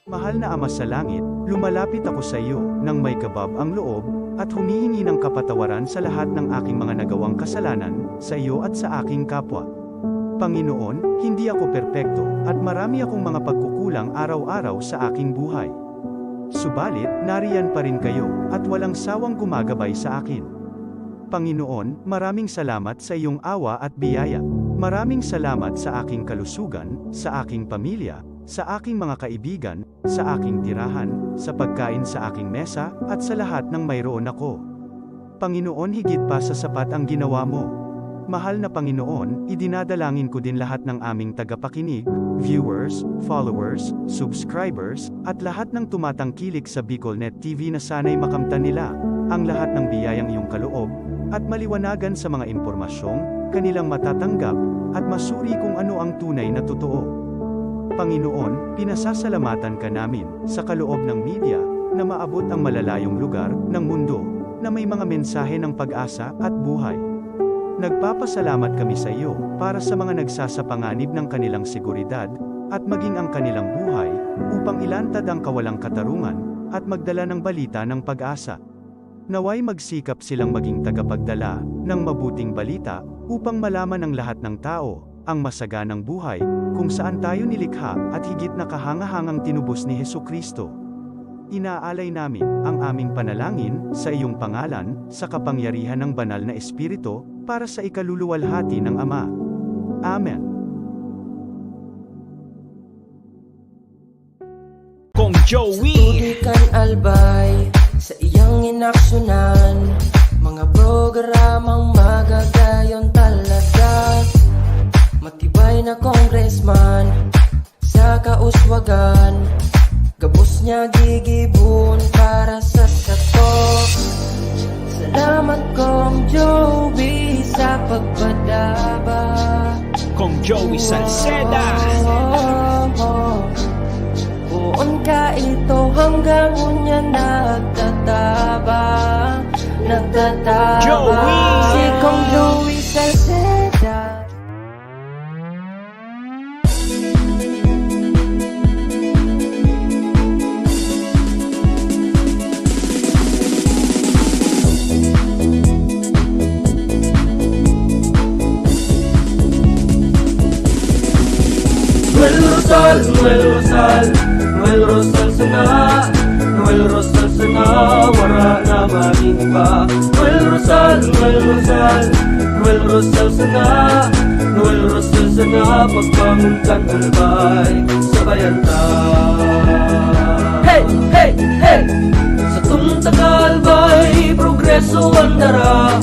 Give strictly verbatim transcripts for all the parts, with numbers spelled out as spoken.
Mahal na Ama sa Langit, lumalapit ako sa iyo nang may kabab ang loob at humihingi ng kapatawaran sa lahat ng aking mga nagawang kasalanan sa iyo at sa aking kapwa. Panginoon, hindi ako perpekto at marami akong mga pagkukulang araw-araw sa aking buhay. Subalit, nariyan pa rin kayo at walang sawang gumagabay sa akin. Panginoon, maraming salamat sa iyong awa at biyaya. Maraming salamat sa aking kalusugan, sa aking pamilya, sa aking mga kaibigan, sa aking tirahan, sa pagkain sa aking mesa, at sa lahat ng mayroon ako. Panginoon, higit pa sa sapat ang ginawa mo. Mahal na Panginoon, idinadalangin ko din lahat ng aming tagapakinig, viewers, followers, subscribers, at lahat ng tumatangkilik sa BicolNet T V na sana'y makamtan nila ang lahat ng biyayang iyong kaloob at maliwanagan sa mga impormasyong kanilang matatanggap at masuri kung ano ang tunay na totoo. Panginoon, pinasasalamatan ka namin sa kaloob ng media na maabot ang malalayong lugar ng mundo na may mga mensahe ng pag-asa at buhay. Nagpapasalamat kami sa iyo para sa mga nagsasapanganib ng kanilang seguridad at maging ang kanilang buhay upang ilantad ang kawalang katarungan at magdala ng balita ng pag-asa. Naway magsikap silang maging tagapagdala ng mabuting balita upang malaman ng lahat ng tao ang masaganang buhay kung saan tayo nilikha at higit na kahangahangang tinubos ni Jesu-Cristo. Inaalay namin ang aming panalangin sa iyong pangalan, sa kapangyarihan ng Banal na Espiritu, para sa ikaluluwalhati ng Ama. Amen. Kong Joey. Tubig kan albay sa iyang inaksunan, mga programang magagayon talaga. Matibay na congressman sa kauswagan, gabos niya gigibon para sa sato. Salamat Kong Joey sa pagpadaba. Kong Joey Salceda. Poon ka ito hanggang unya nagtatabang, nagtatabang. Joey! Si Kong Joey Salceda. Noel Rosal, Noel Rosal, Noel Rosal sana, Noel Rosal sana, wara na maninda. Noel Rosal, Noel Rosal, Noel Rosal sana, Noel Rosal sana, pagbangon kan albay, sabayan ta. Hey, hey, hey! Satong taga-albay, progreso an dara.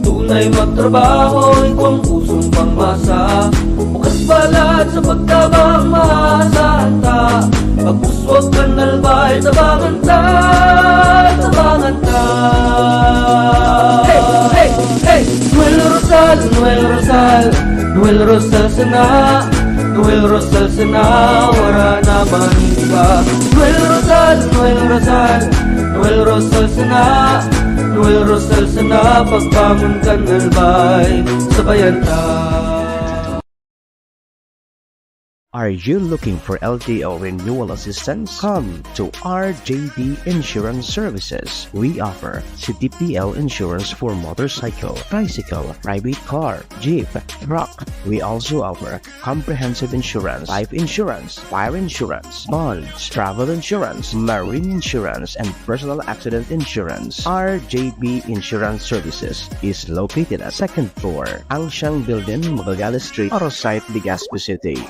Tunay magtrabaho, igwang pusong pangmasa. Bukas balat sa pagtabang, maasahan ta. Pag-uswag kan albay, tabangan ta, tabangan ta. Hey, hey, hey! Noel Rosal, Noel Rosal, Noel Rosal sana, Noel Rosal sana, wara na maninda. Noel Rosal, Noel Rosal, Noel Rosal sana, Noel Rosal sana, pagbangon kan albay, sabayan ta. Are you looking for L T O renewal assistance? Come to R J B Insurance Services. We offer C D P L insurance for motorcycle, tricycle, private car, jeep, truck. We also offer comprehensive insurance, life insurance, fire insurance, bonds, travel insurance, marine insurance, and personal accident insurance. R J B Insurance Services is located at second floor, Ancient Building, Magallanes Street, Arosite, Legazpi City.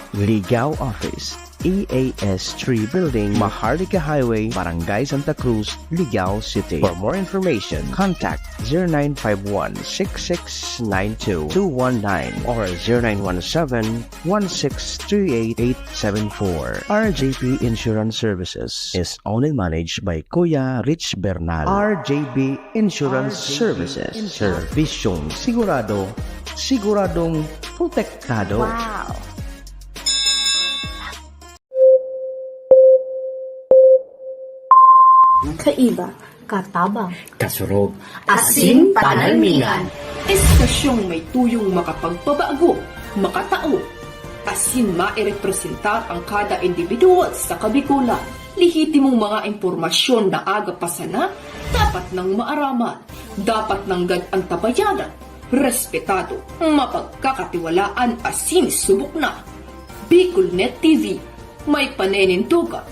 Ligao Office, E A S three Building, Maharlika Highway, Barangay Santa Cruz, Ligao City. For more information, contact zero nine five one, six six nine two, two one nine or zero nine one seven, one six three eight, eight seven four. R J P Insurance Services is owned and managed by Kuya Rich Bernal. R J B Insurance Services. Serbisyong sigurado, siguradong protektado. Wow! Kaiba, katabang, kasurog, asin panalmingan. Estasyong may tuyong makapagpabago, makatao, asin mairepresentar ang kada individual sa Kabikolan. Lehitimong mga impormasyon na aga pa sana, dapat nang maaraman, dapat nanggad antabayanan, respetado, mapagkakatiwalaan asin subok na. Bicolnet T V, may paninindogan,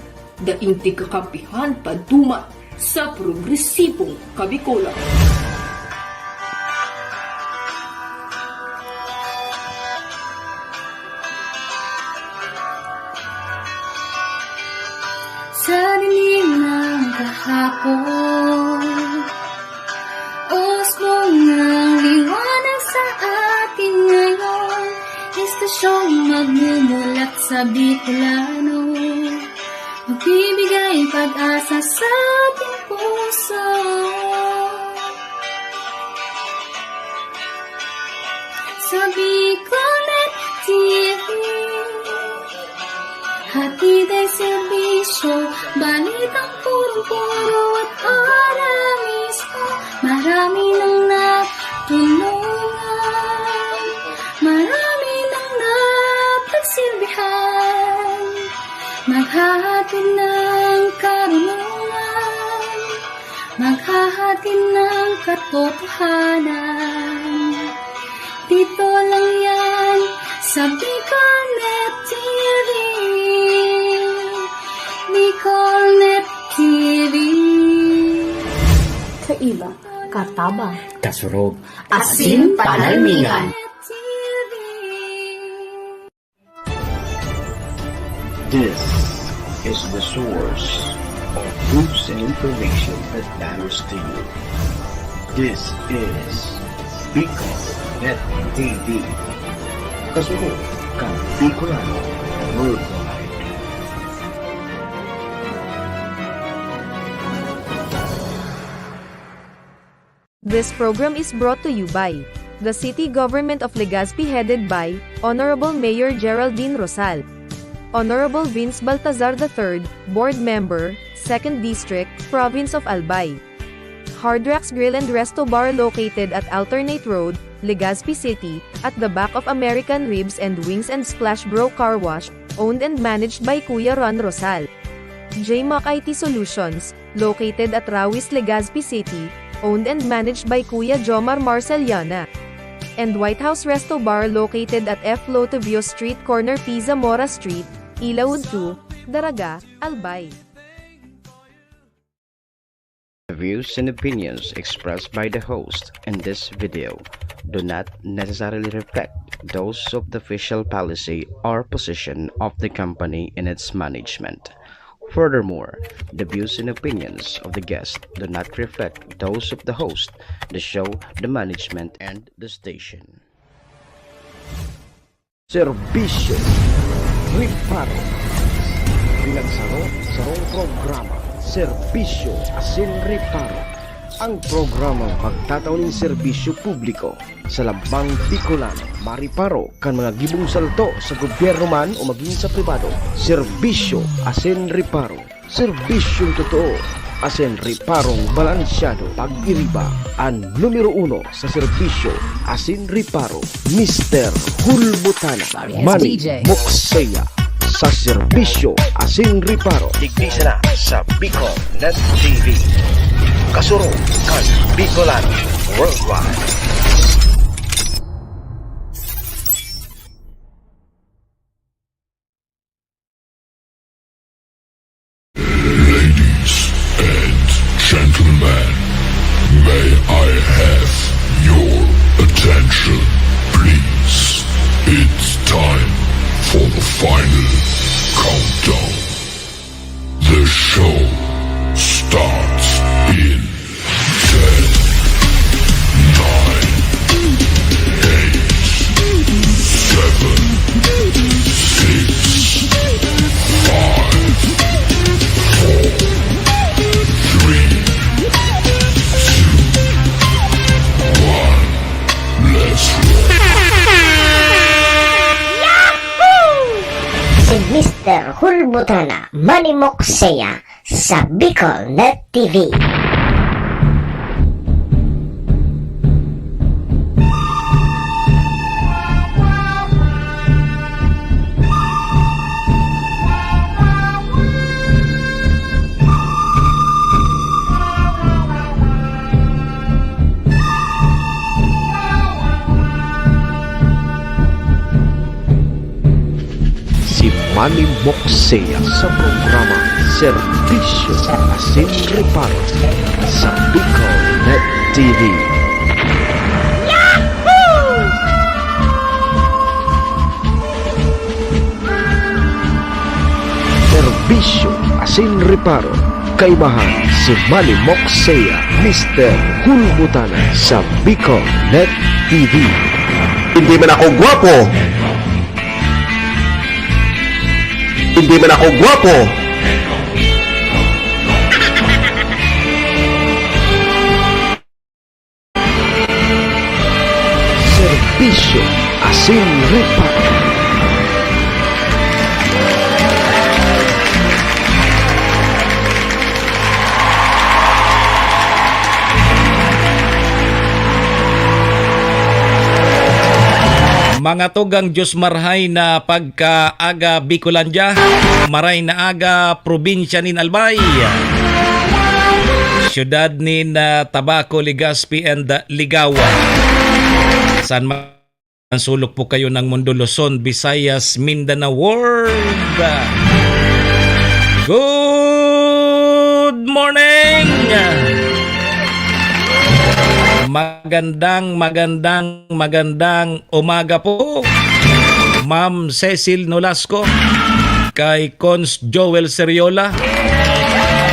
daing tigkakampihan paduman sa progresibong Kabikolan. Sa dilim ng kahapon, usbong ng liwanag sa atin ngayon. Estasyong magmumulat sa Bicolano, magbibigay pag-asa sa ating puso. Sa Bicolnet T V, hatid ang serbisyo, balitang purong-puro at para mismo. Marami nang natulungan, marami nang napagsilbihan. Maghahatid ng karunungan, maghahatid ng katotohanan. Dito lang yan sa Bicolnet T V. Bicolnet T V. Kaiba, katabang, kasurog, asin panalmingan. This is the source of news and information that matters to you. This is Bicolnet T V. Kasunod kan Bicolano Worldwide. This program is brought to you by the City Government of Legazpi, headed by Honorable Mayor Geraldine Rosal. Honorable Vince Baltazar the third, Board Member, Second District, Province of Albay. Hard Rocks Grill and Resto Bar, located at Alternate Road, Legazpi City, at the back of American Ribs and Wings and Splash Bro Car Wash, owned and managed by Kuya Ron Rosal. J Mac I T Solutions, located at Rawis, Legazpi City, owned and managed by Kuya Jomar Marceliana. And White House Resto Bar, located at F Lotivio Street, corner P Zamora Street, Ilaud two, Daraga, Albay. The views and opinions expressed by the host in this video do not necessarily reflect those of the official policy or position of the company and its management. Furthermore, the views and opinions of the guest do not reflect those of the host, the show, the management, and the station. Serbisyo, reparo. Pinagsaro, sarong programa, serbisyo asin reparo. Ang programang pagtatao nin serbisyo publiko sa lambang Bicolano, mareparo kan mga gibong salto sa gobyerno man o magin sa pribado. Serbisyo asin reparo. Serbisyong totoo asin reparong balansyado. Pag-iriba, an numero uno sa serbisyo asin reparo, Mister Hulbutana, Manny Mokseya, sa serbisyo asin reparo. Digdi sana sa Bicol Net T V. Kasurog kan Bicolano Worldwide. Ladies and gentlemen, may I have your attention, please? It's time for the final countdown. The show starts in ten, nine, eight, seven, six, five, four, three, two, one. Let's roll. Si Mister Hulbutana, Manny Mokseya, sa Bicol Net T V. Manny Moxea sa programa Serbisyo asin Reparo sa Bicol Net T V. Serbisyo asin Reparo, kaibahan si Manny Moxea, Mister Hulbutana sa Bicol Net T V. Hindi man ako gwapo. Hindi man ako gwapo. Serbisyo asin reparo. Mga tugang, Diyos marhay na pagkaaga Bicolandia, maray na aga probinsya nin Albay, syudad nin, ah, Tabaco, Legazpi and, ah, Ligao. Saan man sulok po kayo ng mundo, Luzon, Visayas, Mindanao, world. Good morning! Magandang, magandang, magandang umaga po, Ma'am Cecil Nolasco, kay Cons Joel Seriola,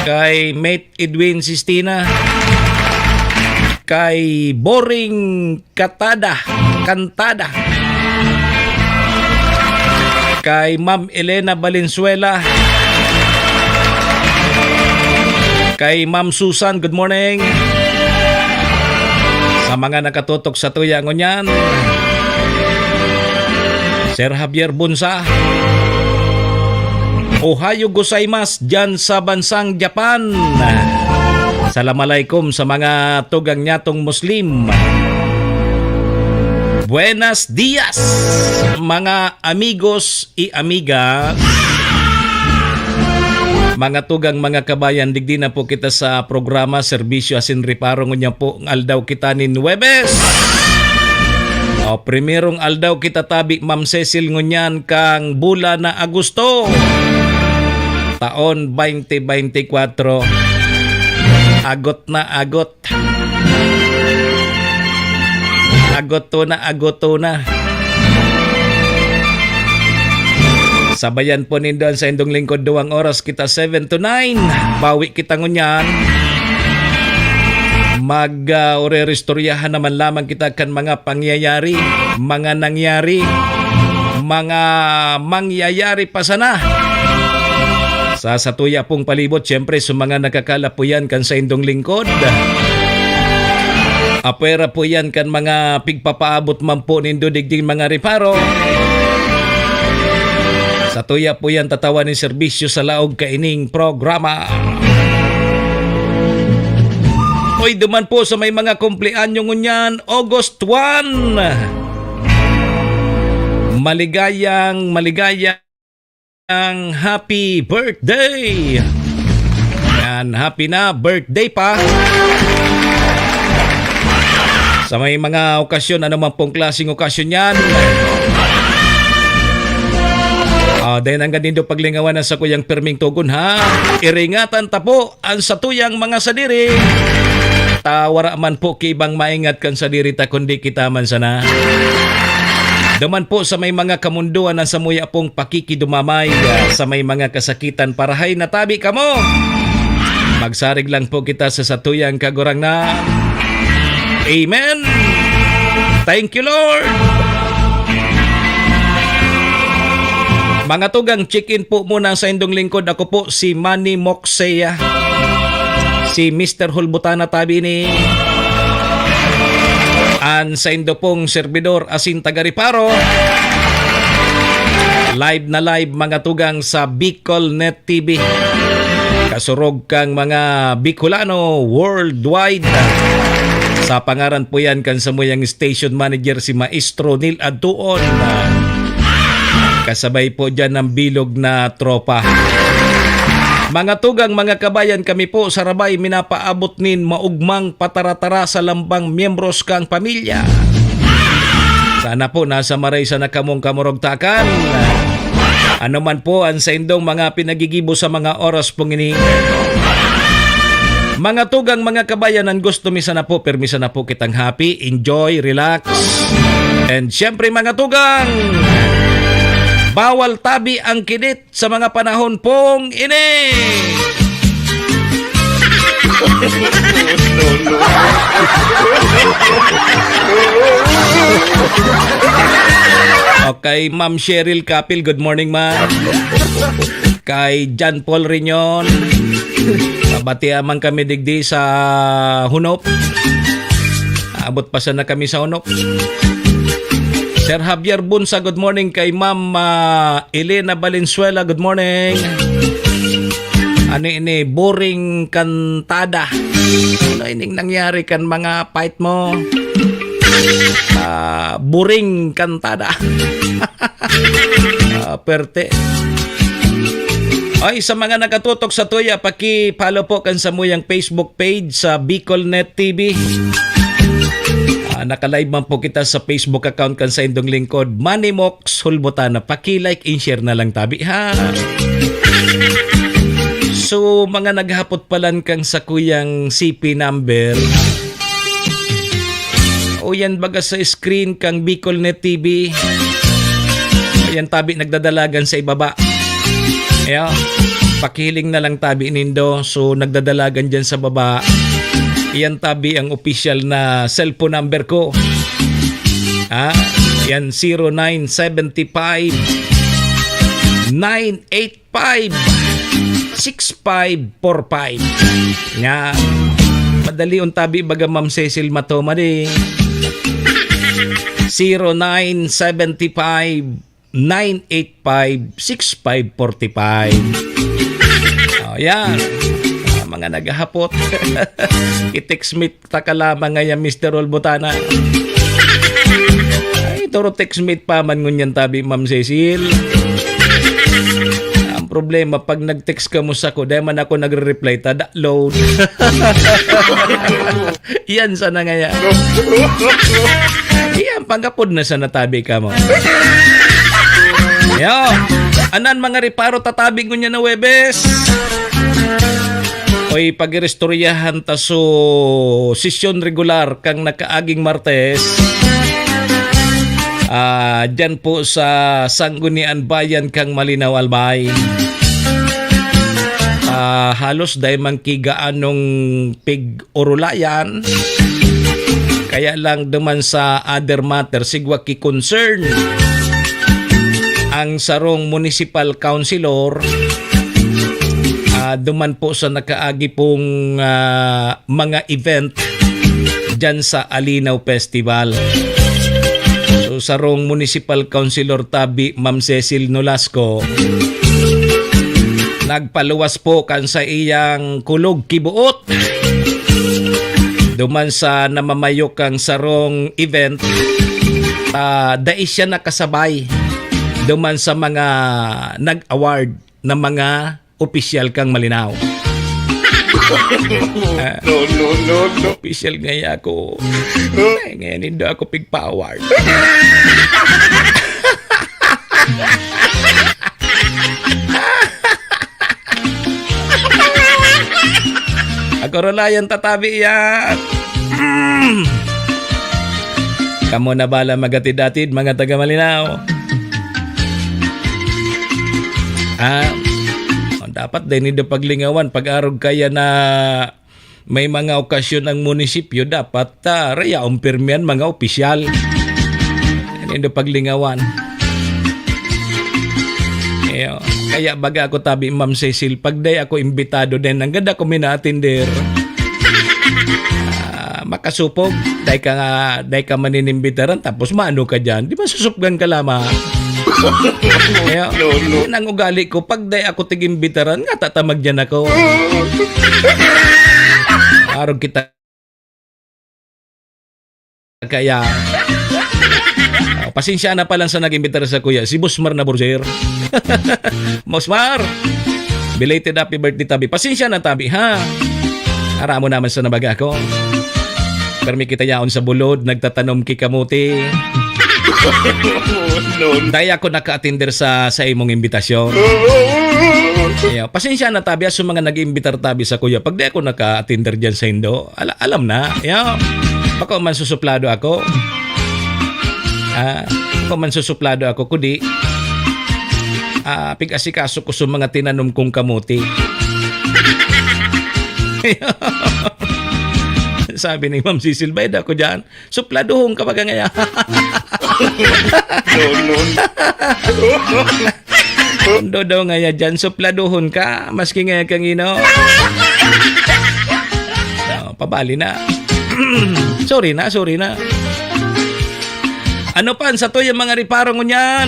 kay Mate Edwin Sistina, kay Boring Katada, Kantada, kay Ma'am Elena Valenzuela, kay Ma'am Susan, good morning. Sa mga nakatutok sa tuya ngunyan, Sir Javier Bunsa, Ohayo gozaimasu dyan sa bansang Japan. Salam alaikum sa mga tugang nyatong Muslim. Buenas dias, mga amigos y amigas. Mga tugang, mga kabayan, digdi na po kita sa programa Serbisyo asin Reparo. Ngunyan po, aldaw kita nin Huwebes. O, primerong aldaw kita tabi, Ma'am Cecil, ngunyan kang bulan na Agosto, taon twenty twenty-four. Agot na agot. Agot to na, agot to na. Sabayan po nindo an saindong lingkod, duwang oras kita, seven to nine. Bawi kita ngunyan. Mag, ah, ureristoryahan naman lamang kita kan mga pangyayari, mga nangyari, mga mangyayari pa sana. Sa satuya pong palibot, siyempre, sa mga nakakalapo yan kan saindong lingkod. Apwera po yan kan mga pigpapaabot man po nindo digding mga reparo. Satuya po yan tatawan nin serbisyo sa laog kaining programa. Oy, duman po sa may mga kumpleanyo ngunyan, August one. Maligayang, maligayang happy birthday! Yan, happy na birthday pa. Sa may mga okasyon, ano man pong klaseng okasyon yan. Ah, dahil hanggang nindo paglingawan ang sakuyang pirming tugon, ha? Iringatan ta po an satuyang mga sadiri. Ta wara man po ki ibang maingat kan sadiri ta, kundi kita man sana. Duman po sa may mga kamundoan na samuya pong pakikidumamay, ah, sa may mga kasakitan, parahay na tabi kamo. Magsarig lang po kita sa satuyang Kagurangnan. Amen. Thank you, Lord. Mga tugang, check-in po muna sa indong lingkod. Ako po si Manny Moxea, si Mister Hulbutana tabi ni an saindo pong serbidor asin taga-reparo. Live na live, mga tugang, sa Bicol Net T V. Kasurog kang mga Bicolano worldwide. Sa pangaran po yan kan samuyang station manager, si Maestro Neil Adtuon. Kasabay po dyan ng bilog na tropa. Mga tugang, mga kabayan, kami po sa Rabay minapaabot nin maugmang pataratara sa lambang miyembros kang pamilya. Sana po nasa maray sana kamong kamurugtakan. Ano man po ang saindong mga pinagigibo sa mga oras pong ini. Mga tugang, mga kabayan, ang gusto mi sana po, pirmi sana po kitang happy, enjoy, relax. And syempre, mga tugang, bawal tabi ang kinit sa mga panahon pong ini. Okay, Ma'am Cheryl Kapil, good morning, ma'am. Kay John Paul Riñon, mabatian man kami digdi sa Hunop. Abot pa sana kami sa Hunop. Sir Javier Bunsa, good morning. Kay Ma'am, ah, Elena Valenzuela, good morning. Ano ini? Boring kantada. Ano ining nangyari kan mga fight mo? Ah, boring kantada. Ah, perte. Ay, sa mga nakatutok sa tuya, paki-follow po kan samuyang Facebook page sa Bicol Net T V. Ah, naka-live man po kita sa Facebook account kan saindong lingkod, Manny Mox Hulbutana. Paki-like and share na lang tabi, ha? So, mga naghapot palan kang sakuyang C P number, o yan baga sa screen kang Bicol Net T V. Ayan tabi nagdadalagan sa ibaba. Ayan. Pakihiling na lang tabi nindo. So, nagdadalagan dyan sa baba. Iyan tabi ang official na cellphone number ko. Ha? Yan, zero nine seven five, nine eight five, six five four five. Nga, madali ang tabi baga, Ma'am Cecil Matoma, di. Zero nine seven five, nine eight five, six five four five. Oh, yan. Ah, mga naghahapot. I-text me ta ka lamang ngayon, Mister Olbutana. Ay, toro textmate pa man ngunyan tabi, Ma'am Cecil. Ang problema, pag nag-text ka mo sako, dahil man ako nagre-reply, tada load. Yan sana ngaya. Yan, panggapod na sana tabi ka mo. Yo, anan mga reparo tatabi ngunyan na Webes. Oy, pag-iristoryahan ta so sesyon regular kang nakaaging Martes. Ah, dyan po sa Sanggunian Bayan kang Malinao, Albay. Ah, halos dai man ki gaanong pig-orulayan. Kaya lang duman sa other matter, sigwa ki concern ang sarong municipal councilor, ah, duman po sa nakaagi pong, ah, mga event dyan sa Alinaw Festival. So, sarong municipal councilor tabi, Ma'am Cecil Nolasco, nagpaluwas po kan sa iyang kulog kibuot duman sa namamayo kang sarong event. Ah, dai siya nakasabay duman sa mga nag-award na mga opisyal kang Malinao. Ah, no, no, no, no. Opisyal ngaya ako. Ay, ngayon, hindi ako pigpawar. Ako rulayan tatabi yan. Mm. Kamo na bala magatid-atid, mga taga Malinao. Ah, dapat din nindo paglingawan pag-arog kaya na may mga okasyon ang munisipyo, dapat, ah, rayaon pirmi an mga opisyal. Yan nindo paglingawan. Iyo. Kaya baga ako tabi, Ma'am Cecil, pag day ako imbitado din, nanggad ako minaatender. Ah, makasupog, day ka nga, day ka maninimbitaran, tapos maano ka dyan? Di ba susupgan ka lamang? Iyo. No, no. Yan ang ugali ko, pag day ako tigimbitaran, nga tatamag dyan ako. Arog kita kaya. Oh, pasensya na pa lang sa nag-imbitar sa kuya, si Bosmar na Borger. Bosmar! Belated happy birthday, tabi. Pasensya na, tabi, ha? Ara mo naman sa nabaga ko. Permi kita yaon sa bulod, nagtatanom ki kamote. Dai ako naka-attender sa, sa imong imbitasyon. Iyo, pasensya na tabi, ah, sa mga nag-iimbitar tabi sa kuya. Pag di ako naka-attender diyan sa indo, ala-, alam na. Iyo, bako man susuplado ako. Ah, bako man susuplado ako, kudi, ah, pig-asikaso ko sa mga tinanom kong kamote. Sabi ni Ma'am Cecil, "Bayad ako diyan." Supladuhon ka baga ngaya. No, no, no. Tondo daw ngaya dyan, supladuhon ka, maski ngaya kang ino. Oh, pabali na. Sorry na, sorry na. Ano pa ang sato yung mga reparo ngunyan?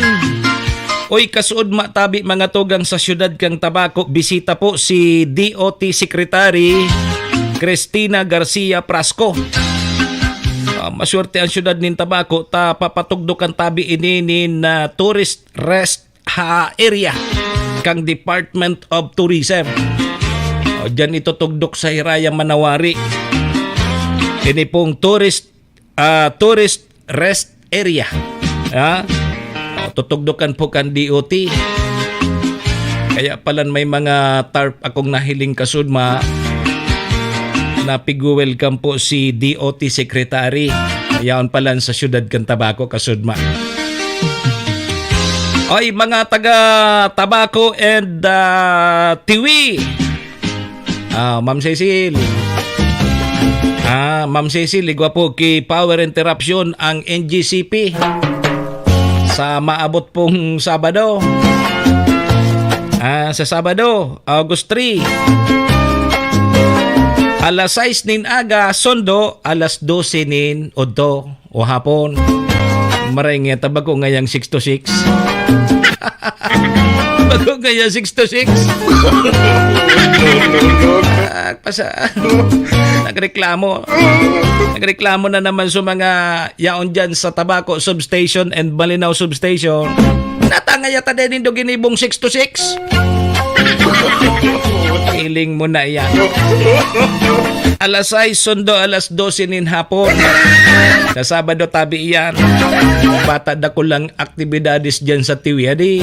Oy, kasuod matabi mga tugang sa siyudad kang Tabaco, bisita po si D O T Secretary Cristina Garcia Prasco. Ah, maswerte ang siyudad nin Tabaco ta papatugdok kan tabi ini nin, ah, tourist rest ha area kang Department of Tourism. O, diyan itutugdok sa Hiraya Manawari. Ini pong tourist, ah, tourist rest area. Ha? O, tutugdokan po kan D O T. Kaya palan may mga tarp akong nahiling kasudma na pig-welcome po si D O T Secretary. Yaon palan sa siyudad kan Tabaco kasudma. Oy, mga taga Tabaco and, ah, Tiwi. Ah, Ma'am Cecil. Ah, Ma'am Cecil, igwa po ki power interruption ang N G C P sa maabot pong Sabado. Ah, sa Sabado, August three. Alas sais nin aga, sundo, alas dose nin udto o hapon. Maray nga, ta bago ngayang six to six. Bago ngayang six to six. Ah, pasa-, nagreklamo. Nagreklamo na naman sa mga yaon dyan sa Tabaco Substation and Malinao Substation. Natangay ata din nindo ginibong six to six. Feeling mo na yan. Alas sais sundo alas dose nin hapon. Sa Sabado, tabi iyan. Bata, dakulang aktibidades dyan sa Tiwi, adi.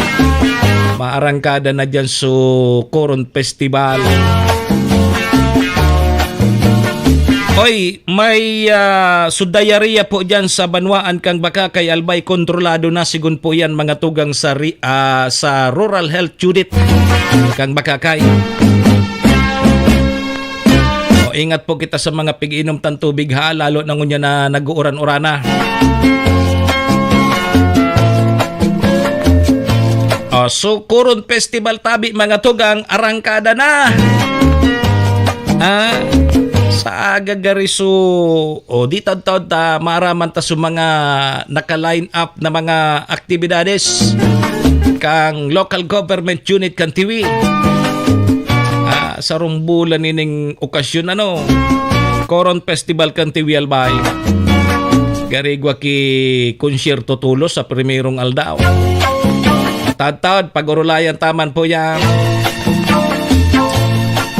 Maarangkada na dyan su Coron Festival. Oy, may, ah, su diarrhea po dyan sa banwaan kang Bacacay, Albay, kontrolado na, sigon po yan, mga tugang sa ri-, ah, sa Rural Health Unit kang Bacacay. O, ingat po kita sa mga pig-inom tang tubig, ha, lalo na ngunyan na nag-uuran-urana. O, su Coron Festival tabi, mga tugang, arangkada na. Ah, sa aga gari su, o, di taud-taud ta maaraman ta su mga naka-line up na mga aktibidades kang local government unit kan Tiwi. Ah, sarong bulan nining okasyon, ano, Coron Festival kan Tiwi, Albay. Gari igwa ki konsyerto tolos sa primerong aldaw. Taud-taud, pag-orolayan ta man po yan.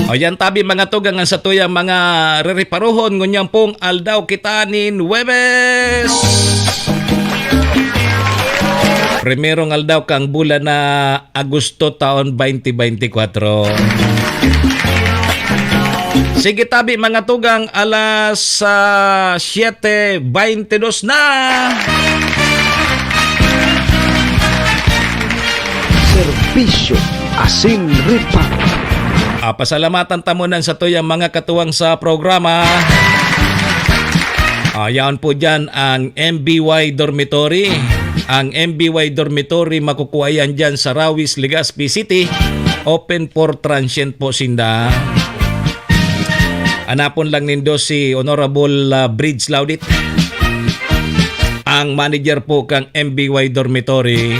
O yan tabi, mga tugang, ang satuyang mga rereparohon ngunyan pong aldaw kita nin Huwebes. Primerong aldaw kang bulan na Agosto taon twenty twenty-four. Sige tabi, mga tugang, alas, ah, siete veintidos na. Serbisyo asin reparo. Ah, pasalamatan ta muna sa tuyang mga katuwang sa programa. Ah, yaon po dyan ang M B Y Dormitory. Ang M B Y Dormitory, makukuha yan dyan sa Rawis, Legazpi City. Open for transient po sinda. Hanapon lang nindo si Honorable, ah, Bridge Laudit, ang manager po kang M B Y Dormitory.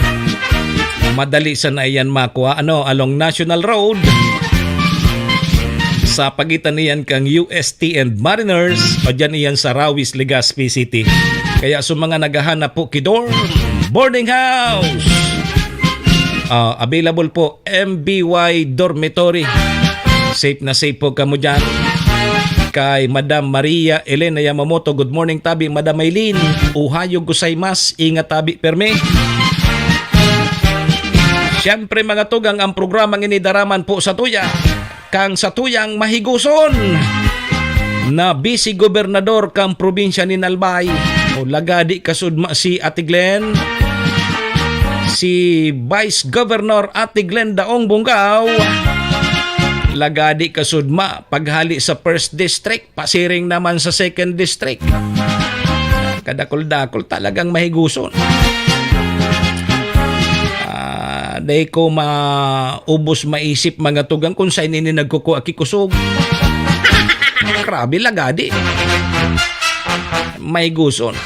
Madali sana iyan makua, ano, along National Road. Sa pagitan niyan kang U S T and Mariners, o dyan iyan sa Rawis, Legazpi City. Kaya sa mga naghahanap po ki dorm, boarding house, ah, available po M B Y Dormitory. Safe na safe po kamo dyan. Kay Madam Maria Elena Yamamoto, "Good morning, tabi, Madam Maylin. Ohayo gozaimasu, ingat tabi permi." Siyempre, mga tugang, ang programang ini daraman po sa tuya, kang sa tuyang mahigoson na Vice Gobernador kang probinsya nin Albay, o lagadi kasudma si Ate Glenn, si Vice Governor Ate Glenn Daong Bunggaw, lagadi kasudma paghali sa first district, pasiring naman sa second district. Kadakol-dakol, talagang mahigoson. Ah, dai ko maubos maisip, mga tugang, kung saan ini nagkukua ki kusog. Grabe, lagadi. Mahigoson.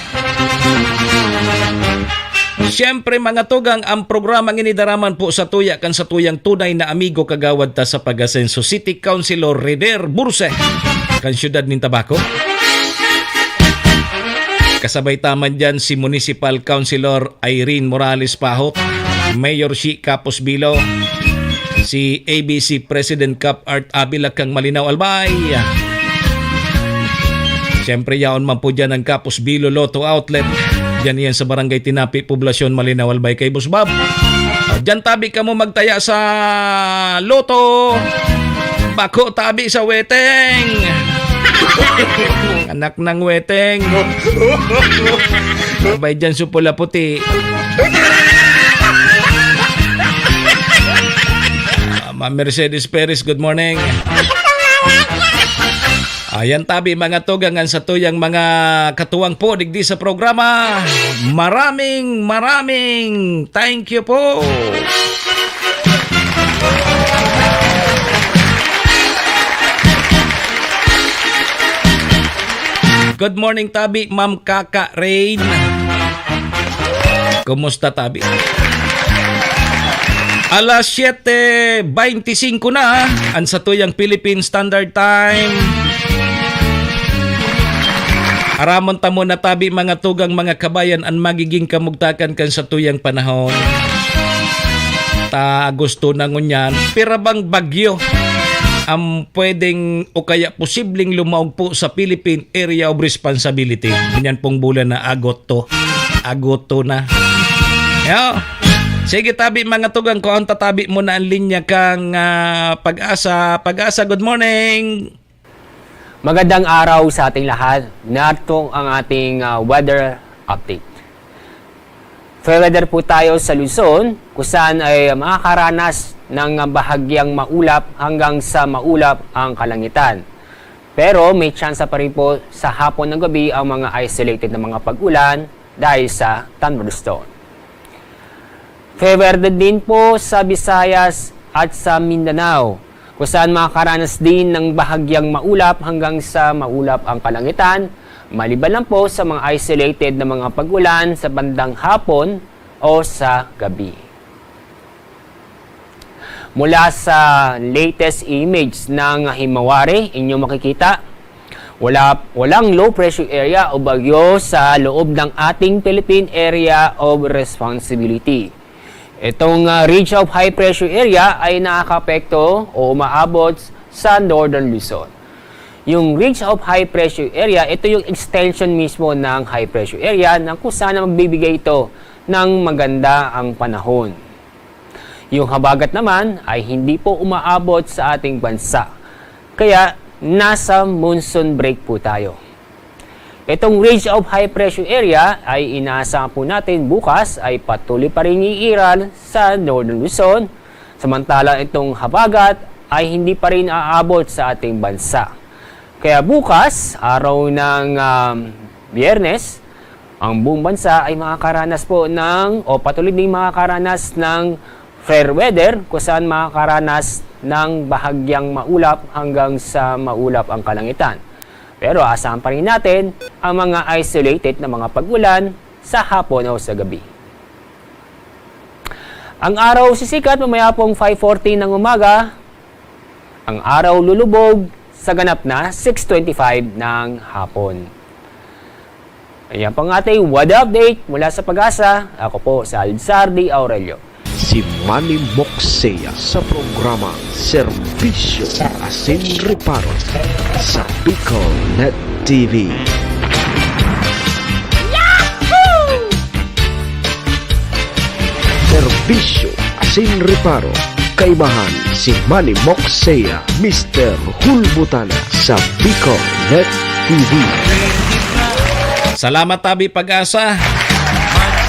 Siyempre, mga tugang, ang programang ini daraman po sa tuya kan sa tuyang tunay na amigo, kagawad ta sa Pag-asenso, City Councilor Reder Burse, kan siyudad nin Tabaco. Kasabay ta man dyan si Municipal Councilor Irene Morales Pahot, Mayor Shi Capos Bilo, si A B C President Cap Art Avila kang Malinao, Albay. Siyempre, yaon man po dyan ang Capos Bilo Lotto Outlet. Dyan yan sa Barangay Tinapi, Poblacion, Malinao, Albay, kay Boss Bob. O, dyan tabi kamo magtaya sa Lotto. Bako tabi sa weteng. Anak ng weteng. Sabay dyan sa pula puti. Ah, Ma'am Mercedes Perez, good morning. Ayan tabi, mga tugang, an satuyang mga katuwang po digdi sa programa. Maraming, maraming thank you po. Good morning, tabi, Ma'am Kaka Rain. Kumusta, tabi? Alas siyete beintisinko na, an satuyang Philippine Standard Time. Aramon ta muna, tabi, mga tugang, mga kabayan, an magiging kamugtakan kan satuyang panahon. Ta Agosto na ngunyan, pira bang bagyo ang pwedeng o kaya posibleng lumaog po sa Philippine Area of Responsibility? Ngunyan pong bulan na Agosto. Agosto na. Yo. Sige, tabi, mga tugang, kung ang tatabi mo na ang linya kang, ah, Pag-asa. Pag-asa, good morning. Magandang araw sa ating lahat. Narito ang ating, ah, weather update. Fair weather po tayo sa Luzon, kung saan ay makakaranas ng bahagyang maulap hanggang sa maulap ang kalangitan. Pero may tsansa pa rin po sa hapon ng gabi ang mga isolated na mga pag-ulan dahil sa thunderstorm. Fair weather din po sa Visayas at sa Mindanao, kung saan makakaranas din ng bahagyang maulap hanggang sa maulap ang kalangitan, maliban lang po sa mga isolated na mga pag-ulan sa bandang hapon o sa gabi. Mula sa latest image ng himawari, inyo makikita, wala, walang low pressure area o bagyo sa loob ng ating Philippine Area of Responsibility. Itong, ah, Ridge of High Pressure Area ay nakakaapekto o umaabot sa Northern Luzon. Yung Ridge of High Pressure Area, ito yung extension mismo ng high pressure area na kung saan na magbibigay ito ng maganda ang panahon. Yung habagat naman ay hindi po umaabot sa ating bansa. Kaya nasa monsoon break po tayo. Itong Ridge of High Pressure Area ay inaasahan po natin bukas ay patuloy pa rin iiral sa Northern Luzon. Samantala, itong habagat ay hindi pa rin aabot sa ating bansa. Kaya bukas, araw ng, um, Biyernes, ang buong bansa ay makakaranas po ng, o patuloy ding makakaranas ng fair weather, kung saan makakaranas ng bahagyang maulap hanggang sa maulap ang kalangitan. Pero asahan pa rin natin ang mga isolated na mga pag-ulan sa hapon o sa gabi. Ang araw sisikat mamaya pong five forty ng umaga. Ang araw lulubog sa ganap na six twenty-five ng hapon. Ayan po ang ating weather update mula sa Pag-asa. Ako po si Alzar D. Aurelio. Si Manny Moxea sa programa Serbisyo Serbisyo asin reparo sa Bicol Net T V. Serbisyo asin reparo. Kaibahan si Manny Moxea, Mister Hulbutana sa Bicol Net T V. Salamat, Tabi Pag-asa.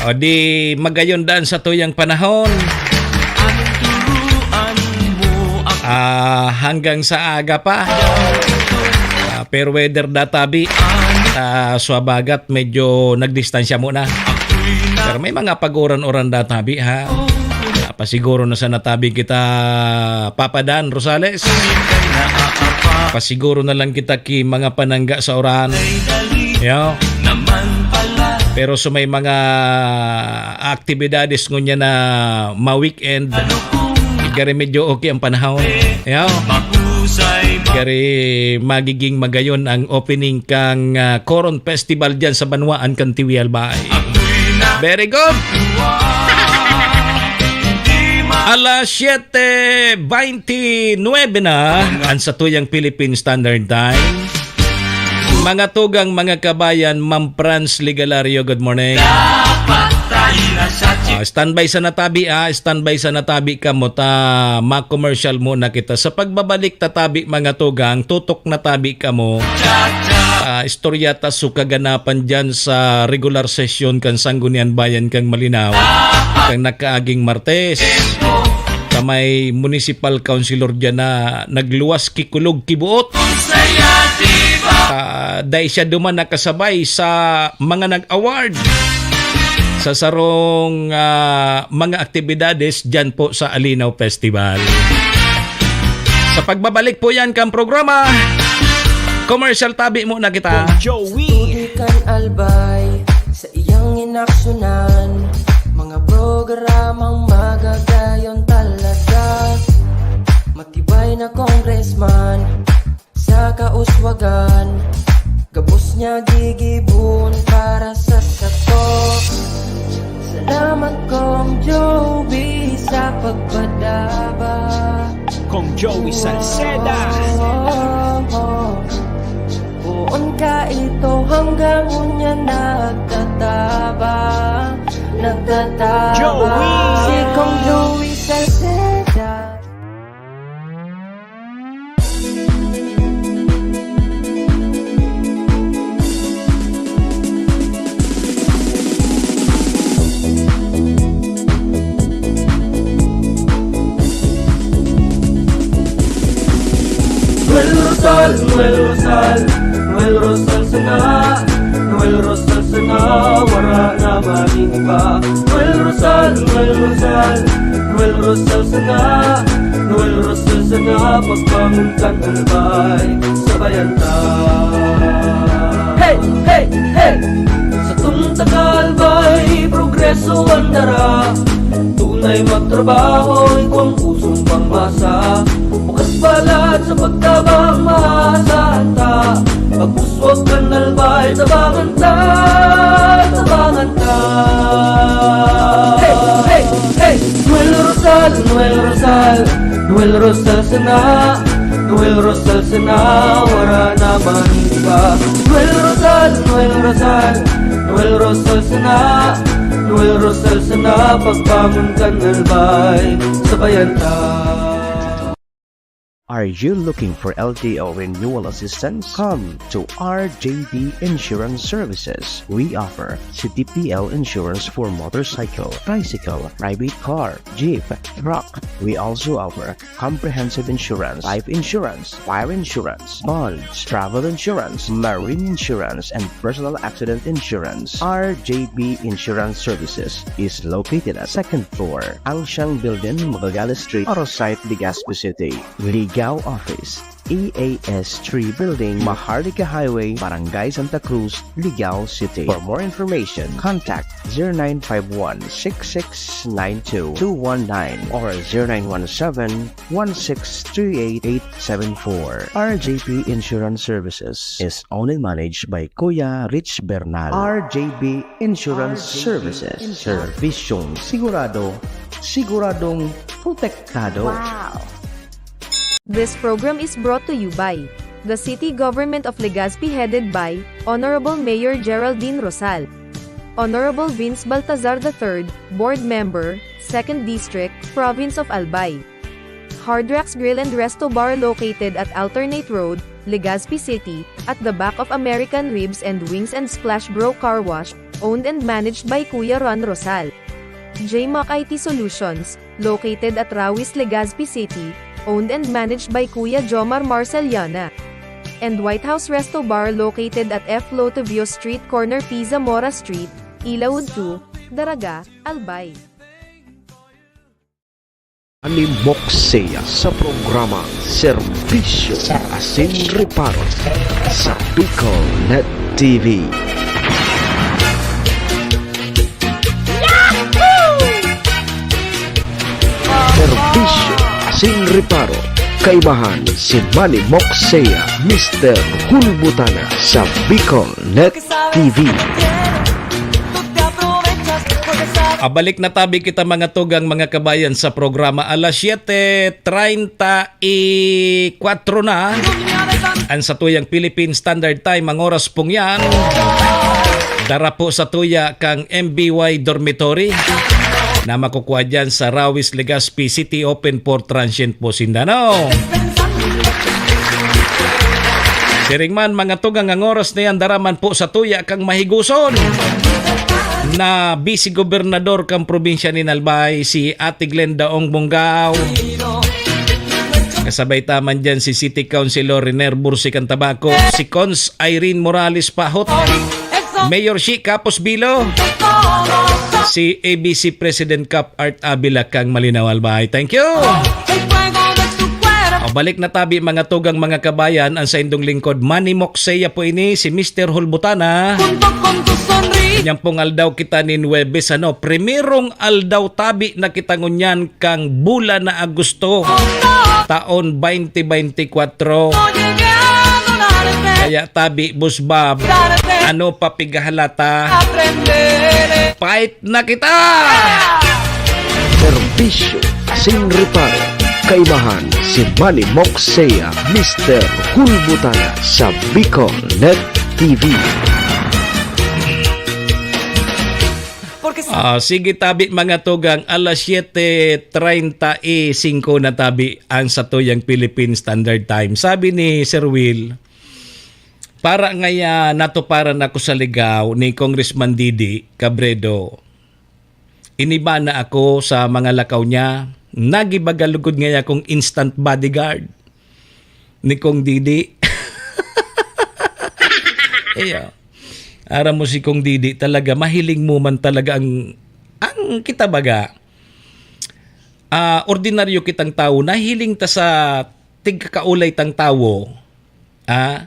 O di, magayon daan sa tuyang panahon. Ah, hanggang sa aga pa. Ah, fair weather da, Tabi. Ah, swabagat, medyo nagdistansya muna. Pero may mga pag-uran-uran da, Tabi, ha? Ah, pasiguro na sana, Tabi, kita, Papa Dan Rosales. Pasiguro na lang kita ki mga panangga sa uran. Yo. Pero sa may mga aktibidades ngunyan na ma-weekend, gari medyo okay ang panahon. Yo. Gari magiging magayon ang opening kang, ah, Coron Festival dyan sa banwaan kan Tiwi, Albay. Very good! Alas siyete veintinuebe na ang satuyang Philippine Standard Time. Mga tugang, mga kabayan, Ma'am Franz Ligalario, good morning. Ah, standby sana, Tabi, ah. Standby sana, Tabi, kamo ta ma-commercial muna kita. Sa pagbabalik ta, Tabi, mga tugang, tutok na, Tabi, kamo. Ah, istorya ta sa kaganapan dyan sa regular sesyon kan Sangguniang Bayan kan Malinao, kan nakaaging Martes. Sa may municipal councilor dyan na nagluwas ki kulog ki buot. Ah, dai siya duman nakasabay sa mga nag-award sa sarong, ah, mga aktibidades dyan po sa Alinaw Festival. Sa pagbabalik po yan kang programa, commercial, tabi muna kita. Joey. Tubig kan Albay sa iyang inaksyonan, mga programang magagayon talaga. Matibay na congressman sa kauswagan, gabos niya gigibon para sa sato. Salamat, Kong Joey, sa pagpadaba. Kong Joey Salceda. Poon ka ito hanggang unya nagtataba, nagtataba. Joey! Si Kong Joey Salceda. Noel Rosal, Noel Rosal, Noel Rosal sana, Noel Rosal sana, wara na man iba. Noel Rosal, Noel Rosal, Noel Rosal sana, Noel Rosal sana, pagbangon kan Albay, sabayan ta. Hey, hey, hey! Sa tunta ka Albay, progreso ang dara. Tunay magtrabaho, igwang pusong pangmasa. Bukas palad sa pagtabang, maasahan ta. Pag-uswag kan Albay, tabangan ta, tabangan ta. Hey, hey, hey! Noel Rosal, Noel Rosal, Noel Rosal sana, Noel Rosal sana, wara na man iba. Noel Rosal, Noel Rosal, Noel Rosal sana, Noel Rosal sana, pagbangon kan Albay, sabayan ta. Are you looking for L T O renewal assistance? Come to R J B Insurance Services. We offer C T P L insurance for motorcycle, tricycle, private car, jeep, truck. We also offer comprehensive insurance, life insurance, fire insurance, bonds, travel insurance, marine insurance, and personal accident insurance. R J B Insurance Services is located at second floor, Angsiang Building, Magallanes Street, Oro Site, Legazpi City. Ligao Office, E A S three Building, Maharlika Highway, Barangay Santa Cruz, Ligao City. For more information, contact zero nine five one, six six nine two, two one nine or zero nine one seven, one six three eight, eight seven four. R J P Insurance Services is owned and managed by Kuya Rich Bernal. R J P Insurance Services. Serbisyong sigurado, siguradong protektado. Wow! This program is brought to you by the City Government of Legazpi, headed by Honorable Mayor Geraldine Rosal, Honorable Vince Baltazar the third, Board Member, Second District, Province of Albay. Hard Rocks Grill and Resto Bar, located at Alternate Road, Legazpi City, at the back of American Ribs and Wings and Splash Bro Car Wash, owned and managed by Kuya Ron Rosal. J Mac I T Solutions, located at Rawis, Legazpi City, owned and managed by Kuya Jomar Marceliana. And White House Resto Bar, located at F Lotovio Street, corner P Zamora Street, Ilaud two, Daraga, Albay. Ani Moksea sa programa Serbisyo Asin Reparo sa BicolNet T V. Serbisyo Asin Reparo, kaimahan si Manny Moksea, Mister Hulbutana sa BicolNet T V. Ah, balik na tabi kita, mga tugang, mga kabayan, sa programa. Alas siyete treinta y cuatro na ang satuyang Philippine Standard Time, ang oras pong yan. Dara po sa tuya kang M B Y Dormitory na makukuha dyan sa Rawis, Legazpi City, open for transient po sinda, no? Siring man, mga tugang, ang oras na yan, dara man po sa tuya kang mahiguson na Vice Gobernador kang probinsya nin Albay, si Ate Glenda Ong Bongao. Kasabay ta man dyan si City Councilor Riner Bursi kan Tabaco, si Cons Irene Morales Pahot, Mayor Shi Kapos Bilo, si A B C President Cap Art Avila kang Malinaw, Albay. Thank you! O, balik na tabi, mga tugang, mga kabayan, ang saindong lingkod, Manny Moksea po ini, si Mister Hulbutana. Kanyang pong aldaw kita nin Huwebes, ano, primerong aldaw tabi na kita ngunyan kang bulan na Agosto, taon twenty twenty-four. Kaya tabi, Boss Bob, ano pa pighahalata? Fight na kita! Serbisyo asin reparo, kaimahan si Manny Moksea, Mister Hulbutana sa BicolNet T V. Ah, sige tabi, mga tugang, alas siyete treinta y singko na tabi ang satuyang Philippine Standard Time. Sabi ni Sir Will, para ngaya natuparan ako sa ligaw ni Congressman Didi Cabredo. Iniba na ako sa mga lakaw niya. Nagibaga lugod ngaya akong instant bodyguard ni Kong Didi. Iyo. Aram mo si Kong Didi talaga, mahiling mo man talaga ang, ang kita baga, ah, ordinaryo kitang tawo, nahiling ta sa tigkakaulay tang tawo, ah,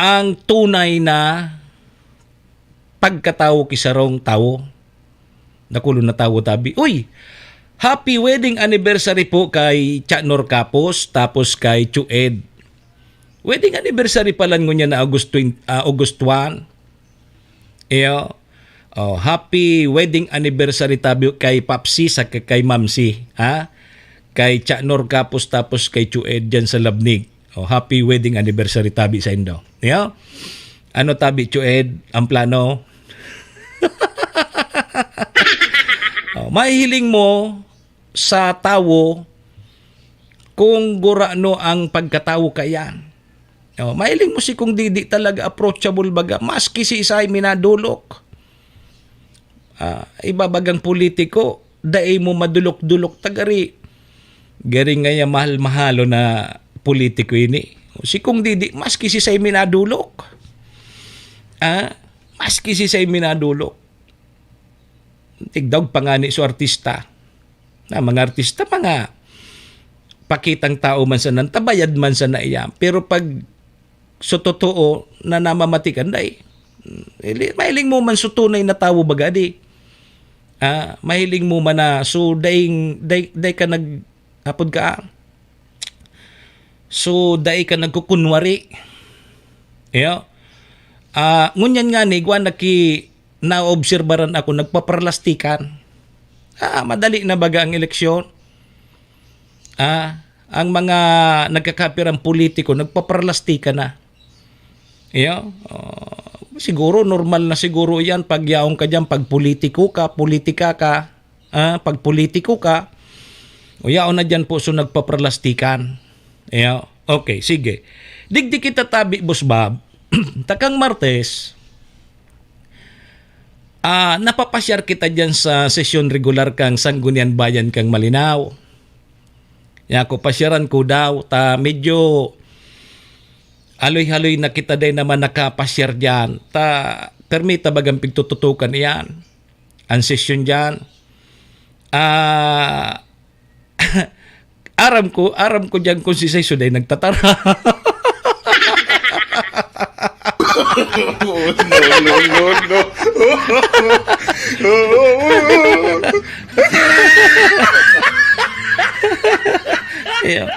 ang tunay na pagkatawo ki sarong tawo. Nakulon na tawo tabi. Uy! Happy wedding anniversary po kay Cha Nor Capos, tapos kay Chu Ed. Wedding anniversary pala ngunyan na August twenty, ah, August one. Iyo. Oh, happy wedding anniversary tabi kay Papsi sa kay Mamsi, ha? Kay Cha Nor Capos tapos kay Chu Ed dyan sa Labnig. Oh, happy wedding anniversary tabi sa indo. Iyo. Ano tabi, Chu Ed, ang plano? Oh, mahihiling mo sa tawo kung gurano ang pagkatawo kaiyan. Oh, mahiling mo si Kong Didi talaga approachable baga, maski si Isay minadolok. Ah, iba bagang politiko, dai mo madolok-dolok ta gari. Gari ngaya mahal-mahalo na politiko ini. Si Kong Didi, maski si Isay minadolok. Ah, maski si Isay minadolok. Tigdaog pa ngani so artista. Na mga artista, mga pakitang tao man sana, tabayad man sana iya. Pero pag so totoo na namamatikan, dai. Ili-, mahiling mo man so tunay na tawo baga, di. Ah, mahiling mo man na, so, daing, dai, dai ka nag-, apod ka, ah. So, dai ka nagkukunwari. Iyo. Ah, ngunyan ngani, igwa na ki-, naobserbaran ako, nagpaparlastikan. Ah, madali na baga ang eleksyon? Ah, Ang mga nagkakapirang politiko, nagpaparlastika na. Iyo, ah, siguro normal na siguro yan pag yaon ka dyan, pag politiko ka, politika ka, ah, pag politiko ka, o yaon na dyan po, so nagpaparlastikan. Iyo, okay, sige. Digdi kita tabi, Boss Bob. Takang Martes, ah, napapasyar kita dyan sa sesyon regular kang Sanggunian Bayan kang Malinao. Yan ako, pasyaran ko daw. Ta medyo haloy-haloy na kita din naman nakapasyar dyan. Ta permita bagang pigtututukan iyan. Ang sesyon dyan. Ah, aram ko, aram ko dyan kung si Saiso day nagtatara. No, no, no, no. Yeah.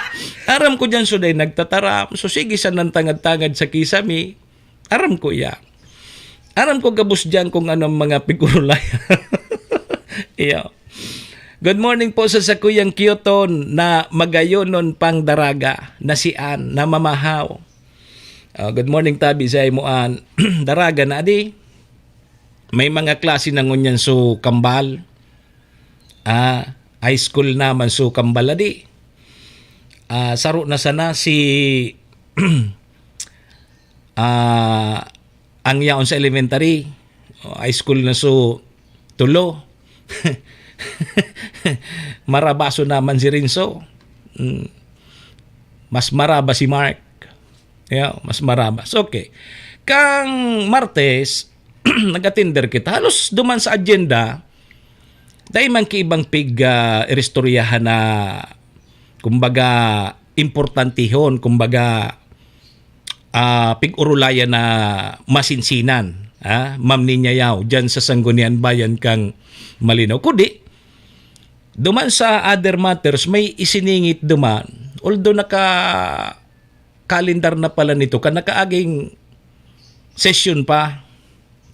Aram ko dyan, so day nagtataram. So sige, sa nantangad-tangad sa kisami. Aram ko iya. Aram ko gabos dyan kung ano ang mga pigurulay. Iyo. Good morning po sa sakuyang Kyoton na magayonon pang daraga na si Ann na mamahaw. Ah, good morning, tabi sa imo, Ann. Daraga na di. May mga klase na ngunyan so kambal. Ah, high school naman so kambal adi. Ah, saro na sana si ah, ang yaon sa elementary, o high school na so tulo. Marabaso naman si Renzo. Mm. Mas maraba si Mark. Yeah, mas maraba. So, okay. Kang Martes, nag-attender kita. Halos duman sa agenda, dai man ki ibang pig, ah, iristoryahan na, kumbaga, importantihon, kumbaga, ah, pig-urulayan na masinsinan, ah, Ma'am Ninya Yao, dyan sa Sanggunian Bayan kang Malinao. Kundi, duman sa other matters, may isiningit duman. Although naka-calendar na pala nito, kan nakaaging session pa,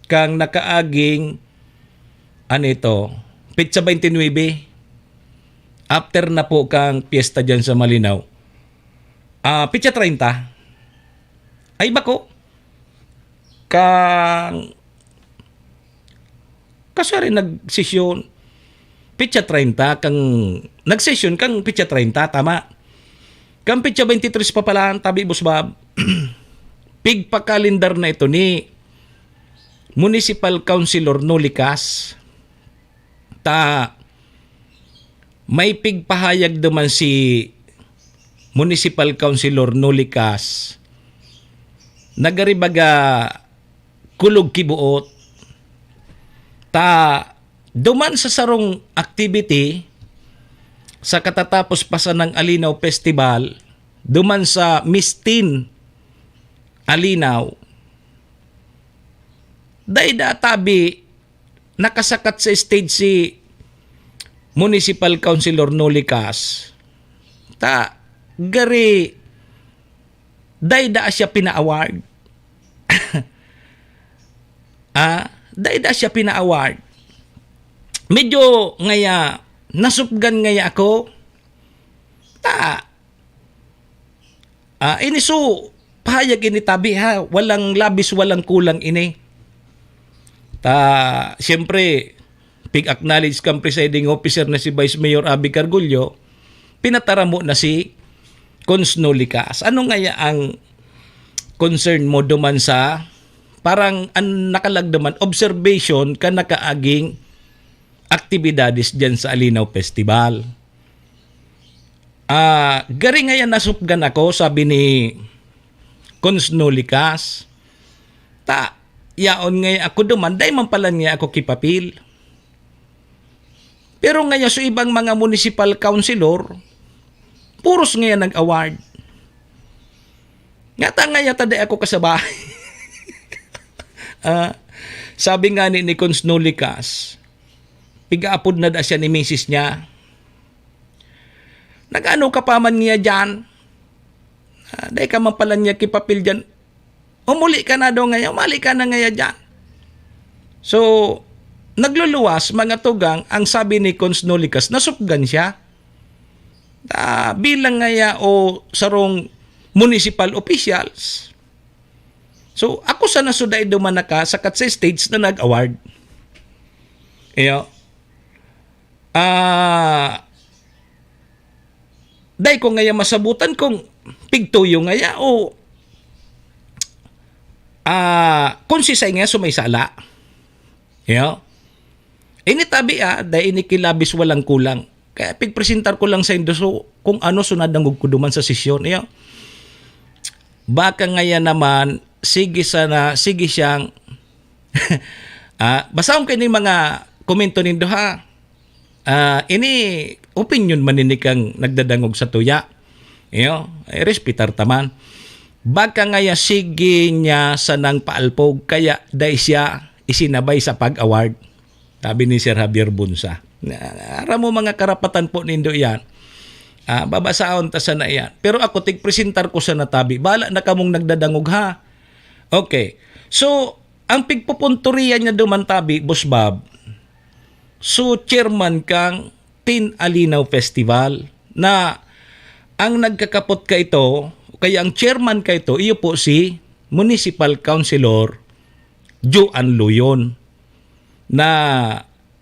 kang nakaaging, ano ito, petsa twenty-nine, after na po kang piyesta dyan sa Malinao. Ah, petsa treinta. Ay, bako. Kang, kasari nagsesyon. Petsa treinta kang, nagsesyon kang petsa treinta, tama. Kang petsa twenty-three pa pala, ang tabi, Boss Bob. Pigpa-calendar na ito ni Municipal Councilor Nolikas. Ta, may pigpahayag duman si Municipal Councilor Nolikas, nagaribaga kulog kibuot. Ta, duman sa sarong activity, sa katatapos pa sanang Alinaw Festival, duman sa Mistin Alinaw, dai da tabi nakasakat sa stage si Municipal Councilor Nolikas. Ta, gari, dai da siya pina-award. Ah, dai da siya pina-award. Medyo ngaya, nasupgan ngaya ako. Ta, ah, ini so, pahayag ini tabi ha, walang labis, walang kulang ini. Ta, siyempre, pig-acknowledge kang presiding officer na si Vice Mayor Abby Cargullo, pinataramo na si Cons Nolikas. Ano ngaya ang concern mo duman sa, parang ang nakalagdaman, observation ka nakaaging aktibidades dyan sa Alinaw Festival? Ah, gari ngayan nasupgan ako, sabi ni Cons Nolikas. Ta, yaon ngay ako duman, dai man pala niya ako kipapil. Pero ngayon, so ibang mga municipal councilor, puros ngayon nag-award. Nga ta ngayon, ta dai ako kasabay. Ah, sabi nga ni, ni Cons Nolikas, pigaapod na da siya ni misis niya. Nag-ano ka pa man niya dyan? Ah, dai ka man pala niya kipapil dyan. Umuli ka na daw ngayon, umali ka na ngayon dyan. So, nagluluwas, mga tugang, ang sabi ni Cons Nolikas, nasupgan siya. ah, bilang ngaya o sarong municipal officials. So, ako sana so dai duman naka-, sakat sa stage na nag-award. Iyo. Ah, dai ko ngaya masabutan kung pigtuyo ngaya o, ah, kung sisay ngaya so may sala. Iyo. Ini tabi, ah, dai ini kilabis walang kulang. Kaya pigpresentar ko lang saindo so kung ano so nadangog ko duman sa sesyon. Iyo. Baka ngaya naman, sige sana, sige siyang, ah, basahon ko ini mga komento nindo, ha. Ah, ini opinyon man ini kang nagdadangog sa tuya. Iyo, eh, respetar ta man. Baka ngaya sige niya sanang paalpog, kaya dai siya isinabay sa pag-award. Sabi ni Sir Javier Bunsa. Na, aram mo, mga karapatan po nindo iyan. Ah, babasahon ta sana iyan. Pero ako, tigpresentar ko sana tabi. Bala na kamong nagdadangog, ha? Okay. So, ang pigpupuntorian niya duman tabi, Boss Bob, so chairman kang Tin Alinaw Festival na ang nagkakapot ka ito, kaya ang chairman ka ito, iyo po si Municipal Councilor Joan Luyon na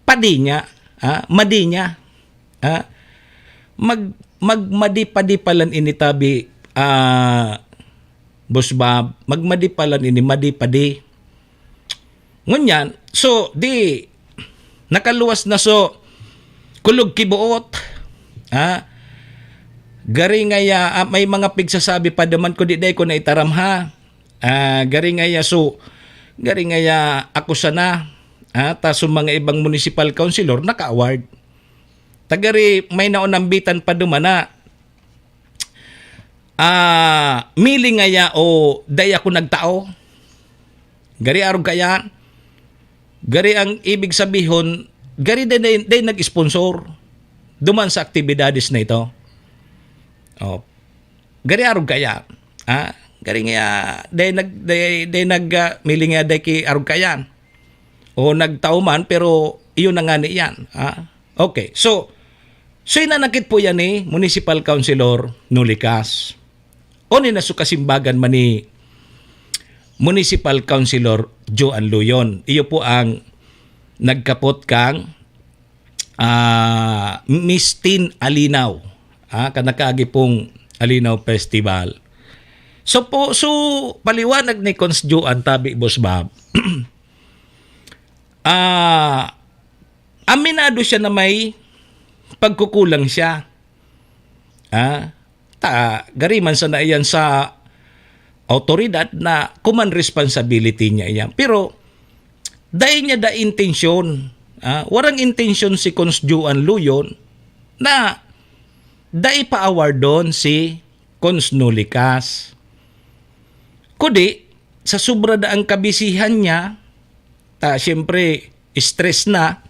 padi niya, ah, madi niya, ah, mag-, magmadi-padi palan ini tabi, ah, Boss Bob, magmadi palan ini, madi-padi. Ngunyan, so, di, nakaluwas na so, kulog kibuot, ha? Gari ngaya, ah, may mga pigsasabi pa duman, kundi dai ko na itaram, ha? Ah, gari ngaya, so, gari ngaya, ako sana, ha? Ta so mga ibang municipal councilor, naka-award. Tagari, may naunambitan pa duman na, ah, mili ngaya o dai ako nagtao. Gari arog kaya, gari ang ibig sabihon, gari din, din, din nag-sponsor duman sa aktibidades na ito. Oh. Gari arog kaya, ha? Gari nga, day nag, day, day nag, ah, mili nga day ki arog kaya. O nagtao man, pero iyon na nga ni yan, ha? Okay, so, so inanakit po yan ni Municipal Councilor Nulikas. O ni nasukasimbagan man ni Municipal Councilor Joan Luyon. Iyo po ang nagkapot kang, ah, Miss Tin Alinaw. Ah, kanakaagi pong Alinaw Festival. So po, so paliwanag ni Cons Joan tabi, Boss Bob. Ah, aminado siya na may pagkukulang siya. Ah, ta, gari man sana iyan sa awtoridad na common responsibility niya iyan. Pero, dai niya da intensyon, ah, warang intensyon si Cons Joan Luyon na dai pa-awardon si Cons Nulikas. Kudi, sa sobra da ang kabisihan niya, ta, siyempre, stress na,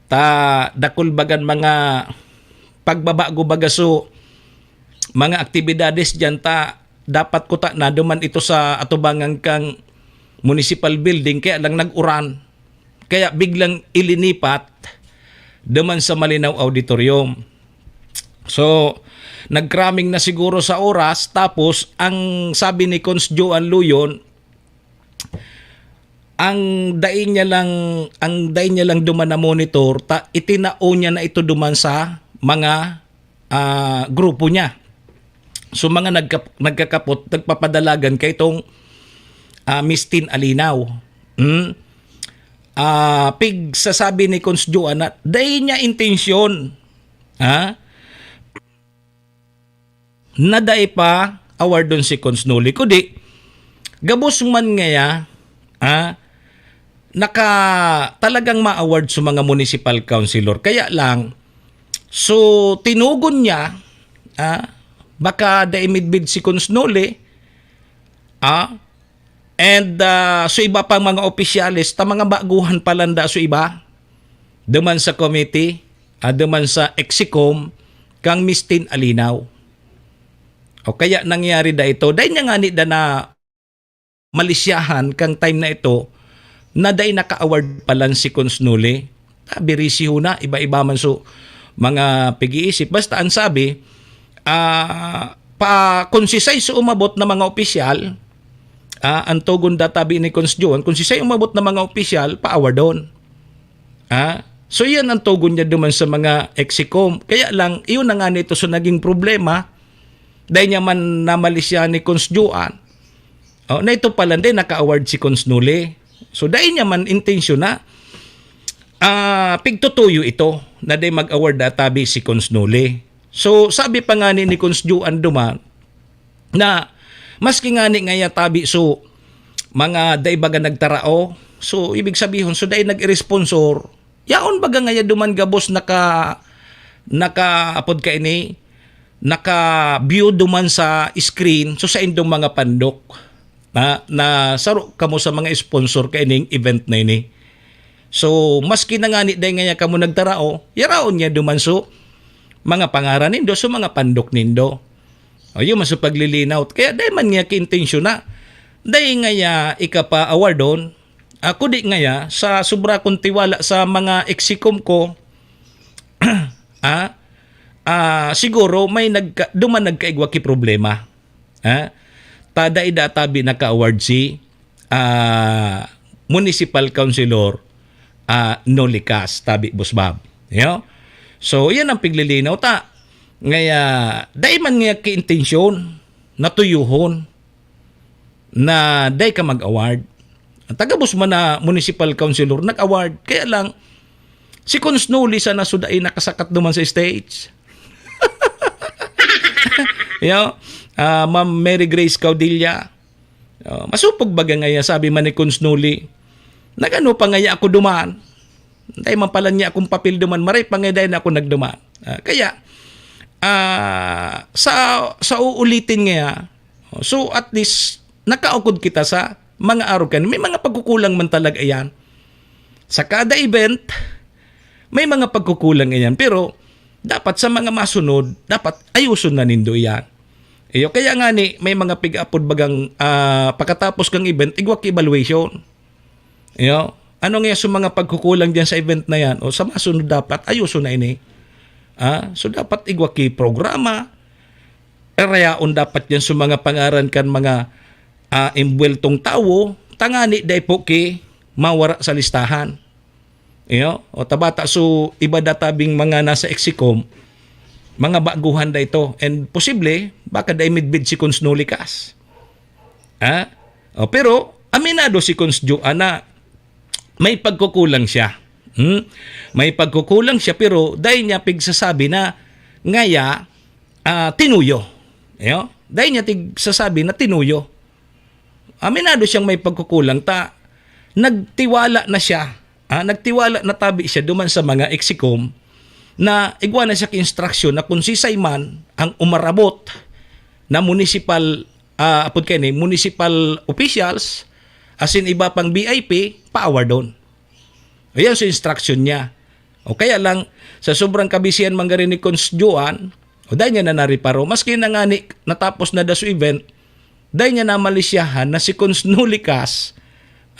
ta, dakul bagan mga pagbabago baga so mga aktibidades diyan, ta, dapat kuta na duman ito sa atubangan kang municipal building, kaya lang nag-uran. Kaya biglang ilinipat duman sa Malinaw Auditorium. So, nagkraming na siguro sa oras, tapos ang sabi ni Cons Joan Luyon, ang dai niya lang, ang dai niya lang duman na monitor, ta, itinao niya na ito duman sa mga, ah, grupo niya. So, mga nagka-, nagkakapot, nagpapadalagan kay itong, ah, Miss Tin Alinaw. Hmm? Ah, pigsasabi ni Cons Joan na dai niya intensyon, ha? Na dai pa awardon si Cons Noli, kundi gabos man ngaya, ah, naka-, talagang ma-award sa mga municipal councilor. Kaya lang, so, tinugon niya, ah, baka dai midbid si Cons Noli, ah, and, ah, so iba pang mga opisyales, ta mga baguhan pa landa so iba, duman sa committee, ah, duman sa Execom, kang Miss Tin Alinaw. O kaya nangyari da ito, dai niya ngani da na malisyahan kang time na ito na dai naka-award palan si Cons Noli. Ah, birisi ho na, iba-iba man so mga pig-iisip. Basta ang sabi, ah, pa, kung sisay so umabot na mga opisyal, ah, ang tugon da tabi ni Cons Joan, kung sisay umabot na mga opisyal, pa-awardon. Ah, so yan ang tugon niya duman sa mga execom. Kaya lang, iyon na nga nito so naging problema, dahil niya man namalisya ni Cons Joan, oh, na ito pala, hindi, naka-award si Cons Noli. So, dahil niya man intensyon na, ah, pigtutuyo ito na dahil mag-award na tabi si Cons Noli. So, sabi pa nga ni, ni Cons Joan duman na maski nga ni ngaya tabi, so, mga dai baga nagtarao, so, ibig sabihin, so, dai nag-responsor, yaon baga ngaya duman gabos naka, naka, apod ka ini, naka-view duman sa screen, so, sa indong mga pandok na, na saro kamo sa mga sponsor kaining event na ini. So, maski na ngani dai ngaya kamo nagtarao, yaraon niya duman so mga pangaran nindo, so mga pandok nindo. O, yun man so paglilinaw. Kaya dai man niya kiintensyon na. Dai ngaya ikapa-awardon, ako di ngaya sa sobra kong tiwala sa mga execom ko, ah, ah, siguro may nagka-, duman nagkaigwa ki problema. Ha? Tada idatabi naka-award si, ah, municipal councilor, ah, Nolikas, tabi, Boss Bob. Yo? So, yan ang piglilinaw ta. Ngaya, dai man nga kiintensyon na tuyuhon na dai ka mag-award. Ang taga-Boss man na municipal councilor, nag-award. Kaya lang, si Cons Noli sana so dai nakasakat duman sa stage. Yo? Ah, Ma'am Mary Grace Caudilla. Oh, masupog baga ngaya, sabi man ni Cons Noli. Nagano pa ngaya ako duman? Dai man pala niya akong papel duman. Maray pa ngaya dai na ako nagduman. Ah, kaya, ah, sa, sa uulitin ngaya, oh, so at least, nakaukod kita sa mga arog kan. May mga pagkukulang man talaga iyan. Sa kada event, may mga pagkukulang iyan. Pero, dapat sa mga masunod, dapat ayuson na nindo iyan. Iyo, kaya nga ni, may mga pig-apod bagang, ah, pagkatapos kang event, igwa ki evaluation. Iyo, ano nga sa mga pagkukulang diyan sa event na yan? O sa masunod dapat, ayuson na ini. Ah, so dapat igwa ki programa, rayaon dapat yan sa mga pangaran kan mga, ah, imbuweltong tawo, tangani dai po ki mawara sa listahan. Iyo, o tabata, so iba databing mga nasa execom, mga baguhan da ito. And posible, baka dai midbid si Cons Nolikas. Ha? O, pero, aminado si Cons Joan na may pagkukulang siya. Hmm? May pagkukulang siya, pero dai niya pigsasabi na ngaya, ah, tinuyo. Iyo? Dai niya tig-, sasabi na tinuyo. Aminado siyang may pagkukulang ta. Nagtiwala na siya. Ah, nagtiwala na tabi siya duman sa mga execom na igwa na siya ki instruction na kung sisay man ang umarabot na municipal, ah, apod kaini, municipal officials, asin iba pang V I P, paawardon. Ayan so instruction niya. O kaya lang, sa sobrang kabisihan man gari ni Cons Joan, o dai niya na nariparo. Maski na ngani, natapos na da so event, dai niya namalisyahan na si Cons Nolikas,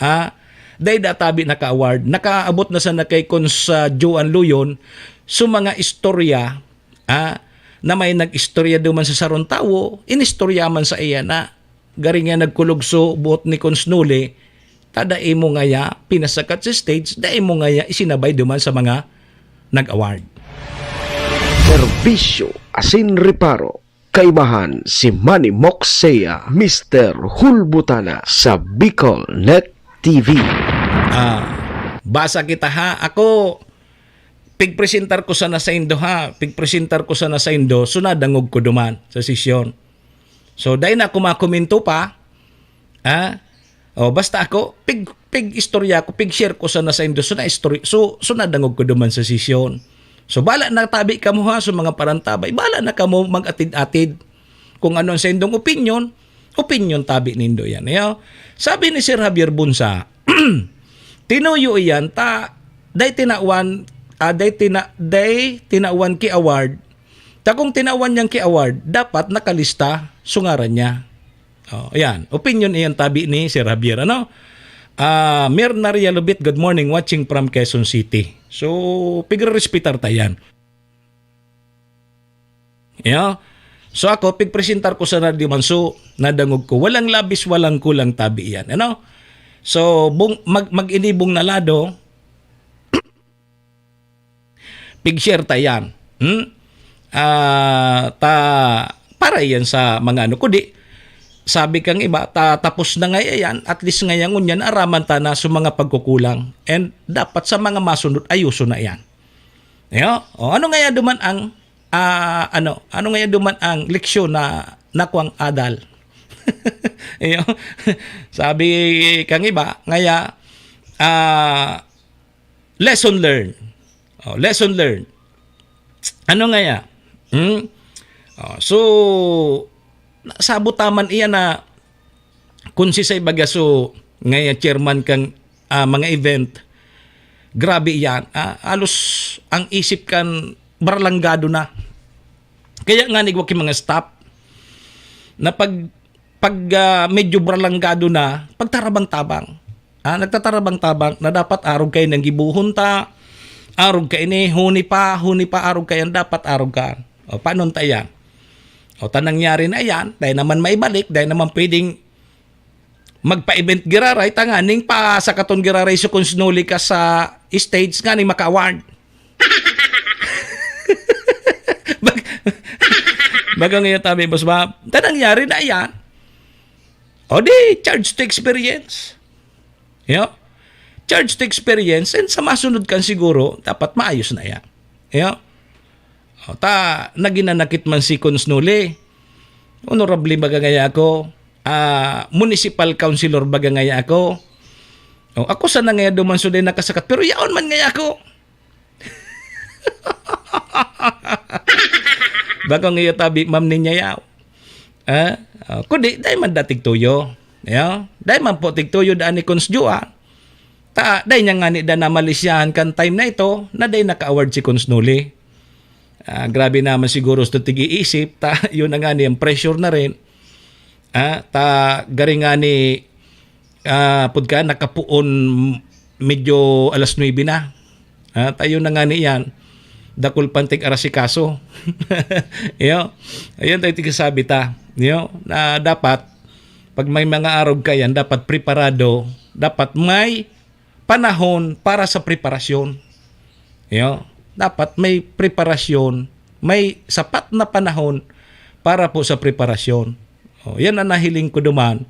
ah, dai da tabi naka-award. Nakaabot na sana kay Cons, ah, Joan Luyon, so mga istorya, ah, na may nag-istorya duman sa sarong tawo, inistorya man sa iya na gari nga nagkulog so buot ni Cons Noli, ta dai mo ngaya pinasakat sa stage, dai mo ngaya isinabay duman sa mga nag-award. Serbisyo asin reparo, kaibahan si Manny Moxea, Mister Hulbutana sa Bicol Net T V. Ah, basa kita ha. Ako, pigpresentar ko sana saindo ha. Pigpresentar ko sana saindo. So, nadangog ko duman sa sesyon. So, dai na ako makomento pa. Ha? O, basta ako, pig, pig-istorya ko, pig-share ko sana saindo. So, na-istorya, so, so, nadangog ko duman sa sesyon. So, bala na tabi kamo ha, so mga parantabay, bala na kamo mag-atid-atid. Kung ano ang saindong opinion, opinion tabi nindo yan. Ayo? Sabi ni Sir Javier Bunsa, tinuyo iyan, ta, dai tinawan, ah, dai tina-, dai tinawan ki award. Ta kung tinawan niyang ki award, dapat nakalista so ngaran niya. Oh, ayan. Opinion iyan tabi ni Sir Javier, ano? Ah, Mirna Realobit, good morning, watching from Quezon City. So, pigrerespetar ta yan. Yeah? So ako, pigpresentar ko sana di man so, nadangog ko. Walang labis, walang kulang tabi yan. Ano? So, bung, mag, mag-inibong na lado, pig-share ta yan. Hmm? Ah, ta, para yan sa mga ano. Kundi, sabi kang iba, ta, tapos na nga yan, at least nga yan, ngunyan, araman ta na sa mga pagkukulang. And dapat sa mga masunod, ayuso na yan. Yo? O, ano nga yan duman ang, ah, ano, ano nga yan duman ang leksyon na nakuang adal? Yo? Sabi kang iba, ngaya, ah, lesson learned. O, lesson learned. Ano nga yan? Hmm? O, so, nasabot taman iyan na kung si Say Bagaso nga chairman kang, ah, mga event, grabe iyan. Ah, halos ang isip kan barlanggado na. Kaya nga nigwa ki mga staff na pag, pag, ah, medyo barlanggado na, pagtarabang-tabang. Ah, nagtatarabang-tabang na dapat arog kayo nang gibuhon ta, arog kayo ni, huni pa, huni pa, arog kayo, dapat arog ka. O, paano ta yan? O, ta nangyari na yan, dahil naman maibalik, dahil naman pwedeng magpa-event giraray, tanganing pa sa katon giraray so kung sinuli ka sa stage nga ni maka-award. Bag-, baga ngayon tabi, boss ba? Ta nangyari na yan. O di, charge to experience. Yo? Charge to experience and sa masunod kan siguro, dapat maayos na yan. Yo? O, ta, naginanakit man si Cons Noli. Honorable baga ngaya ako, ah, municipal councilor baga ngaya ako. O, ako sana ngaya duman so din nakasakat, pero yaon man ngaya ako. Baka ngaya tabi, ma'am, ninya yaw. Ah, o, kundi, dahil man datig tuyo. Yo? Dahil man po tigtuyo daan ni Cons Juan. Ta, dai niya ngani da namalisyahan kan time na ito na dai naka-award si Cons Noli. Ah, grabe naman siguro sa tig-iisip, ta, yun na ngani, ang pressure na rin. Ah, ta, gari ngani, ah, pud ka, nakapuon medyo alas nuebe na. Ah, ta, yun na ngani yan. Dakul pantig arasikaso. Yo, ayun tayo tigasabi ta. Yo, na dapat, pag may mga arog ka yan, dapat preparado, dapat may panahon para sa preparasyon. Yo, dapat may preparasyon, may sapat na panahon para po sa preparasyon. O, yan ang nahiling ko duman.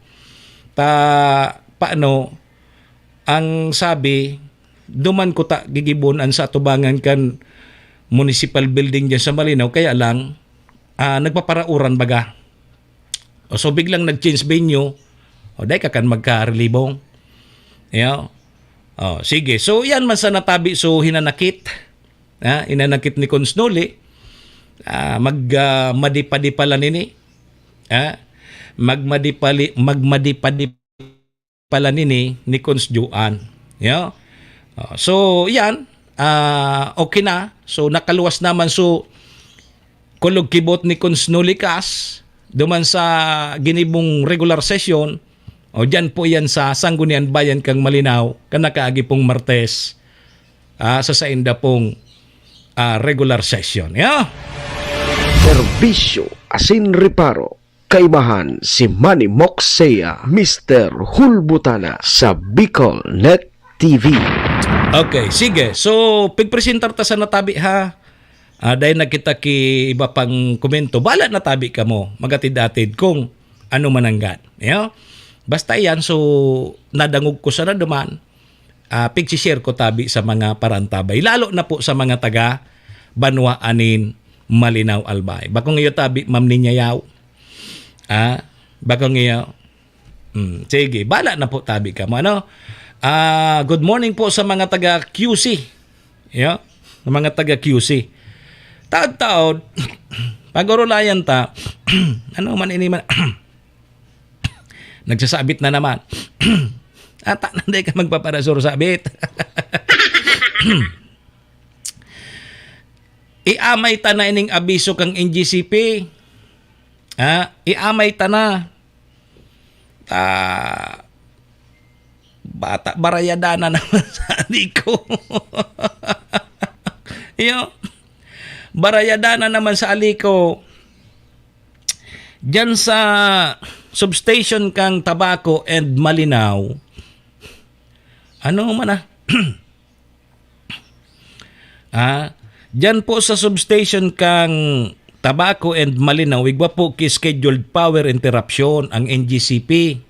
Ta, paano, ang sabi, duman ko ta gigibon an sa atubangan kan municipal building dyan sa Malinaw, kaya lang, ah, nagpaparauran baga. O, so, biglang nag-change venue, o, dai ka kan magkarelibong. Yo. O, sige. So, yan man sa natabi, so, hinanakit. Ha? Hinanakit ni Cons Noli. Ah, mag, ah, madipadi pala nini. Ha? Magmadipali-, magmadipadi pala nini ni Cons Juan. Yo? O, so, yan. Ah, okay na. So, nakaluwas naman so kulog kibot ni Cons Noli Cas duman sa ginibong regular session. O, dyan po yan sa Sangguniang Bayan kan Malinao, kan nakaagi pong Martes, ah, sa sainda pong, ah, regular session. Yo? Serbisyo asin reparo. Kaibahan si Manny Moxea, Mister Hulbutana sa Bicol Net T V. Okay, sige. So, pigpresentar ta sa natabi, ha. Ah, dahil nagkita ki iba pang komento, bala natabi kamo, magatid-atid kung ano man ang gan. Yo? Basta yan, so, nadangog ko sana duman, ah, pigsi-share ko tabi sa mga parantabay, lalo na po sa mga taga Banwa anin Malinao, Albay. Bakong iyo tabi, Ma'am Ninya Yao. Ah, bakong iyo. Hmm, sige, bala na po tabi ka mo, ano? Ah, good morning po sa mga taga Q C. Yo, sa mga taga Q C. Taod-taod, pag-orolayan ta, ano man ini man, nagsasabit na naman. Ata na di ka magpaparasur-sabit. Iamay ta na ining abiso kang N G C P. Ha? Iamay ta na. Ah, bata, barayada na naman sa aliko. Iyo, barayada na naman sa aliko. Diyan sa substation kang Tabaco and Malinao, ano man na? Ah, diyan po sa substation kang Tabaco and Malinao, igwa po ki scheduled power interruption ang N G C P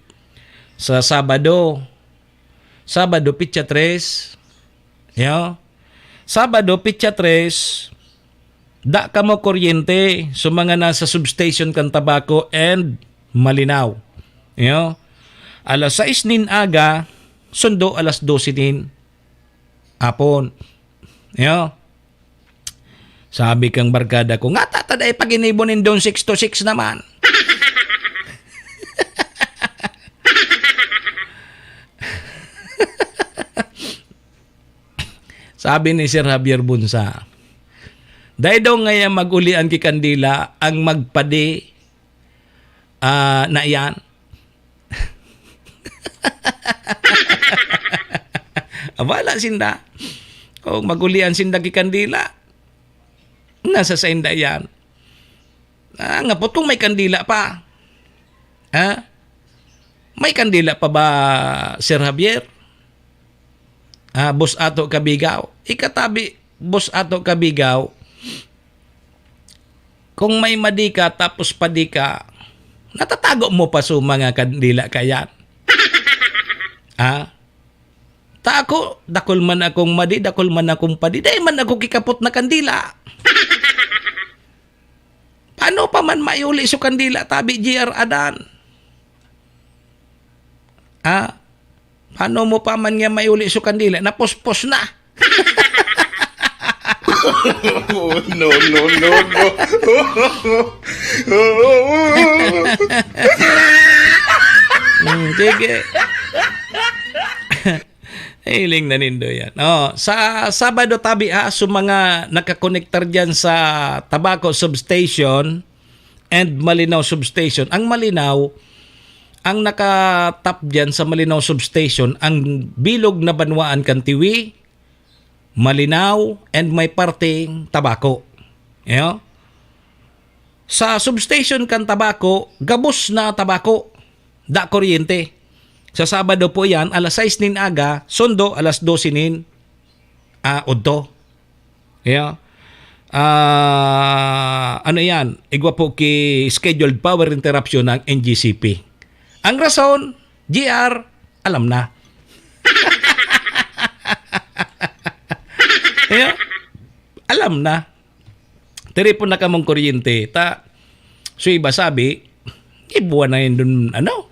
sa Sabado. Sabado, pitsa tres. Yo. Sabado, pitsa tres, da kamo kuryente sa mga nasa substation kan Tabaco and Malinao. Yo. Alas sais nin aga, sundo alas dose nin apon. Yo. Sabi kang barkada ko, "Ngata ta dai paginibo nindong six to six naman?" Sabi ni Sir Javier Bunsa, "Dai daw ngaya mag-ulian ki kandila ang magpadi, ah, na iyan." Abala sinda. Kung mag-ulian sinda ki kandila, nasa sainda iyan. Ah, ngapot kung may kandila pa. Ha? May kandila pa ba, Sir Javier? Ah, Boss Ato Kabigaw. Ikatabi, Boss Ato Kabigaw, kung may madi ka, tapos padi ka, natatago mo pa sa mga kandila kayan? Ha? Ta ako, dakul man akong madi, dakul man akong padi, dai man ako kikapot na kandila. Paano pa man maiuli so kandila, tabi, G R Adan? Ha? Paano mo pa man nga maiuli so kandila? Napuspos na. No, no, no, no. Hmm, sige. Hiling na nindo yan. Oh, sa Sabado tabi, ha, so mga nakakonektar dyan sa Tabaco Substation and Malinao Substation. Ang Malinao, ang nakatap dyan sa Malinao Substation, ang bilog na banwaan kan Tiwi, Malinao, and may parteng Tabaco. Yo? Sa substation kan Tabaco, gabos na Tabaco. Da kuryente. Sa Sabado po yan, alas sais nin aga, sundo alas dose nin, ah, udto. Yo? Ah, ano yan? Igwa po ki scheduled power interruption ng N G C P. Ang rason, G R, alam na. Yo? Alam na. Tiripon na kamong kuryente. Ta, so iba sabi, ibuwan na yun dun, ano?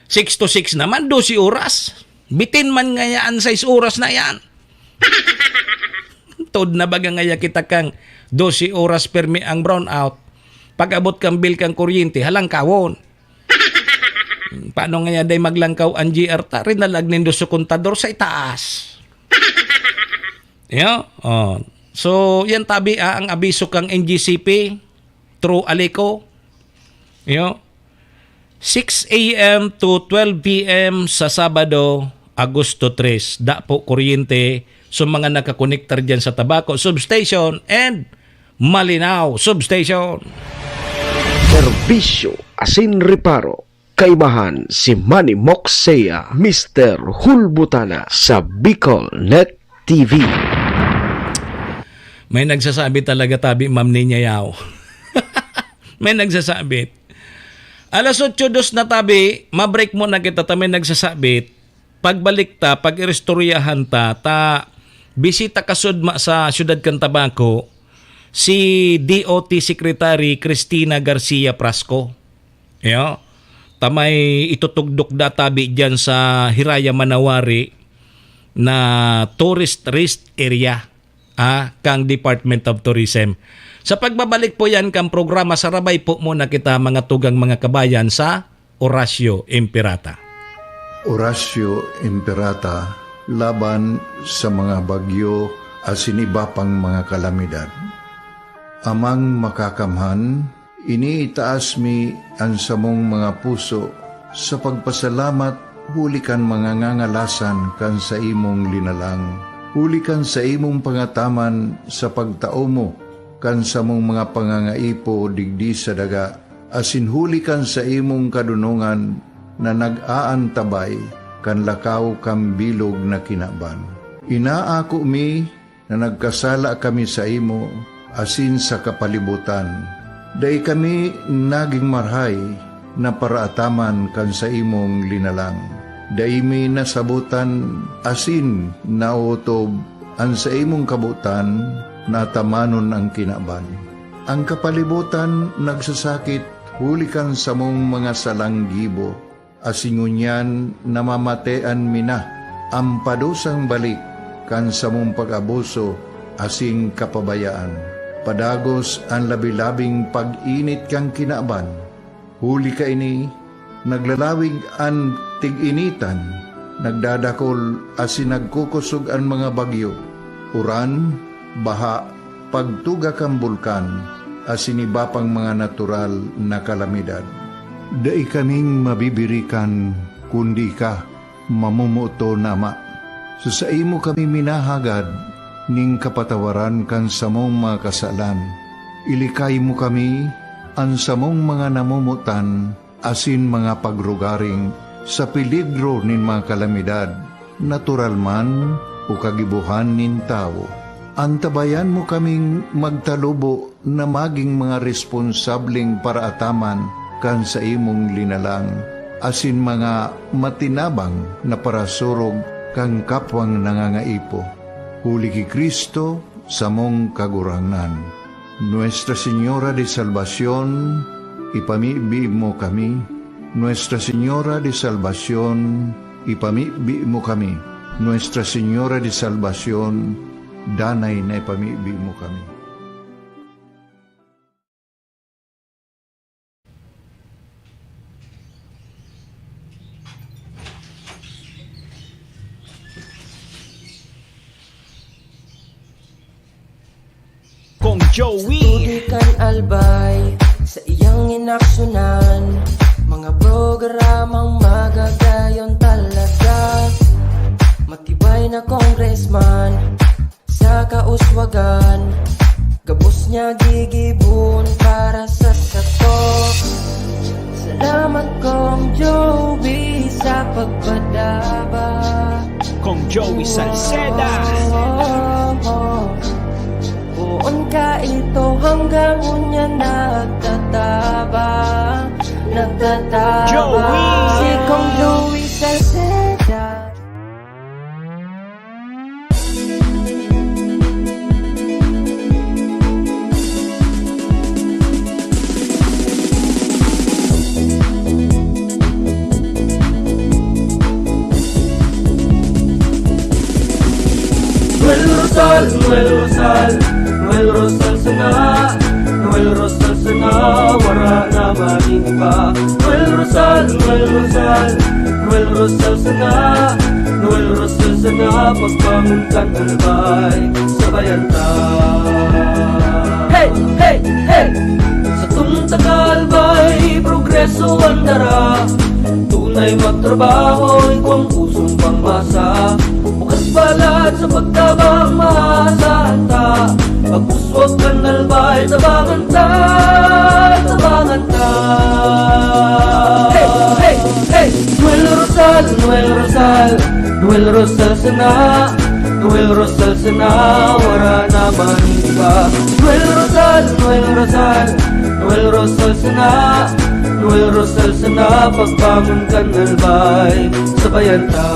Six to six naman, dose oras. Bitin man ngaya an sais oras na yan. Tod na baga ngaya kita kang dose oras permi ang brownout. Pag-abot kang bill kang kuryente, halangkawon. Paano ngaya day maglangkaw ang G R ta? Rinalag nindo sa kontador sa itaas. Yo? Oh. So, yan tabi, ah, ang abiso kang N G C P through Aleco. Yo? Six a m to twelve p m sa Sabado, Agosto tres. Da po kuryente sa mga nakakonektar dyan sa Tabaco Substation and Malinao Substation. Serbisyo asin reparo. Kaibahan si Manny Moxea, Mister Hulbutana sa Bicol Net T V. May nagsasabi talaga, tabi, Ma'am Ninya Yao. May nagsasabi. Alas otso dos na, tabi, mabreak muna kita, ta may nagsasabi. Pagbalik ta, pag-iristoryahan ta, ta bisita kasudma sa siyudad kan Tabaco, si D O T Secretary Cristina Garcia Prasco. Yo, ta may itutugdok da tabi diyan sa Hiraya Manawari na tourist risk area, ah, kang Department of Tourism. Sa pagbabalik po yan kang programa, sarabay po muna kita, mga tugang, mga kabayan, sa Orasyo Imperata. Orasyo Imperata laban sa mga bagyo asin iba pang mga kalamidad. Amang Makakamhan, iniitaas mi an samong mga puso sa pagpasalamat huli kan mga ngangalasan kan saimong linalang, huli kan saimong pangataman sa pagtao mo kan samong mga pangangaipo digdi sa daga, asin huli kan saimong kadonongan na nag-aantabay kan lakaw kan bilog na kinaban. Inaako mi na nagkasala kami saimo asin sa kapalibotan. Dai kami nagin marahay na paraataman kan saimong linalang. Dai mi nasabotan asin naotob an saimong kabotan na atamanon an kinaban. An kapalibotan nagsasakit huli kan samong mga salang gibo, asin ngunyan namamatean mi na an padusang balik kan samong pag-abuso asin kapabayaan. Padagos an labi-labing pag-init kan kinaban. Huli kaini, naglalawig an tig-initan, nagdadakol asin nagkukosog an mga bagyo, uran, baha, pagtuga kan bulkan, asin iba pang mga natural na kalamidad. Dai kaming mabibirikan kundi ika, mamomoton na Ama. Sa saimo kami minahagad nin kapatawaran kan samong mga kasalan. Ilikay mo kami, an samong mga namomotan, asin mga pagrugaring sa peligro nin mga kalamidad, natural man o kagibohan nin tawo. Antabayan mo kaming magtalubo na magin mga responsableng paraataman kan saimong linalang, asin mga matinabang na parasurog kan kapwang nangangaipo. Huli ki Cristo, samong Kagurangnan. Nuestra Señora de Salvacion, ipamibi mo kami. Nuestra Señora de Salvacion, ipamibi mo kami. Nuestra Señora de Salvacion, danay na ipamibi mo kami. Kong Joey. Sa tubig kan Albay, sa iyang inaksyonan, mga programang magagayon talaga. Matibay na congressman, sa kauswagan, gabos niya gigibon para sa sato. Salamat, Kong Joey, sa pagpadaba. Kong Joey Salceda. Poon ka ito hanggang unya nagtataba, nagtataba. Joey. Si Kong Joey Salceda. Noel Rosal, Noel Rosal, Noel Rosal sana, Noel Rosal sana, wara na magin iba. Noel Rosal, Noel Rosal, Noel Rosal sana, Noel Rosal sana, pagbangon kan Albay, sabayan ta. Hey, hey, hey! Satong taga-Albay, progreso an dara. Tunay magtrabaho, igwang pusong pangmasa. Bukas palad sa pagtabang, maasahan ta. Pag-uswag kan Albay, tabangan ta, tabangan ta. Hey, hey, hey! Noel Rosal, Noel Rosal, Noel Rosal sana, Noel Rosal sana, wara na magin iba. Noel Rosal, Noel Rosal, Noel Rosal sana, Noel Rosal sana, pagbangon kan Albay, sabayan ta.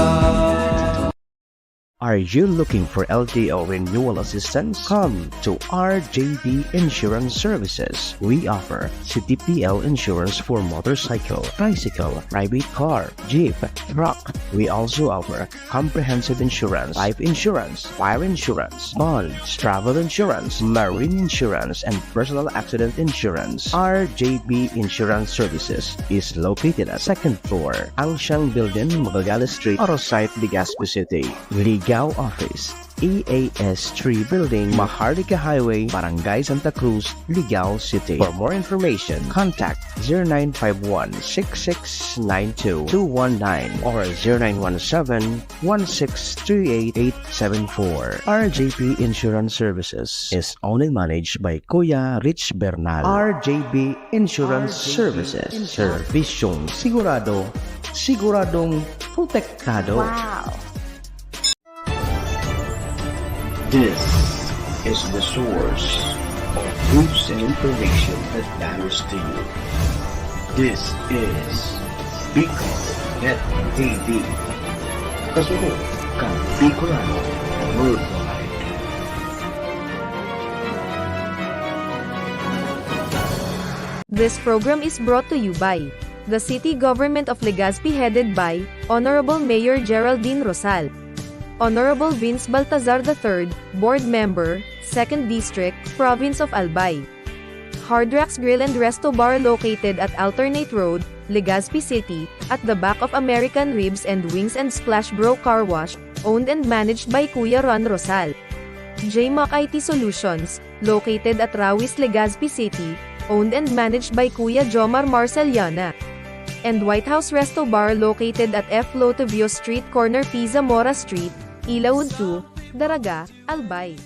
Are you looking for L T O renewal assistance? Come to R J B Insurance Services. We offer C T P L insurance for motorcycle, tricycle, private car, jeep, truck. We also offer comprehensive insurance, life insurance, fire insurance, bonds, travel insurance, marine insurance, and personal accident insurance. R J B Insurance Services is located at second floor, Angsiang Building, Magallanes Street, Oro Site, Legazpi City. Ligao Office, E A S three Building, Maharlika Highway, Barangay Santa Cruz, Ligao City. For more information, contact zero nine five one six six nine two two one nine or zero nine one seven one six three eight eight seven four. R J P Insurance Services is owned and managed by Kuya Rich Bernal. R J B Insurance Services. Servisyong sigurado, siguradong protektado. Wow! This is the source of news and information that matters to you. This is Bicol Net T V. Kasunod kan Bicolano Worldwide. This program is brought to you by the City Government of Legazpi, headed by Honorable Mayor Geraldine Rosal, Honorable Vince Baltazar the third, Board Member, Second District, Province of Albay. Hard Rocks Grill and Resto Bar, located at Alternate Road, Legazpi City, at the back of American Ribs and Wings and Splash Bro Car Wash, owned and managed by Kuya Ron Rosal. J Mac I T Solutions, located at Rawis, Legazpi City, owned and managed by Kuya Jomar Marceliana. And White House Resto Bar, located at F Lotovio Street, corner P Zamora Street, Ilaud two, Daraga, Albay.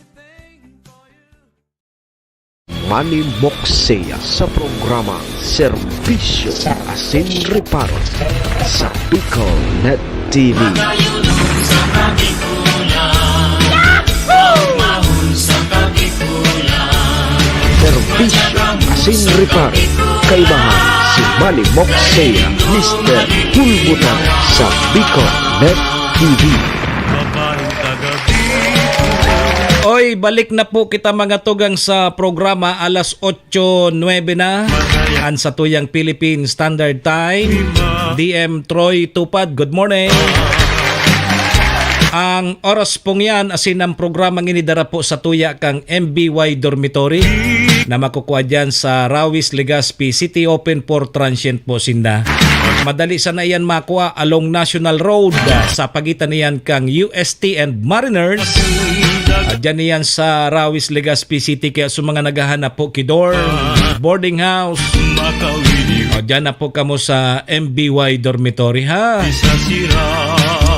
Manny Moxea sa programa Serbisyo Asin Reparo sa Bicol Net T V. Serbisyo Asin Reparo, kaibahan si Manny Moxea, Mister Pulbutan sa Bicol Net T V. Oy, balik na po kita, mga tugang, sa programa. Alas otso nuebe na an satuyang Philippine Standard Time. D M Troy Tupad, good morning. Ang oras pong yan, asin ang programang ini dara po sa tuya kang M B Y Dormitory na makukuha dyan sa Rawis, Legazpi City. Open for transient po sinda. Madali sana iyan makua along National Road, ah, sa pagitan niyan kang U S T and Mariners. Ah, dyan iyan sa Rawis, Legazpi City. Kaya sa mga naghahanap po ki dorm, boarding house, ah, dyan na po kamo sa M B Y Dormitory, ha?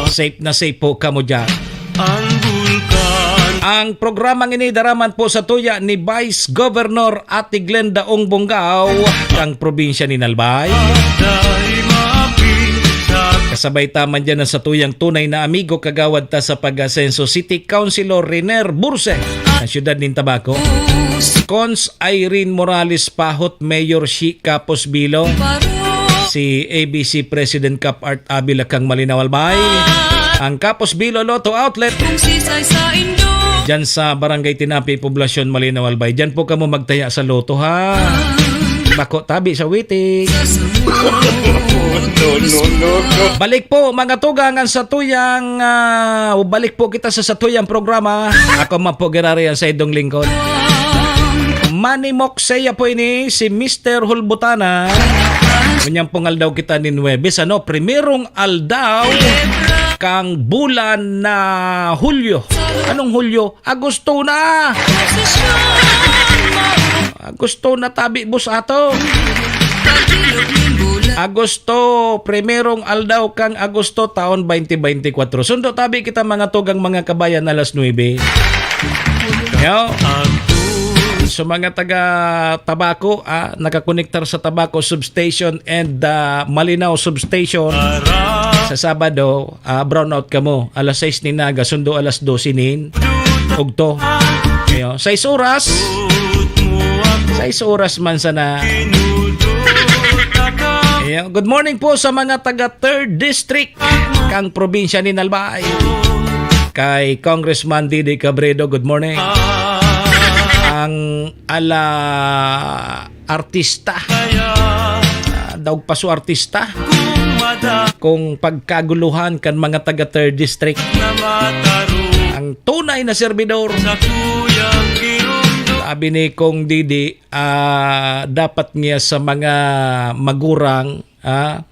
Safe na safe po kamo dyan. Ang programang ini dara man po sa tuya ni Vice Governor Ate Glenda Ong Bongao, kang probinsya ni Albay. Kasabay ta man dyan ang satuyang tunay na amigo, kagawad ta sa pag-asenso, City Councilor Riner Burse, ng siyudad nin Tabaco. Cons Irene Morales Pahot, Mayor Shi Capos Bilo. Si A B C President Cap Art Abila kang Malinaw, Albay. Ang Capos Bilo Lotto Outlet. Diyan sa Barangay Tinapi, Poblacion, Malinaw, Albay. Diyan po kamo magtaya sa lotto, ha? Bako tabi sa witik. Balik po, mga tugang, ang satuyang, ah, balik po kita sa satuyang programa. Ako man po, Gerari, ang saindong lingkod. Manny Moxea po ini, si Mister Hulbutana. Ngunyan pong aldaw kita nin Huwebes, ano, primerong aldaw kang bulan na Hulyo. Anong Hulyo? Agosto na! Agosto na tabi, boss, ato. Agosto, primerong aldaw kang Agosto, taon twenty twenty-four. Sundo tabi kita, mga tugang, mga kabayan, alas nuebe. Yo. Sa mga taga Tabaco, ah, nakakonektar sa Tabaco Substation and, ah, Malinao Substation, sa Sabado, ah, brownout kamo. Alas sais nin aga, sundo alas dose nin ugto. Ayo, sais oras. Sais oras man sana. Ayo, good morning po sa mga taga Third District kang probinsya nin Albay. Kay Congressman Didi Cabredo, good morning. Ang ala artista. Ah, daog pa su artista. Kung pagkaguluhan kan mga taga Third District. Ang tunay na serbidor. Sabi ni Kong Didi, ah, dapat niya sa mga magurang, ah,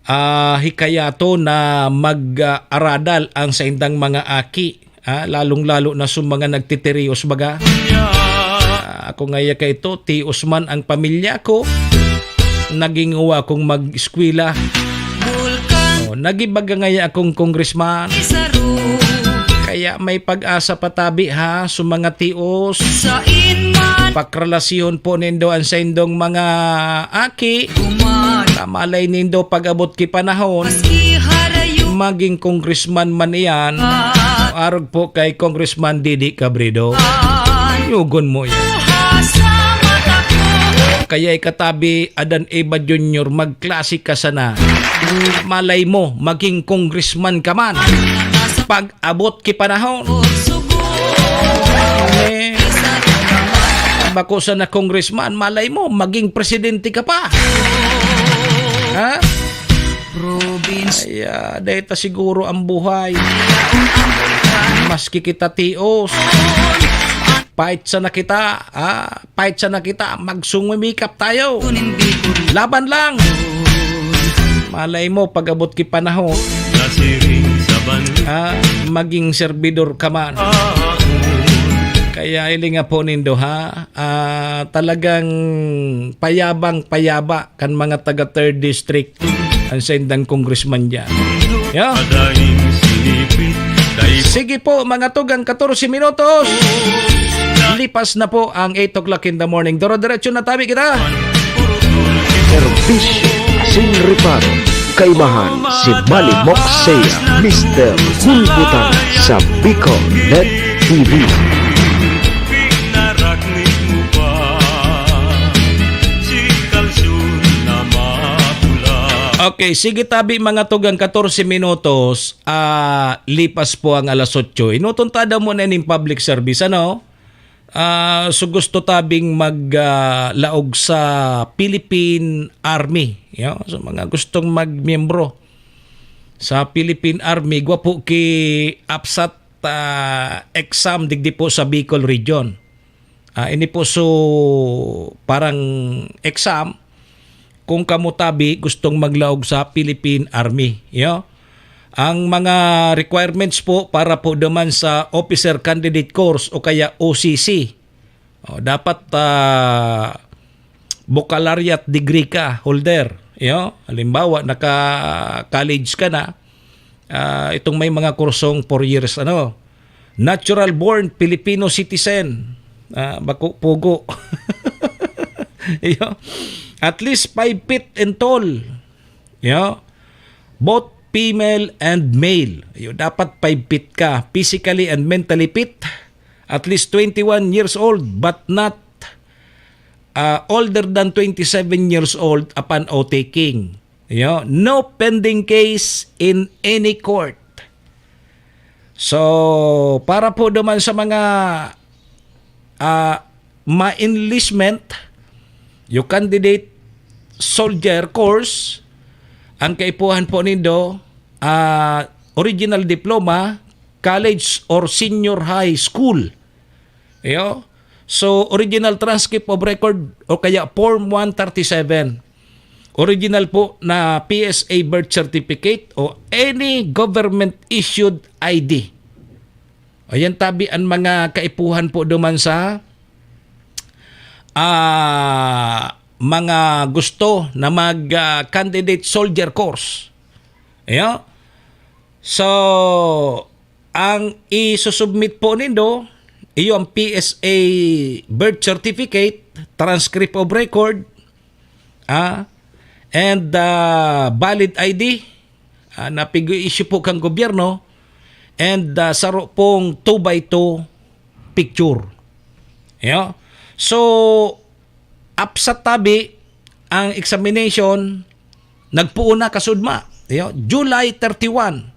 ah, hikayaton na mag-aradal ang saindang mga aki, Ah, lalong-lalo na sa mga nagtitirios baga. Ah, ako ngaya kaito, tios man ang pamilya ko. Naging uwa akong mag-eskwela. Oh, nagibaga ngaya akong congressman. Kaya may pag-asa pa tabi ha, sa mga tios. Pakralasyon po nindo ang saindong mga aki. Na malay nindo pag-abot ki panahon, maging congressman man iyan, arog po kay Congressman Didi Cabredo. Yugon mo yan. Kaya ikatabi, Adan Eva Junior, magklase ka sana. Malay mo, maging congressman ka man. Pag-abot ki panahon. Eh, bako sana congressman, malay mo, maging presidente ka pa. Ha? Ay, ah, dahil ta siguro ang buhay. Maski kita tios. Fight sana kita, ah, fight sana kita. Magsumimikap tayo. Laban lang. Malay mo, pag-abot ki panahon, ah, maging servidor ka man. Kaya hiling nga po nindo, ha? Ah, talagang payabang-payaba kan mga taga third District ang saindang congressman diyan. Yeah? Sige po, mga tugang, katorse minutos. Lipas na po ang eight o'clock in the morning. Doro-diretso na tabi kita. Serbisyo sin reparo. Kaimahan si Malimok Sea, Mister Gulgutan sa Bicol Net T V. Okay, sige tabi mga tugang, katorse minutos, ah, lipas po ang alas otso. Inuton ta daw muna ning public service, ano? Ah, so gusto tabing mag, ah, laog sa Philippine Army, yo? So mga gustong magmiyembro sa Philippine Army, gwa po ki AFSAT, ah, exam digdi po sa Bicol Region. Ah, ini po so parang exam kung kamo tabi gustong maglaog sa Philippine Army, yo? Ang mga requirements po para po duman sa Officer Candidate Course o kaya O C C. O, dapat, ah, baccalaureate degree ka, holder, yo? Halimbawa, naka-college ka na, ah, itong may mga kursong four years, ano, natural born Filipino citizen, ah, bako pugo. Yo? At least five feet in tall. Yo? Both female and male. Yo, dapat five feet ka, physically and mentally fit. At least twenty-one years old, but not, ah, older than twenty-seven years old upon oath taking. Yo, no pending case in any court. So, para po naman sa mga, ah, ma-enlistment, yung candidate soldier course, ang kaipuhan po nindo, ah, original diploma, college or senior high school. Iyo. So, original transcript of record o kaya Form one thirty-seven. Original po na P S A birth certificate o any government issued I D. Ayan tabi ang mga kaipuhan po duman sa, ah, mga gusto na mag, ah, candidate soldier course. Ayo. So, ang isusubmit po nindo, iyo ang P S A birth certificate, transcript of record, ah, and, ah, valid I D, ah, na pig-issue po kang gobyerno, and, ah, saro pong two by two picture. Iyo. So, AFSAT tabi, ang examination, nagpuon na kasudma. Iyo, July thirty-one.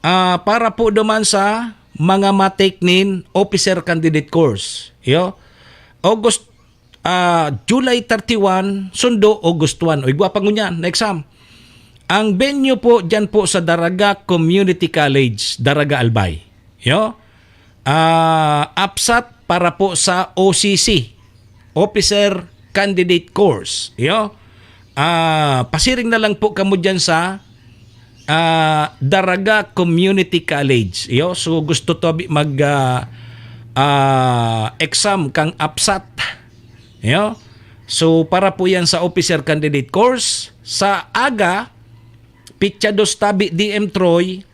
Ah, para po duman sa mga matik nin officer candidate course. Iyo, August, ah, July thirty-one, sundo August one. O, igwa pa ngunyan na exam. Ang venue po, dyan po sa Daraga Community College, Daraga, Albay. Yo? Ah, AFSAT para po sa O C C, Officer Candidate Course. Yo? Ah, pasiring na lang po kamo dyan sa ah, Daraga Community College. Iyo, so gusto to abi mag, ah, ah, exam kang APSAT. Iyo. So para po yan sa officer candidate course. Sa aga, pitsa dos tabi D M Troy,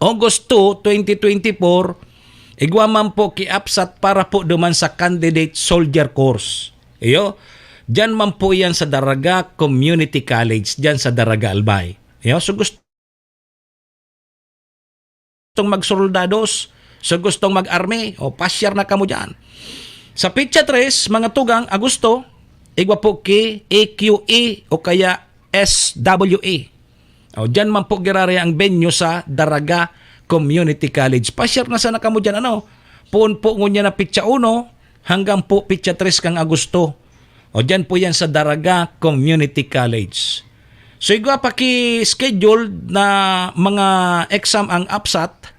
August two, twenty twenty-four, igwa man po ki APSAT para po duman sa candidate soldier course. Iyo, diyan man po yan sa Daraga Community College, diyan sa Daraga, Albay. Iyo, so gustong magsoldados, so gustong mag-army, o pasyar na kamo diyan. Sa pitsa tres, mga tugang, Agosto, igwa po ki A Q E o kaya S W E. O, diyan man po giraray ang venue sa Daraga Community College. Pasyar na sana kamo diyan, ano? Poon po ngunyan na pitsa uno hanggang po pitsa tres kang Agosto. O, diyan po yan sa Daraga Community College. So, igwa pa ki-scheduled na mga exam ang APSAT,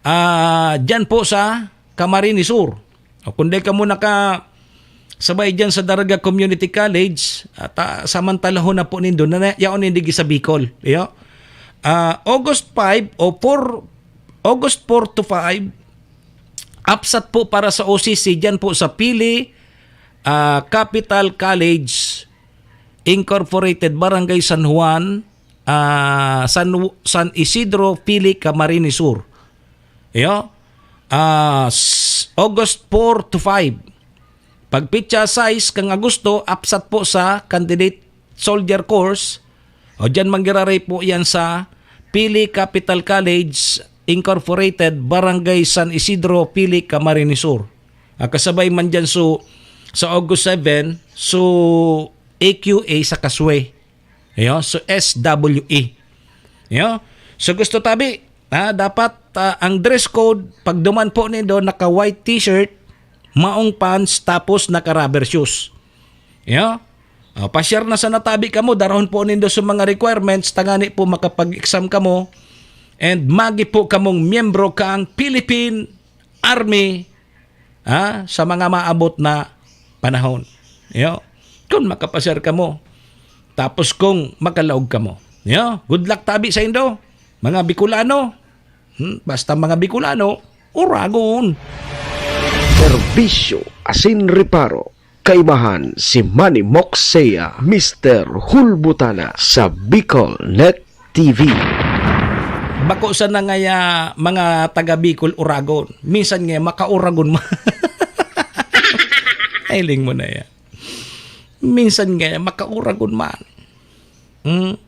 ah, diyan po sa Camarines Sur. O, kung di kamo naka sabay diyan sa Daraga Community College, at, ah, samantalahon na po nindo na, na yaon nindig sa Bicol. Iyo? Ah, August five o four, August four to five, APSAT po para sa O C C diyan po sa Pili, ah, Capital College Incorporated, Barangay San Juan, ah, San, San Isidro, Pili, Camarines Sur. Iyo? Ah, s-, August four to five. Pagpitsa sais kang Agosto, APSAT po sa Candidate Soldier Course. O diyan manggiraray po yan sa Pili Capital College Incorporated, Barangay San Isidro, Pili, Camarines Sur. Ah, kasabay man dyan so, sa August seven, so A Q A sa Kaswe. Iyo, so S W E. Iyo. So gusto tabi, ha, dapat, ah, ang dress code, pag duman po nindo, naka white t-shirt, maong pants, tapos naka rubber shoes. Iyo. Ah, pasyar na sana tabi kamo, darahon po nindo sa mga requirements, tangani po makapag-exam kamo, and magi po kamong miyembro kang Philippine Army, ha, sa mga maabot na panahon. Iyo. Kung makapasyar kamo, tapos kung makalaog kamo. Iyo. Good luck tabi saindo, mga Bicolano. Hmm, basta mga Bicolano, Oragon. Serbisyo asin reparo. Kaibahan si Manny Moxea, Mister Hulbutana sa Bicol Net T V. Bako sana ngaya mga taga Bicol, Oragon. Minsan ngaya makauragon man. Hiling mo na yan. Minsan ngaya makauragon man. Hmm?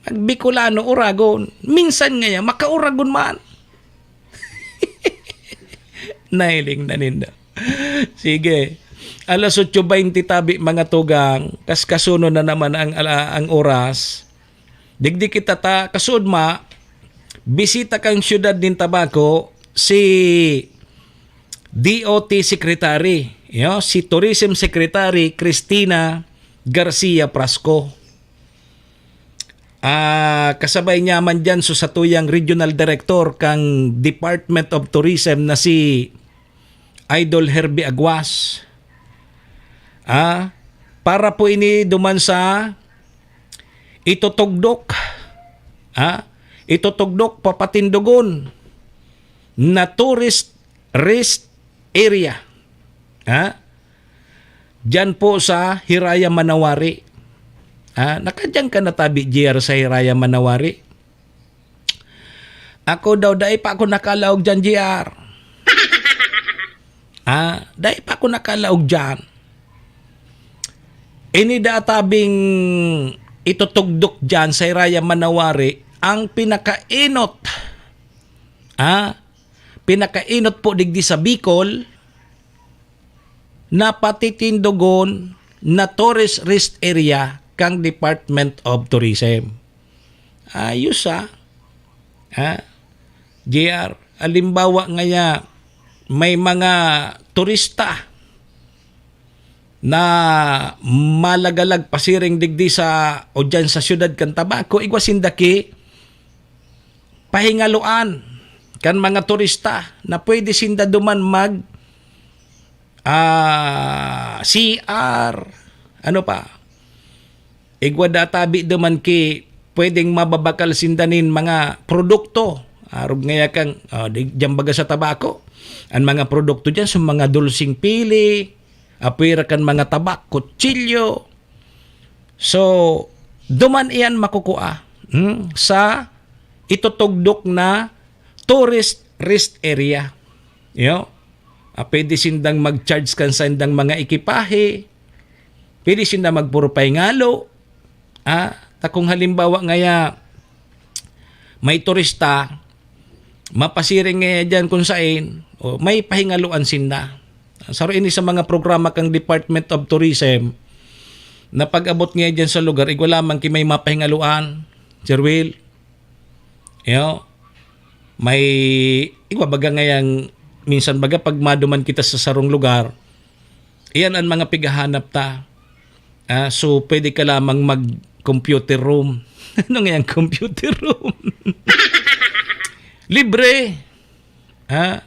Mag-Bicolano, Oragon. Minsan ngaya makauragon man. Nahiling na ninda. Sige. Alas otso baynte tabi, mga tugang. Kaskasuno na naman ang, ala-, ang oras. Digdi kita ta, kasuodma, bisita kang siyudad nin Tabaco, si D O T Secretary, yo, si Tourism Secretary Cristina Garcia Prasco. Ah, kasabay niya man diyan so satuyang Regional Director kang Department of Tourism na si Idol Herbie Aguas. Ah, para po ini duman sa itutugdok. Ah, itutugdok, papatindogon na tourist rest area. Ha? Diyan po sa Hiraya, Manawari. Ha? Nakadiyan ka na tabi, J R, sa Hiraya, Manawari? Ako daw, dai pa ako nakalaog diyan, J R. Ha? Dai pa ako nakalaog diyan. Ini da tabing itutugdok diyan sa Hiraya, Manawari, ang pinakainot. Ha? Pinakainot po digdi sa Bicol na patitindogon na tourist rest area kang Department of Tourism. Ayos, ah. Ha? J R, halimbawa ngaya, may mga turista na malagalag pasiring digdi sa, o diyan sa siyudad kan Tabaco, igwa sinda ki pahingaloan kan mga turista na pwede sinda duman mag, ah, C R, ano pa? Igwa da tabi duman ki pwedeng mababakal sinda nin mga produkto. Arog ngaya kang, ah, di, diyan baga sa tabako. Ang mga produkto diyan, sa mga dulsing pili, apwera kan mga tabak, kutsilyo. So, duman iyan makukua, hmm, sa itutugdok na tourist rest area. Yo? Ah, pwede sindang mag-charge kan saindang mga ekipahe. Pwede sinda magpuro pahingalo. Ah, ta kung halimbawa ngaya, may turista, mapasiring ngaya diyan kung sain, o may pahingaluan sinda. Saro ini sa mga programa kang Department of Tourism na pag-abot ngaya diyan sa lugar, igwa lamang ki may mapahingaluan, Sir Will. Yo, may, igwa baga ngayang, minsan baga pag maduman kita sa sarong lugar, iyan ang mga pighahanap ta. Ah, so, pwede ka lamang mag-computer room. Ano ngayang computer room? Libre. Ha?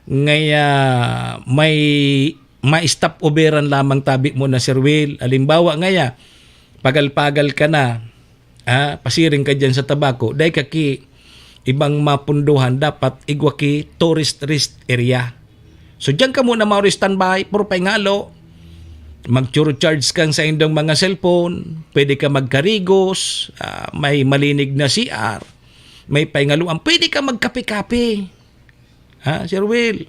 Ngaya may, ma-stop overan lamang tabi mo na, Sir Will. Halimbawa ngaya, pagal-pagal ka na, ah, pasiring ka diyan sa tabako, dai ka ki ibang mapunduhan, dapat igwa ki tourist rest area. So, diyan ka muna mauri standby, puro paingalo. Mag-charge kang saindong mga cellphone, pwede ka magkarigos, ah, may malinig na C R, may paingaluan, pwede ka magkape-kape. Ha, Sir Will?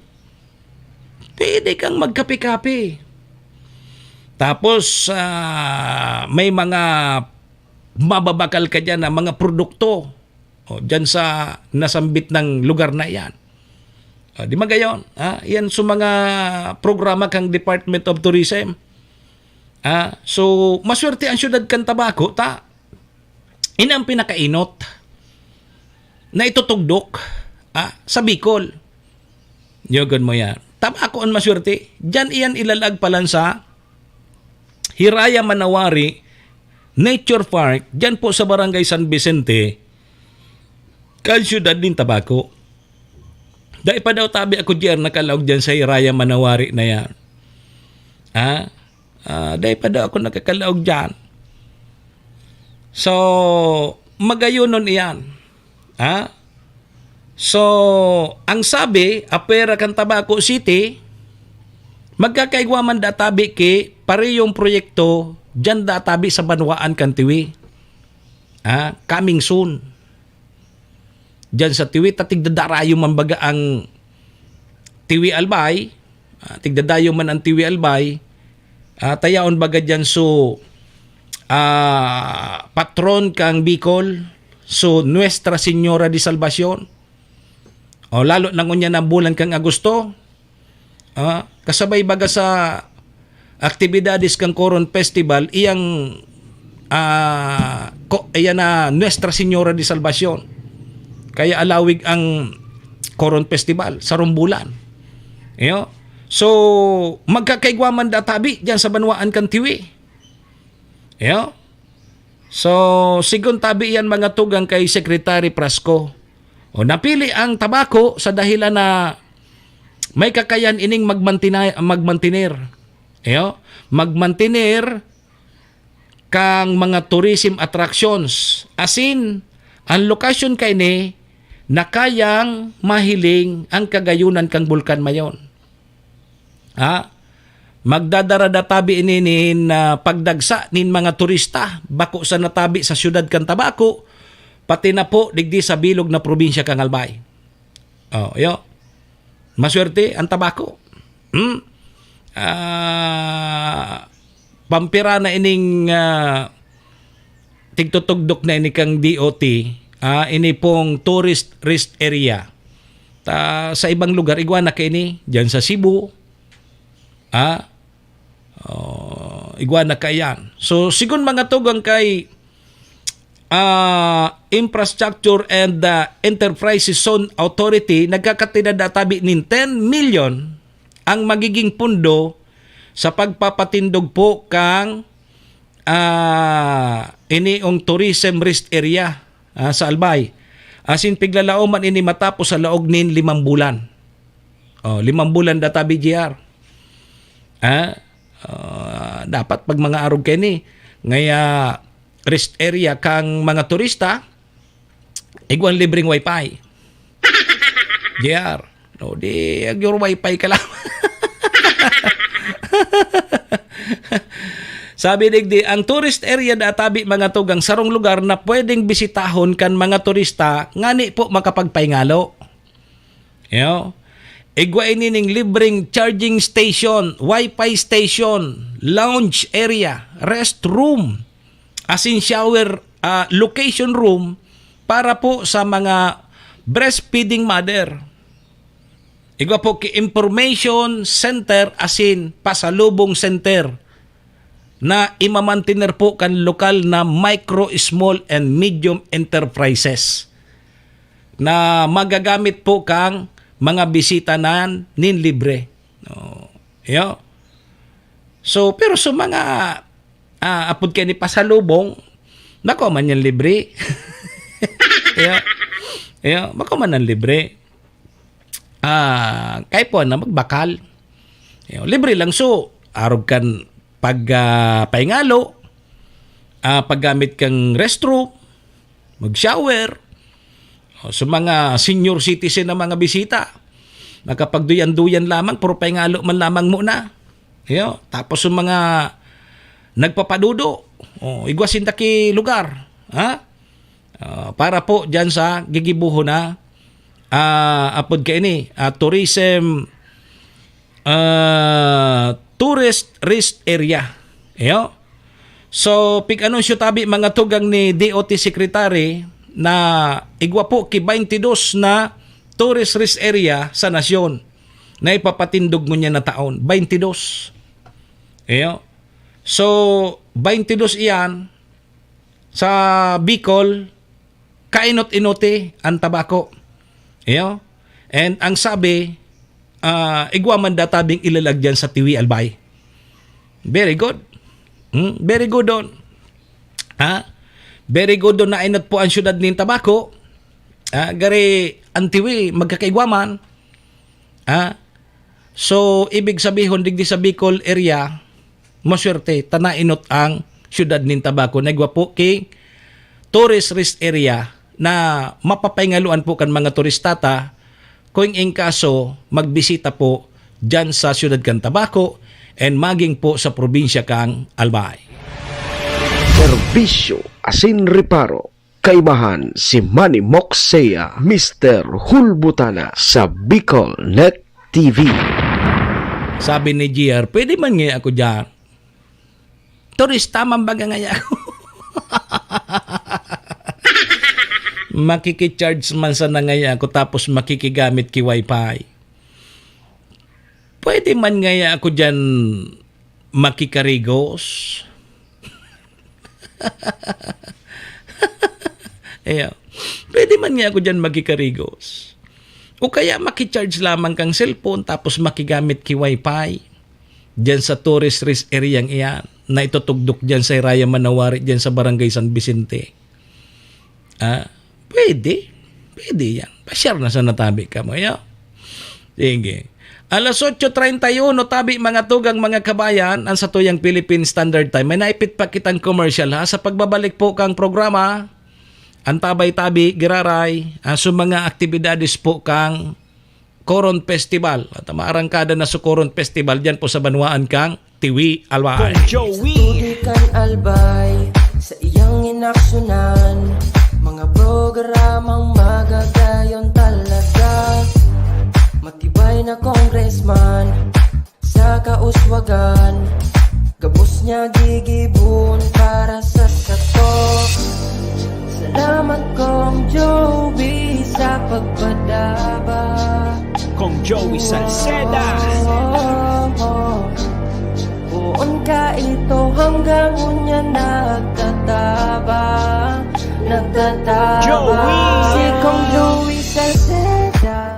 Pwede kang magkape-kape. Tapos, ah, may mga mababakal ka diyan na mga produkto. O, diyan sa nasambit ng lugar na iyan. Ah, di magayon, ha? Yan sa mga programa kang Department of Tourism. Ah, so, maswerte ang siyudad kan Tabaco, ta ini ang pinakainot na itutugdok, ah, sa Bicol. Yogon mo yan. Tabaco ang maswerte. Diyan iyan ilalag palan sa Hiraya Manawari Nature Park, diyan po sa Barangay San Vicente, kan siyudad nin Tabaco. Dai pa daw tabi ako diyan nakalaog diyan sa Hiraya Manawari na yan. Ha? Ah, dai pa daw ako nakakalaog diyan. So, magayonon iyan. Ha? So, ang sabi, apwera kan Tabaco City, magkakaigwa man da tabi ki parehong proyekto, diyan da tabi sa banwaan kan Tiwi. Ha? Coming soon. Diyan sa Tiwi, ta tigdadarayo man baga ang Tiwi Albay, ah, tigdadayo man ang Tiwi Albay, ah, ta yaon baga diyan so, ah, patron kang Bicol, so Nuestra Señora de Salvacion. O, lalo na ngunyan ang bulan kang Agosto, ah, kasabay baga sa aktibidades kan Coron Festival, iyang, ah, ko, iyan na Nuestra Señora de Salvacion. Kaya alawig ang Coron Festival, sarong bulan. Iyo. So, magkakaigwa man da tabi diyan sa banwaan kan Tiwi. Iyo. So, sigon tabi iyan mga tugang kay Secretary Prasco. O, napili ang Tabaco sa dahilan na may kakayan ining magmantina-, magmantener. Iyo, magmantener kang mga tourism attractions. Asin, ang lokasyon kaini na kayang mahiling ang kagayonan kang Bulkan Mayon. Ha? Magdadara da tabi ini nin, ah, pagdagsa nin mga turista, bako sa natabi sa siyudad kan Tabaco, pati na po digdi sa bilog na probinsya kan Albay. Oh, yo. Maswerte ang Tabaco. Hmm? Ah, pampira na ining, ah, tigtutugdok na ini kang D O T, ah, ini pong tourist rest area. Ta, sa ibang lugar, igwa na kaini, diyan sa Cebu, ah, oh, igwa na kaiyan. So, sigon mga tugang kay, ah, Infrastructure and, ah, Enterprises Zone Authority, nagkakatidad na tabi nin ten milyon ang magiging pundo sa pagpapatindog po kang, ah, iniong tourism rest area, ah, sa Albay. Asin piglalaoman ini matapos sa laog nin limang bulan. Oh, limang bulan da tabi, G R. Ah, ah, dapat pag mga arog kaini, ngaya rest area kang mga turista, igwang libreng wifi. J R, no, di, ag-, your wifi ka lang. Sabi digdi, ang tourist area da tabi mga tugang sarong lugar na pwedeng bisitahon kan mga turista ngani po makapagpaingalo. Yo. Igwa ini ning libreng charging station, wifi station, lounge area, restroom, asin shower, ah, location room para po sa mga breastfeeding mother. Igwa po ki information center asin pasalubong center na imamantener po kan lokal na micro, small and medium enterprises na magagamit po kang mga bisita na nin libre. No. Yo. So, pero sa mga, ah, apod kaini pasalubong, nako man yan libre. Yo. Yo, bako man ang libre. Ah, kay po na magbakal. Yo, libre lang so, arog kan pag, ah, paingalo, ah, paggamit kang restroom, mag-shower. O, sa mga senior citizen na mga bisita, nakapagduyan-duyan lamang, puro paingalo man lamang muna. Yo, tapos sa mga nagpapadudo, o, igwa sinda ki lugar, ha? Ah, para po diyan sa gigibuhon na, ah, apod kaini, ah, tourism, ah, tourist rest area. Iyo. So, pig-anunsyo tabi mga tugang ni D O T Secretary na igwa po ki twenty-dos na tourist rest area sa nasyon na ipapatindog ngunyan na taon. Twenty-dos. Iyo. So, twenty-dos iyan, sa Bicol, kainot-inoti ang tabako. Iyo. And ang sabi, ah, igwa man databing ilalagyan sa Tiwi, Albay. Very good. Hmm? Very good don. Ha? Very good don na inot po ang syudad nin tabako. Ah, gari ang Tiwi, magkakaigwa man. Ah, so, ibig sabihon, digdi sa Bicol area, maswerte, ta nainot ang syudad nin tabako. Nagwa po ki tourist rest area na mapapaingaluan po kan mga turista ta kung in kaso magbisita po dyan sa syudad kan Tabako and maging po sa probinsya kang Albay. Serbisyo asin reparo. Kaibahan si Manny Moxea, Mister Hulbutana sa Bicol Net T V. Sabi ni G R, "Pwede man ngaya ako dyan. Turista man baga ngaya ako." Makiki-charge man sana ngaya ako tapos makikigamit ki wifi. Pwede man ngaya ako dyan makikarigos. Ayan. Pwede man nga ako dyan makikarigos. O kaya makicharge lamang kang cellphone tapos makigamit ki wifi dyan sa tourist rest area iyan na itutugdok dyan sa Iraya Manawari, dyan sa Barangay San Vicente. Ah, pwede. Pwede yan. Pa-share na sa natabi ka mo, yo. Sige. Alas otso treinta y uno, tabi, mga tugang, mga kabayan, ang satuyang Philippine Standard Time. May naipit pa kitang commercial, ha? Sa pagbabalik po kang programa, ang tabay-tabi, giraray, ah, sa mga aktibidades po kang Coron Festival. At maarangkada na sa Coron Festival, dyan po sa banwaan kang Tiwi, Albay. Kong Joey. Sa tubig kan Albay, sa iyang inaksyonan, mga programang magagayon talaga. Matibay na congressman, sa kauswagan, gabos niya gigibon para sa sato. Salamat, Kong Joey, sa pagpadaba. Kong Joey Salceda. Poon ka ito hanggang unya nagtataba, nagtataba. Joey. Si Kong Joey Salceda.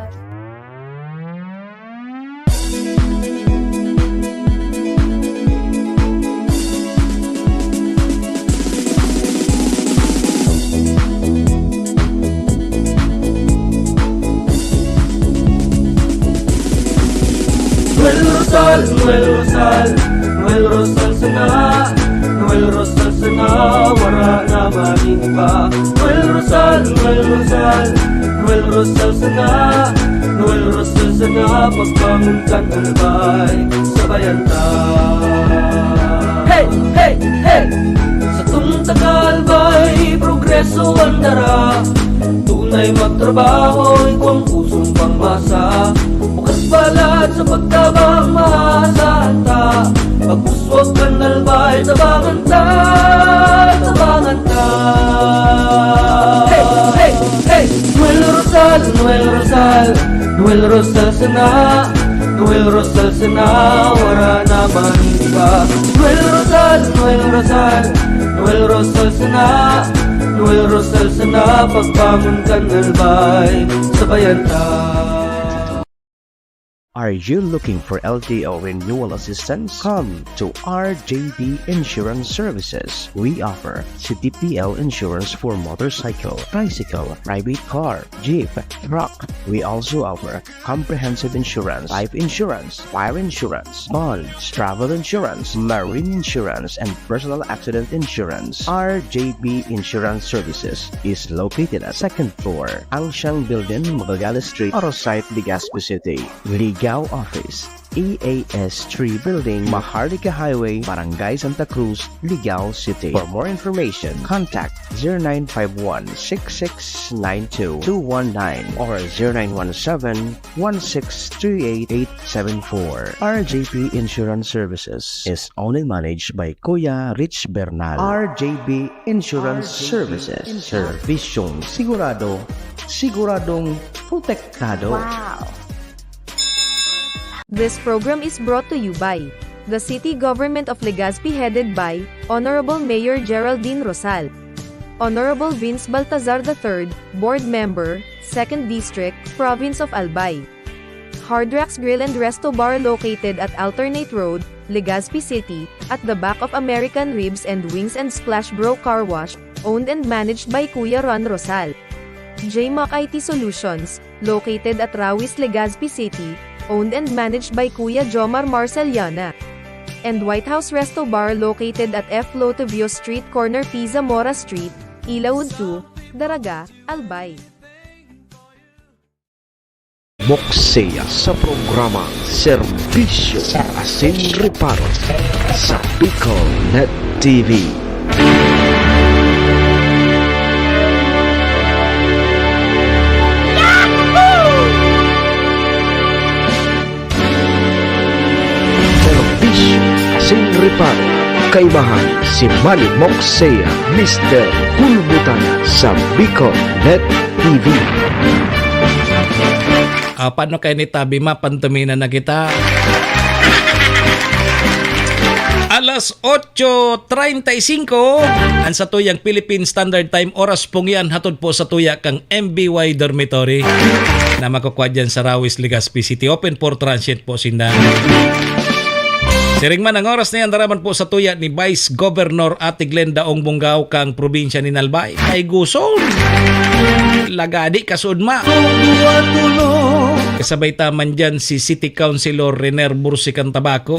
Noel Rosal, Noel Rosal, Noel Rosal sana, Noel Rosal sa Na wara na maning iba. Noel Rosal, Noel Rosal, Noel Rosal sana. Noel Rosal sana, pagbangon kan Albay, sabayan ta. Hey, hey, hey! Satong taga Albay, progreso an dara. Tunay magtrabaho, igwang pusong pangmasa. Bukas balat sa pagtabang, maasahan ta. Pag-uswag kan Albay, tabangan ta, tabangan ta. Hey, hey, hey! Noel Rosal, Noel Rosal, Noel Rosal sana. Noel Rosal sana, wara na man iba. Noel Rosal, Noel Rosal, Noel Rosal sana. Noel Rosal sana, pagbangon kan Albay, sabayan ta. Are you looking for L T O renewal assistance? Come to R J B Insurance Services. We offer C T P L insurance for motorcycle, tricycle, private car, jeep, truck. We also offer comprehensive insurance, life insurance, fire insurance, bonds, travel insurance, marine insurance, and personal accident insurance. R J B Insurance Services is located at second floor, Angsiang Building, Magallanes Street, Orosite, Legazpi City. Ligao Office, E A S three Building, Maharlika Highway, Barangay Santa Cruz, Ligao City. For more information, contact zero nine five one six six nine two two one nine or zero nine one seven one six three eight eight seven four. R J P Insurance Services is owned and managed by Kuya Rich Bernal. R J P Insurance Services. Serbisyong sigurado, siguradong protektado. Wow! This program is brought to you by the City Government of Legazpi, headed by Honorable Mayor Geraldine Rosal, Honorable Vince Baltazar the third, Board Member, Second District, Province of Albay. Hard Rocks Grill and Resto Bar, located at Alternate Road, Legazpi City, at the back of American Ribs and Wings and Splash Bro Car Wash, owned and managed by Kuya Ron Rosal. J Mac I T Solutions, located at Rawis, Legazpi City, owned and managed by Kuya Jomar Marceliana. And White House Resto Bar, located at F Lotovio Street, corner P Zamora Street, Ilawod two, Daraga, Albay. Moksea sa programang Serbisyo Asin Reparo sa Bicol Net T V. Serbisyo Asin Reparo, kaibahan si Manny Moksea, Mister Hulbutan sa Bicol Net T V. Ah, paano kayo ni Tabi? Mapantumina na kita. Alas otso treinta y cinco, ang satuyang Philippine Standard Time, oras pong yan, hatod po sa tuya kang M B Y Dormitory na makukuha dyan sa Rawis, Legazpi City. Open for transient po sinda. Siring man ang oras na yan, daraman po sa tuya ni Vice Governor Ate Glenda Ong Bongao kang probinsya ni Albay. Ay, guson! Lagadi, kasud ma! Kasabay ta man dyan si City Councilor Rener Bursi kang Tabaco.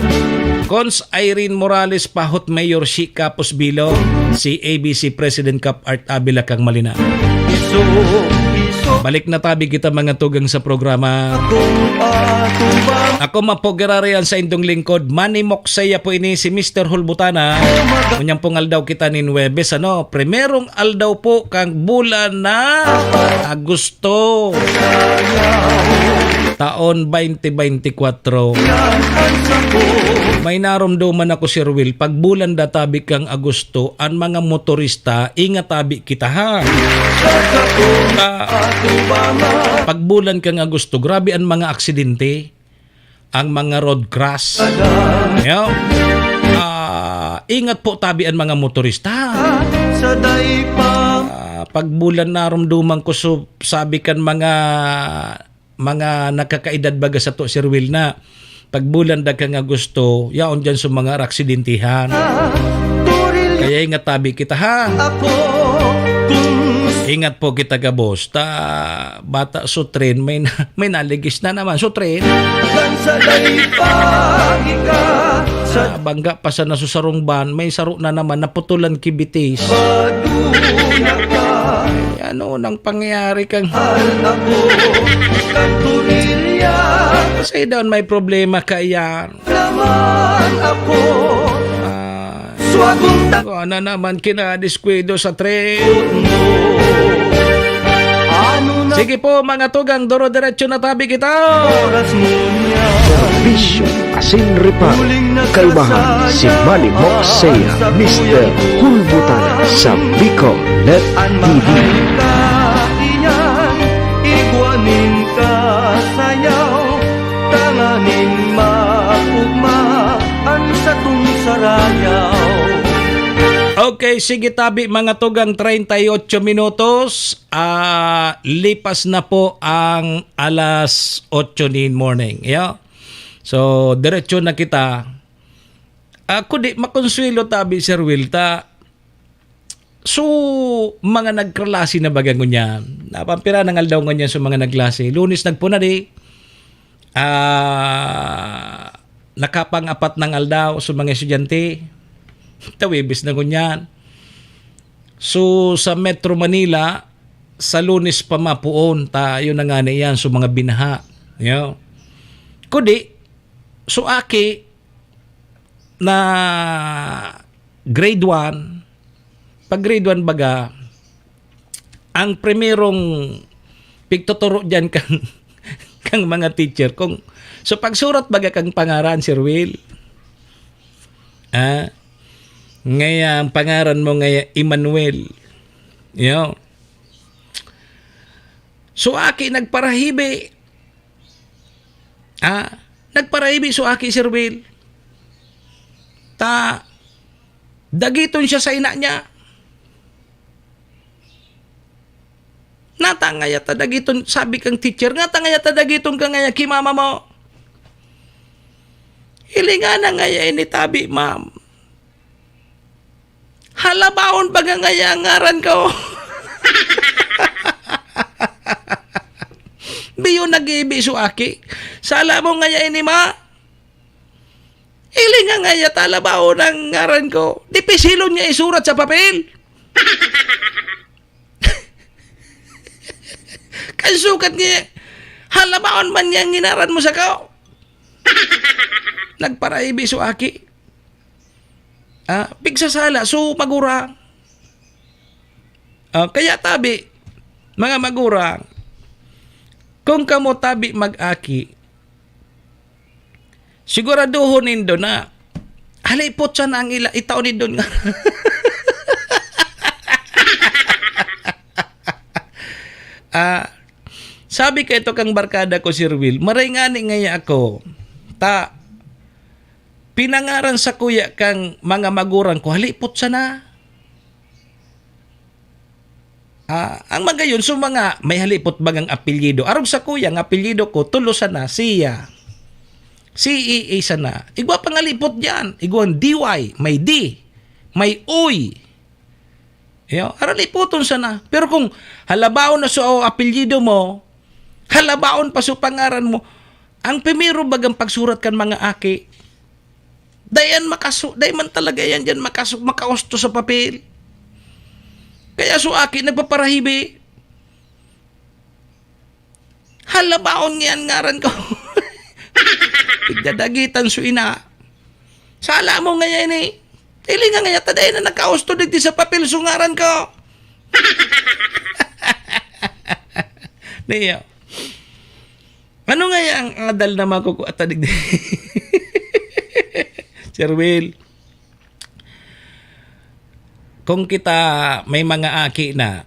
Cons Irene Morales, Pahot Mayor Shi Capos Bilo, si A B C President Cap Art Avila kang Malina. Balik na tabi kita, mga tugang, sa programa. Ako man po, giraray an saindong lingkod, Manny Moksea po ini, si Mister Hulbutana. Unyang pong aldaw kita nin Huwebes, ano, primerong aldaw po kang bulan na Agosto, taon twenty twenty-four. May naromdoman ako, Sir Will, pag bulan da tabi kang Agosto, an mga motorista, ingat tabi kita, ha? Ah, pag bulan kang Agosto, grabe an mga aksidente, ang mga road crash. Yo. Ah, ingat po tabi an mga motorista. Ah, pag bulan naromdoman ko, so, sabi kan mga mga nakakaedad baga sato, Sir Will, na pag bulan da kang Agosto, yaon dyan sa mga araksidentihan. Kaya ingat tabi kita, ha? Ingat po kita gabos. Ta, bata, so tren, may na, may naligis na naman. So tren. Kan sa daypag ika, Sa bangga pa sa nasusarong van, may saro na naman naputulan ki bitis. Ay, ano nang pangyayari kang Kasi daw may problema ka iyan. Naman ako. Ah, Swagong ta- Ano naman kinadiskwento sa tren? Ano na Sige po, mga tugang, duro-diretso na tabi kita. Oras mo niya. Serbisyo asin reparo. Kalmahan si Manny Moxea, Mister Kulbutan sa Bicol Net T V. An mga kaiyan, igwa nin kasayaw, tanganing maugma an satong sarayaw. Okay, sige tabi, mga tugang, treinta y ocho minutos. Ah, lipas na po ang alas otso nin morning. Iyo. So, diretso na kita. Ah, kundi, makonsuelo tabi, Sir Will, ta, so, mga nagklase na baga ngunyan. Napampira nang aldaw ngunyan sa mga nagklase. Lunes nagpunadi. Ah, nakapang-apat nang aldaw sa mga estudyante. Tawibis na ngunyan. So, sa Metro Manila, sa Lunes pa mapuon, ta, yun na nga na iyan, so mga binaha. Yo. Kundi, so aki na grade one, pag grade one baga, ang primerong pigtuturo diyan kang, kang mga teacher, kung, so pagsurat baga kang pangaran, Sir Will? Ah, ngaya ang pangaran mo ngaya Emmanuel. Yo. So, aki nagparahibi. Ah, nagparahibi so aki, Sir Will. Ta, dagiton siya sa ina niya. Nata ngaya ta dagiton, sabi kang teacher, ngata ngaya ta dagiton ka ngaya ki mama mo. Hilinga na ngaya ini tabi, ma'am. Halabaon baga ngaya ang ngaran ko. Biyo nag-iibi so aki. Sala mo ngaya ini, ma. Hilinga ngaya ta halabaon ang ngaran ko. Dipisilon niya isurat sa papel. Kan sukat niya, halabaon man niya ang nginaran mo sa kao. Nagparaibi so aki. Ah, pigsasala, so magurang. Ah, kaya tabi, mga magurang, kung kamo tabi mag-aki, siguraduhon nindo na halipot sana ang ila, itao nindo nga. Ah, sabi ka ito kang barkada ko, Sir Will, maray ngani ngaya ako. Ta, pinangaran sa kuya kang mga magurang ko, halipot sana. Ah, ang magayon, so mga may halipot bagang apelyido. Arog sa kuya, ang apelyido ko, tulo sana, siya. C E A sana. Igwa pang halipot diyan. Igwang D Y, may D, may Uy. Yo, aralipoton sana. Pero kung halabaon na so apelyido mo, halabaon pa so pangaran mo, ang primero bagang pagsurat kan mga aki, dai yan makasu-, dai man talaga yan diyan makasu-, makausto sa papel. Kaya so aki nagpaparahibi. Halabaon niyan ngaran ko. Pigdadagitan so ina. Sala mo ngaya ini. Hilinga ngaya ta dai na nakausto digdi sa papel so ngaran ko. Niyo. Ano ngaya ang adal na makukua ta digdi? Sir Will, kung kita may mga aki na,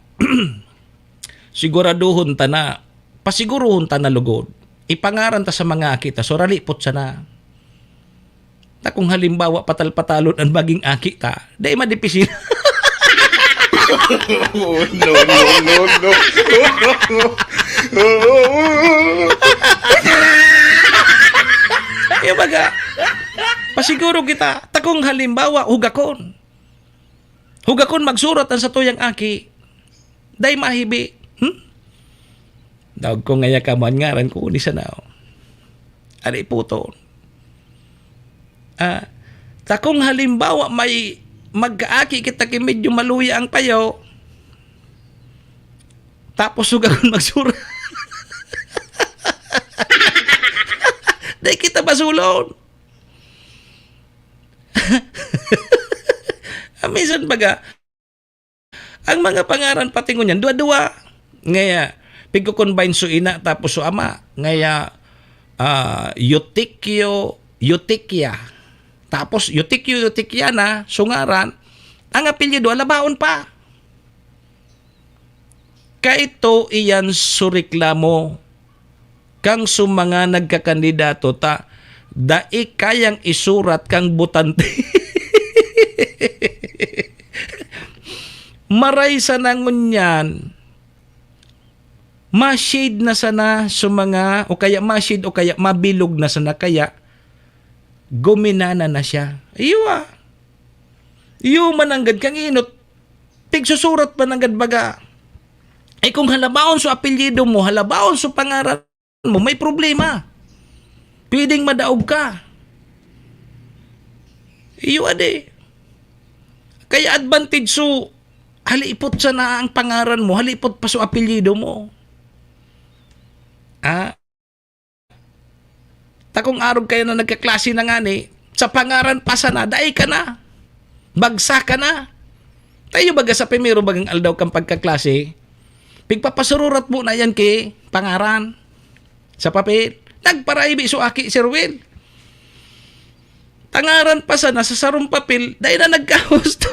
siguraduhon ta na, pasiguruhon ta na lugod. Ipangaran ta sa mga aki ta, so ralipot sana. Na kung halimbawa, patal-patalon ang maging aki ta, dai madipisil. Oh, no, no, no, no. Kaya baga, pasiguro kita, ta kung halimbawa, hugakon. Hugakon magsurat ang satuyang aki. Dai mahibi. Hmm? Daog ko ngaya ka man ngaran ko, ni sana, oh. Ari puto. Ah, Ta kung halimbawa may magkaaki kita ki medyo maluya ang payo, tapos sugagon magsura. Dai kita basulon. Ah, minsan baga, ang mga pangaran pati ngunyan, duwa-duwa. Ngaya, pigko-combine so ina tapos so ama. Ngaya, ah, Eutikyo, Eutikya. Tapos, Eutikyo, Eutikya na, so ngaran. Ang apelyido, alabaon pa. Kaito iyan so reklamo kan so mga nagkakandidato ta dai kayang isurat kang botante. Maray sana ngunyan, ma-shade na sana so mga, o kaya ma-shade o kaya mabilog na sana, kaya guminana na siya. Iyo, ah. Iyo mananggad kang inot, pigsusurat mananggad baga. Eh, kung halabaon so apelyido mo, halabaon so pangaran mo, may problema. Pwedeng madaog ka. Iyo, ade. Kaya advantage so, halipot sana ang pangaran mo, halipot pa so apelyido mo. Ah? Ta kung arog kayo na nagkaklase na ngani, sa pangaran pa sana, dai ka na. Bagsak ka na. Tayo baga sa primero bagang aldaw kang pagkaklase, pigpapasururat mo na yan ki pangaran sa papel. Nagparaibi so aki, Sir Will. Tangaran pa sana sa sarong papel, dai na nagkahusto.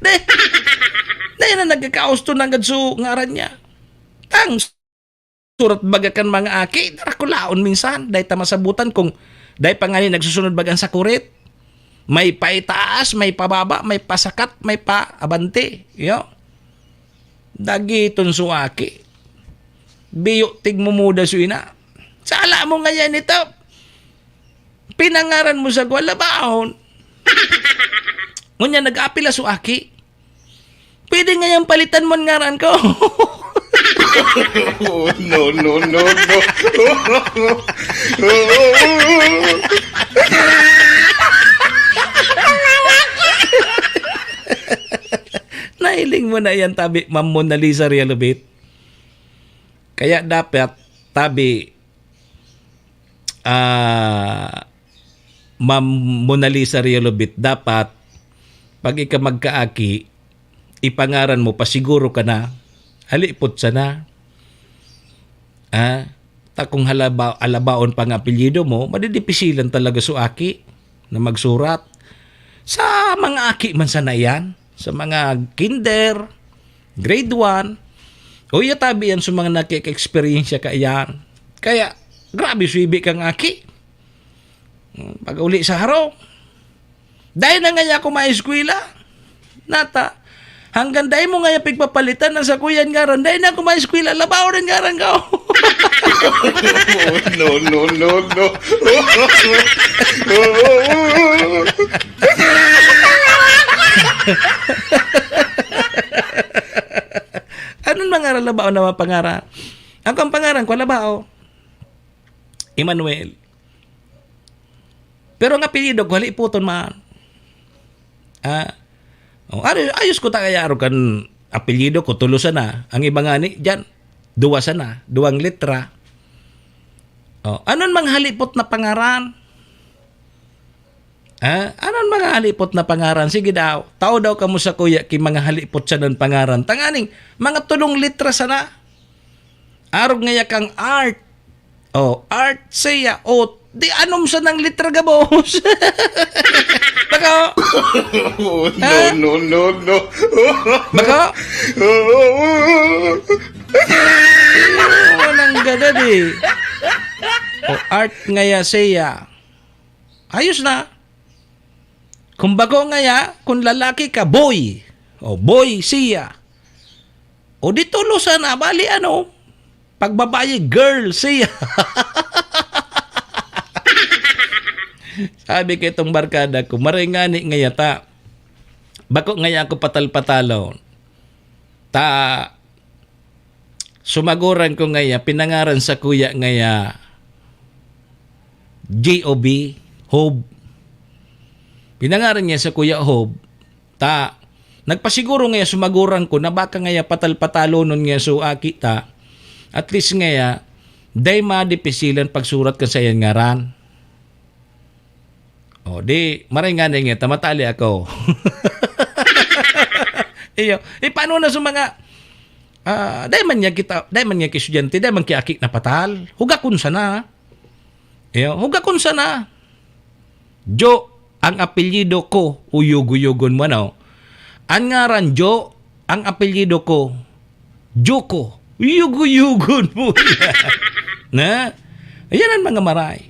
Dai, dai na nagkakahusto nanggad so ngaran niya. Tang surat baga kan mga aki, darakulaon minsan. Dai ta masabutan kung dai pa ngani nagsusunod baga an sakurit. May paitaas, may pababa, may pasakat, may paabante. Iyo. Dagiton so aki. Biyo tigmumuda so ina. Sala mo ngayan ito. Pinangaran mo sa kuwan, labaon. Ngunyan, nag-apila so aki. Pwede ngayan palitan mo an ngaran ko. Oh, no, no, no, no. Nahiling mo na yan, tabi, Ma'am Mona Lisa Realobit? Kaya dapat, tabi, ah, Ma'am Mona Lisa Realobit, dapat, pag ika magkaaki, ipangaran mo, pasiguro ka na, halipot sana. Ah, ta kung halaba-, alabaon pa ang apelyido mo, madidipisilan talaga so aki na magsurat. Sa mga aki man sana yan, sa mga kinder, grade one, o iya tabi yan sa mga nakik-eksperyensya kaiyan. Kaya, grabe suibi kang aki. Hmm, pag-uli sa harong, dai na ngaya ako maeskwela. Nata, hanggang dai mo ngaya pigpapalitan ang sakuyan ngaran, dai na ako maeskwela, labaw rin ngaran ka. No, no, no, no. Anong mga labaw na mga pangaran? Ang kang pangaran ko, labaw. Emmanuel. Pero ang apelyido ko, halipoton man. Ah, oh, ari-, ayos ko ta kaya aro kan apelyido ko, tulo sana. Ang iba ngani, diyan, duwa sana, duwang letra. Oh, anon mga halipot na pangaran? Ah, anon mga halipot na pangaran? Sige daw, tao daw kamo sa kuya ki mga halipot sa nun pangaran. Tanganing, mga tulong letra sana. Arog ngaya kang art. Oh, art siya. Oh, di anom sa nang litra gabos. Bako? Oh, no, Ha? no, no, no. Bako? Oh, nang gada di. Oh, art ngaya siya. Ayos na. Kung bako ngaya, kung lalaki ka, boy. O, boy siya. O di tulo sana, bali ano, pagbabayi, girl siya. Sabi ko itong barkada ko, maray ngani ngaya ta. Bako ngaya ako patal-patalon. Ta, sumaguran ko ngaya, pinangaran sa kuya ngaya, J O B, Hob. Pinangaran niya sa Kuya Hob, ta nagpasiguro ngaya sumaguran ko na baka ngaya patal-patalonon ngaya so aki ta. At least ngaya, dai madipisilan pagsurat kan saiyang ngaran. O, di, maray nga na nga, ta matali ako. Iyo, e, paano na sa mga, ah, dai man niya kita, dai man niya ki estudyante, dai man ki aki na patal. Hugakon sana. Iyo, hugakon sana. Jo, ang apelyido ko, uyugo-yugon mo, ano? Ang ngaran, Jo, ang apelyido ko, Joko. Yugo-yugon mo yan. Na? Ayan ang mga maray.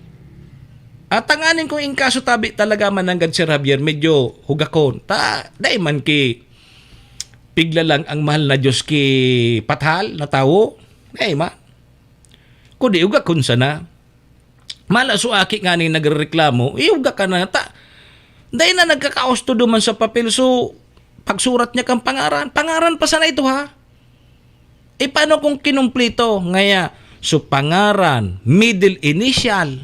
At tanganin kung in kaso tabi talaga mananggad si Javier, medyo hugakon. Ta, dai man ki pigla lang ang mahal na Diyos ki pathal na tawo. Dai man. Kundi hugakon sana. Mala so aki nganing nagrereklamo, iuga ka na ta. Dai na nagkakaos to duman sa papel, so pagsurat niya kan pangaran. Pangaran pa sana ito, ha? E, paano kung kinumpleto? Ngaya, so pangaran, middle initial.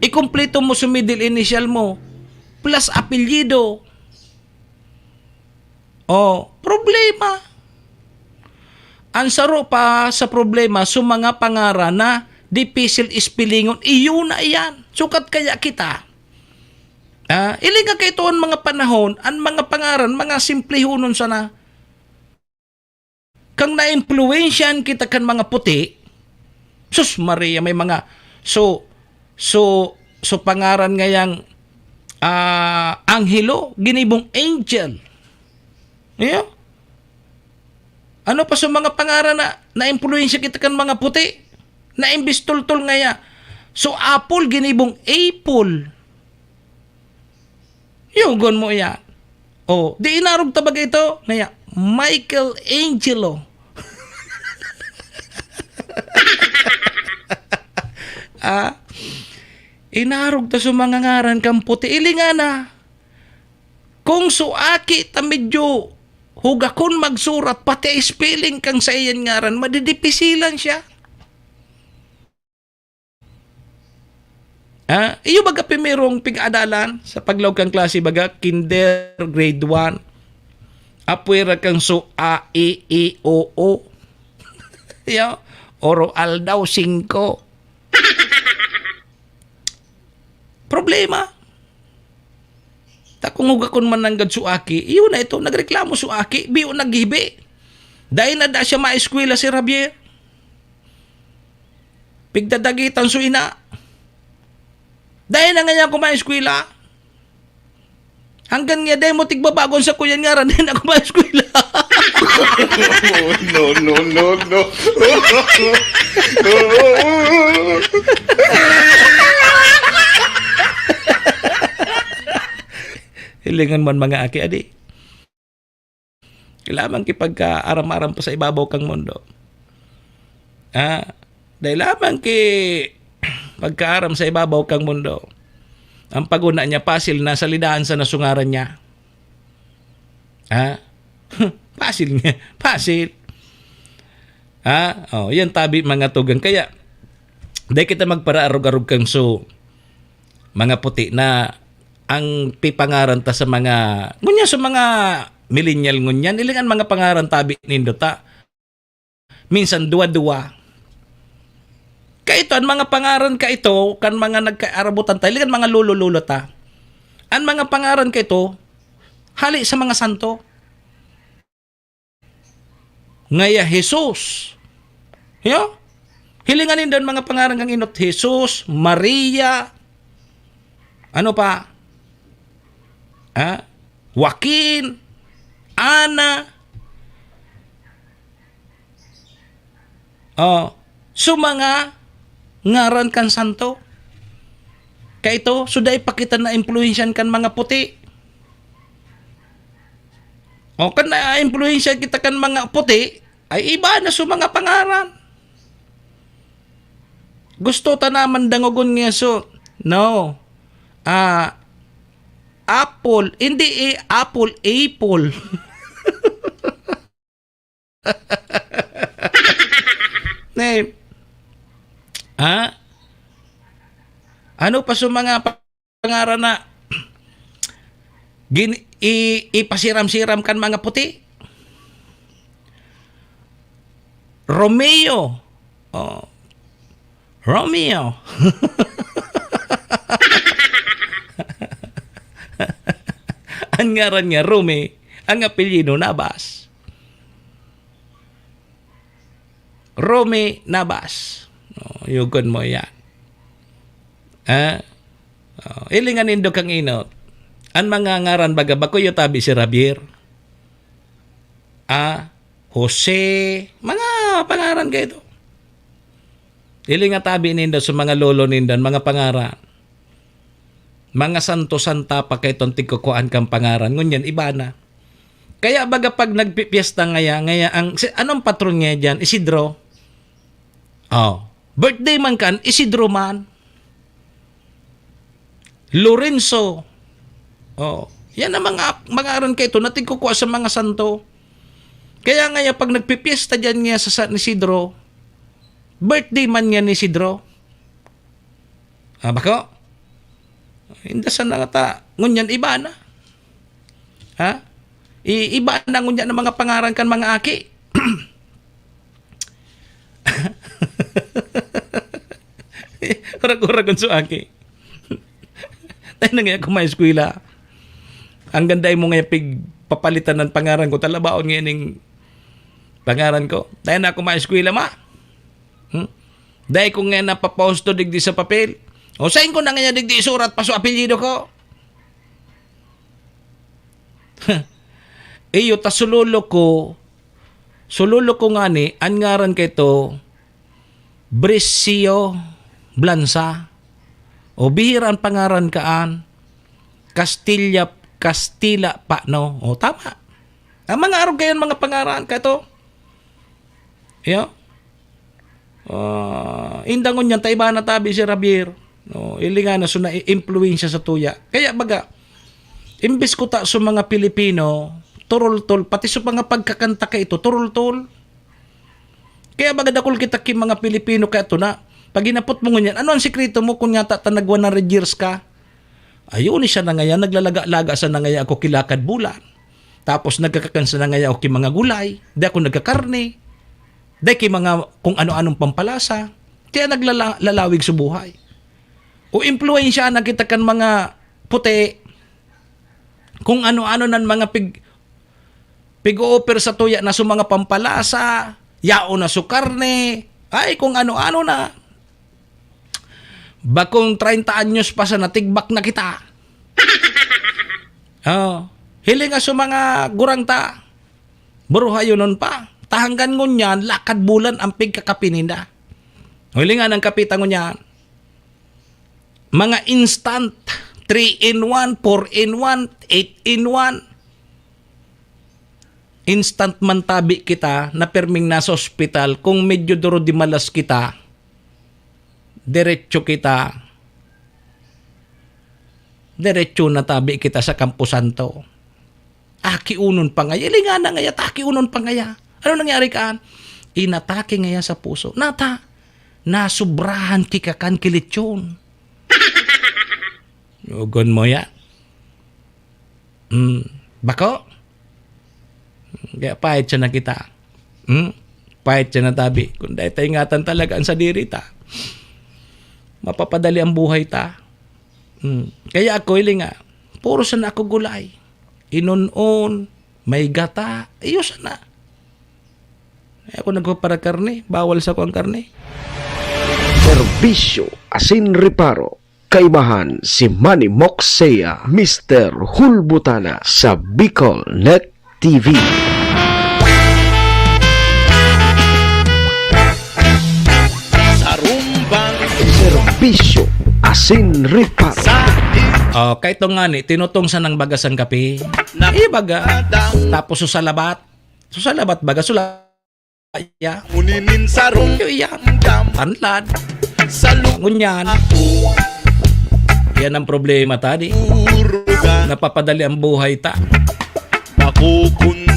Ikumpleto mo so middle initial mo, plus apelyido. Oh, problema. Ang saro pa sa problema, so mga pangaran na dipisil ispelingon, iyo na iyan. Sukat kaya kita. Ah, ilinga kay ito ang mga panahon, ang mga pangaran, mga simplehonon sana. Kang naimpluwensyahan kita kan mga puti, sus Maria, may mga, so, so, so pangaran ngayang, ah, Angelo, ginibong angel. Iyo? Ano pa sa mga pangaran na naimpluwensya kita kan mga puti? Na imbis tultol ngaya. So, apple, ginibong apple. Yugon mo iyan. Oh, di inarog ta baga ito? Ngaya, Michelangelo. Ah, inarog ta sa mga ngaran kan puti. Ilinga na. Kung so aki ta medyo hugakon magsurat, pati spelling kan saiyang ngaran, madidipisilan siya. Ah, iyo baga primerong pig-adalan sa paglaog kan klase, baga kinder, grade one. Apwera kan so A, E, I, O, O. Iyo, oro aldaw, singko. Problema. Ta kung hugakon man nanggad so aki, iyo na ito, nagreklamo so aki, biyo naghibi. Dai na da siya maeskwela si Javier. Pigdadagitan so ina. Dai na ngayan ako maeskwela. Hanggang nga dai mo tigbabagon sa kuyan ngaran, dai na ako maeskwela. No, no, no, no. Hilingan man mga aki, adi. Kailangan ki pagkaaram-aram pa sa ibabaw kang mundo. Ah, dai lamang ki pagkaaram sa ibabaw kang mundo. Ang paguna niya, pasil na, salidahan sa nasungaran niya. Ha? Pasil niya. Pasil. Ha? Oh, yan tabi mga tugang. Kaya, dai kita magparaarog-arog kang so, mga puti na ang pipangaran ta sa mga, ngunyan sa mga millennial ngunyan, ilingan mga pangaran tabi nindo ta. Minsan duwa-duwa. Kaito, ang mga pangaran kaito, kan mga nagkaarabutan ta, ilingan mga lolo-lolo ta. Ang mga pangaran kaito, hali sa mga santo. Ngaya Jesus. Yo? Hilingan nindo an mga pangaran kan inot, Jesus, Maria, ano pa? Ha? Joaquin, Ana. Oh, so mga ngaran kan santo. Kaito, so dai pa kita naimpluwensyahan kan mga puti. O, kan naimpluwensyahan kita kan mga puti, ay iba na so mga pangaran. Gusto ta naman dangogon nga so, no. Ah, apple, hindi eh, apple, apple. Ne. Ha? Ano pa sa mga pa-, pangaran na gin-, i-, ipasiram-siram kan mga puti? Romeo. Oh. Romeo. An ngaran niya, Romy. Ang apelyido, Nabas. Romy Nabas. Oh, yugon mo yan. Ah? Oh, hilingan nindo kang inot. An mga ngaran baga, bako iyo tabi si Javier. Ah, Jose, mga pangaran kaito. Hilinga tabi nindo sa mga lolo nindo, an mga pangaran. Mga santo-santa pa kaito an tigkukuhaan kan pangaran. Ngunyan, iba na. Kaya baga pag nagpipiyesta ngaya, ngaya ang, si, anong patron ngaya diyan? Isidro. Oh. Birthday man kan, Isidro man. Lorenzo. Oh. Yan ang mga, mga aran kaito na tigkukua sa mga santo. Kaya ngaya pag nagpipiyesta diyan ngaya sa San Isidro, birthday man ngaya ni Isidro. Ah, bako? Inda sana ta, ngunyan iba na. Ha? I-, iba na ngunyan ang mga pangaran kan mga aki. Urag-uragon sa aki. Tayo na nga ako may eskwela. Ang ganda mo nga pigpapalitan ng pangaran ko. Talabaon nga ning pangaran ko. Tayo na ako may eskwela, ma. Hmm? Dai ko nga napapausto digdi sa papel. O, sain ko na nga digdi isurat pa sa apelyido ko? Iyo, ta sulolo ko, sulolo ko ngani, an ngaran kaito, Brisio Blansa. O, bihira an pangaran kaan, Castilla, Castilla pa, no? O, tama. Ang mga arog kayan, mga pangaran kaito. Iyo. Ah, inda ngunyan ta iba na tabi si Javier. No, hilinga na so naiimpluwensya sa tuya. Kaya baga, imbes ko ta sa mga Pilipino, turultol, pati sa mga pagkakanta kaito, turultol. Kaya baga dakul kita ki mga Pilipino kaya to na, pag hinapot mo ngunyan, "Ano ang sikreto mo kung yata ta nag one hundred years ka?" Ayun, siya na ngayon, naglalaga-laga sa na ngayon ako kilakad bulan. Tapos nagkakakan sa na ngayon ako ki mga gulay, di ako nagkakarne. Dai ki mga kung ano-anong pampalasa, kaya naglala-, lalawig sa buhay. O impluwensya na kita kan mga puti, kung ano-ano nan mga pig-, pig-o-offer sa tuya na sa mga pampalasa, yaon na sa karne, ay kung ano-ano na. Bakong treinta anyos pa sa natigbak na kita. Oh, hiling nga sa mga gurang ta, buruhayonon pa. Ta hanggan ngunyan, lakad bulan ang pigkakape ninda. Hiling nga ng kape ta ngunyan. Mga instant, three in one, four in one, eight in one. Instant man tabi kita na perming nasa ospital, kung medyo duro di malas kita, diretso kita, diretso na tabi kita sa Camposanto. Akiunon pa ngaya, lingana ngaya, ta akiunon pa ngaya. Ano nangyari kaan? Inatake ngaya sa puso. Nata, nasubrahan ki kakan ki lechon. Ugon mo ya. Hmm. Bako? Kaya pahit siya na kita. Hmm? Pahit siya na tabi. Kung dahil ta ingatan talaga ang sadiri ta, mapapadali ang buhay ta. Hmm. Kaya ako, hiling nga, puro sana ako gulay. Inon-on, may gata, iyo sana. Ay, ako nagpaparakarne, bawal sa ko ang karne. Serbisyo asin reparo. Kaibahan si Manny Moxea, Mister Hulbutana sa Bicol Net T V. Sarumbang serbisyo asin reparo. Sa Oh, kay ito nga ni, tinutong sa nang bagas ang kape. Ibaga. Tapos susalabat. Susalabat baga, sula- ya. Uninin sarong Yo, iya. Tanlad. Sa lu- Ngunyan. Yan ang problema, tadi. Urugan. Napapadali ang buhay ta. Makukundi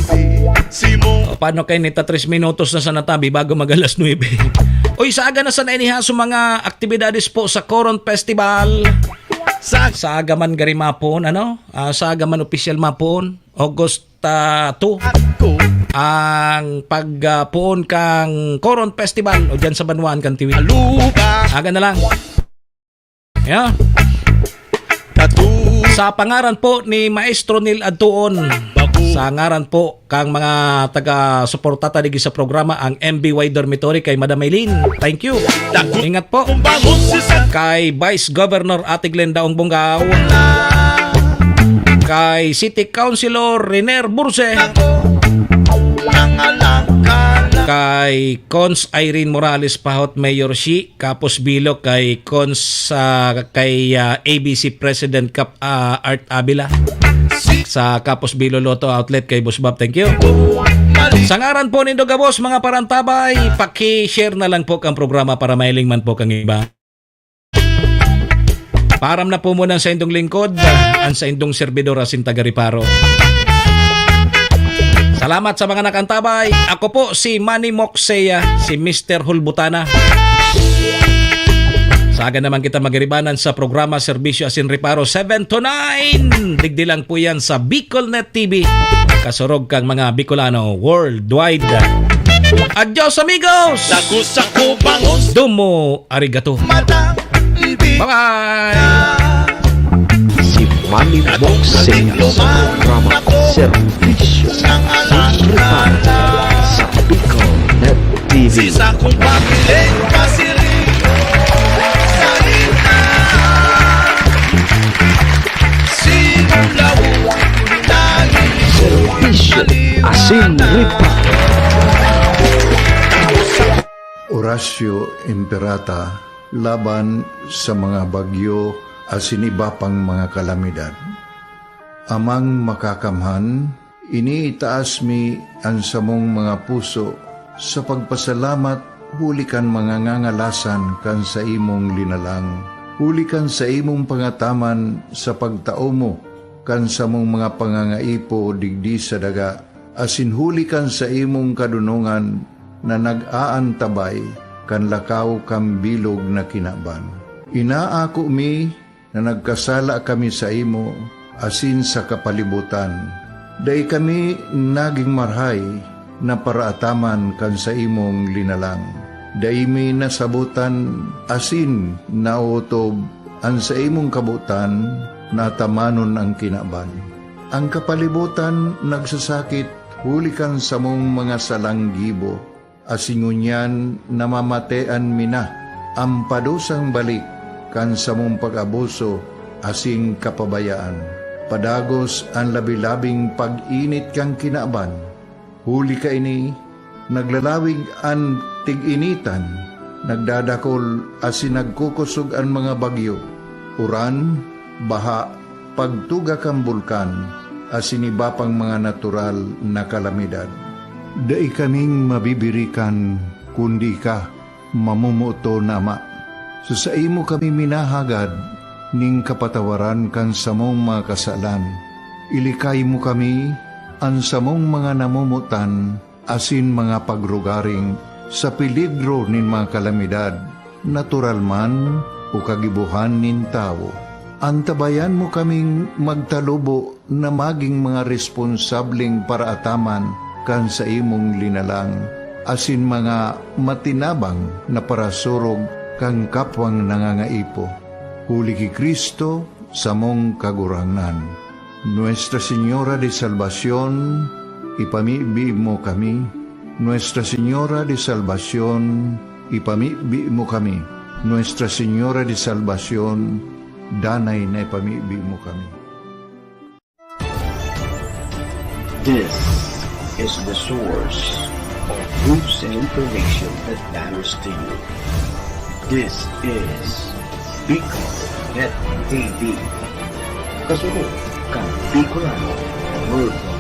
si mo. O, paano kayo nita tres minutos na sa natabi bago mag alas nuebe? Uy, saaga na sana ini ha, sa mga aktibidades po sa Coron Festival. Sa saaga man gari mapon, ano? Ah, saaga man opisyal mapon, August, ah, two. Ako. Ang pag, ah, poon kang Coron Festival o dyan sa Banwaan kan Tiwi. Aluba. Aga na lang. Yeah. Tatu. Sa pangaran po ni Maestro Neil Adtuon, Bago. Sa ngaran po kang mga taga-suporta ta digdi sa programa, ang M B Y Dormitory kay Madam Eileen. Thank you. Tago. Ingat po. Kung bangon si San Kay Vice Governor Ate Glenda Ongbonggao. Kay City Councilor Riner Burse. Nangalangkala. Kay Cons Irene Morales Pahot, Mayor Shi. Kapos Bilo kay Cons, ah, kay, ah, A B C President Kap, ah, Art Avila. Sa Kapos Bilo Lotto Outlet kay Boss Bob. Thank you. Sa ngaran po nindo gabos, mga parantabay, paki-share na lang po kang programa para mailing man po kang iba. Param na po muna sa indong lingkod, ang sa indong servidor asin taga Reparo. Salamat sa mga nakantabay. Ako po si Manny Moxea, si Mister Hulbutana. Saga naman kita magiribanan sa programa Serbisyo asin Reparo seven to nine. Digdi lang po yan sa Bicolnet T V. Kasurog kang mga Bicolano worldwide. Adios, amigos! Tago sa kubangon. Domo arigato. Mata, bibig. Bye-bye! Si Manny Boxing sa programa Serbisyo sa Reparo sa Bicolnet T V. Si sakong pamiling pasiring sa ina. Sinulaw, dali. Serbisyo asin Reparo. Orasio Imperata laban sa mga bagyo asin iba pang mga kalamidad. Amang Makakamhan, iniitaas mi an samong mga puso sa pagpasalamat huli kan mga ngangalasan kan saimong linalang, huli kan saimong pangataman sa pagtao mo kan samong mga pangangaipo digdi sa daga, asin huli kan saimong kadonongan na nag-aantabay kan lakaw kan bilog na kinaban. Inaako mi na nagkasala kami saimo asin sa kapalibotan. Dai kami nagin marahay na paraataman kan saimong linalang. Dai mi nasabotan asin naotob an saimong kabotan na atamanon an kinaban. An kapalibotan nagsasakit huli kan samong mga salang gibo, asin ngunyan namamatean mi na an padusang balik kan samong pag-abuso asin kapabayaan. Padagos an labi-labing pag-init kan kinaban. Huli kaini, naglalawig an tig-initan, nagdadakol asin nagkukosog an mga bagyo, uran, baha, pagtuga kan bulkan, asin iba pang mga natural na kalamidad. Dai kaming mabibirikan kundi ika, mamomoton na Ama. Sa saimo kami minahagad nin kapatawaran kan samong mga kasalan. Ilikay mo kami, an samong mga namomotan, asin mga pagrugaring sa peligro nin mga kalamidad, natural man o kagibohan nin tawo. Antabayan mo kaming magtalubo na magin mga responsableng paraataman kan saimong linalang, asin mga matinabang na parasurog kan kapwang nangangaipo. Huli ki Cristo, samong Kagurangnan. Nuestra Señora de Salvacion, ipamibi mo kami. Nuestra Señora de Salvacion, ipamibi mo kami. Nuestra Señora de Salvacion, danay na ipamibi mo kami. This is the source of news and information that matters to you. This is Bicol Net T V. Kasunod kan Bicolano Worldwide.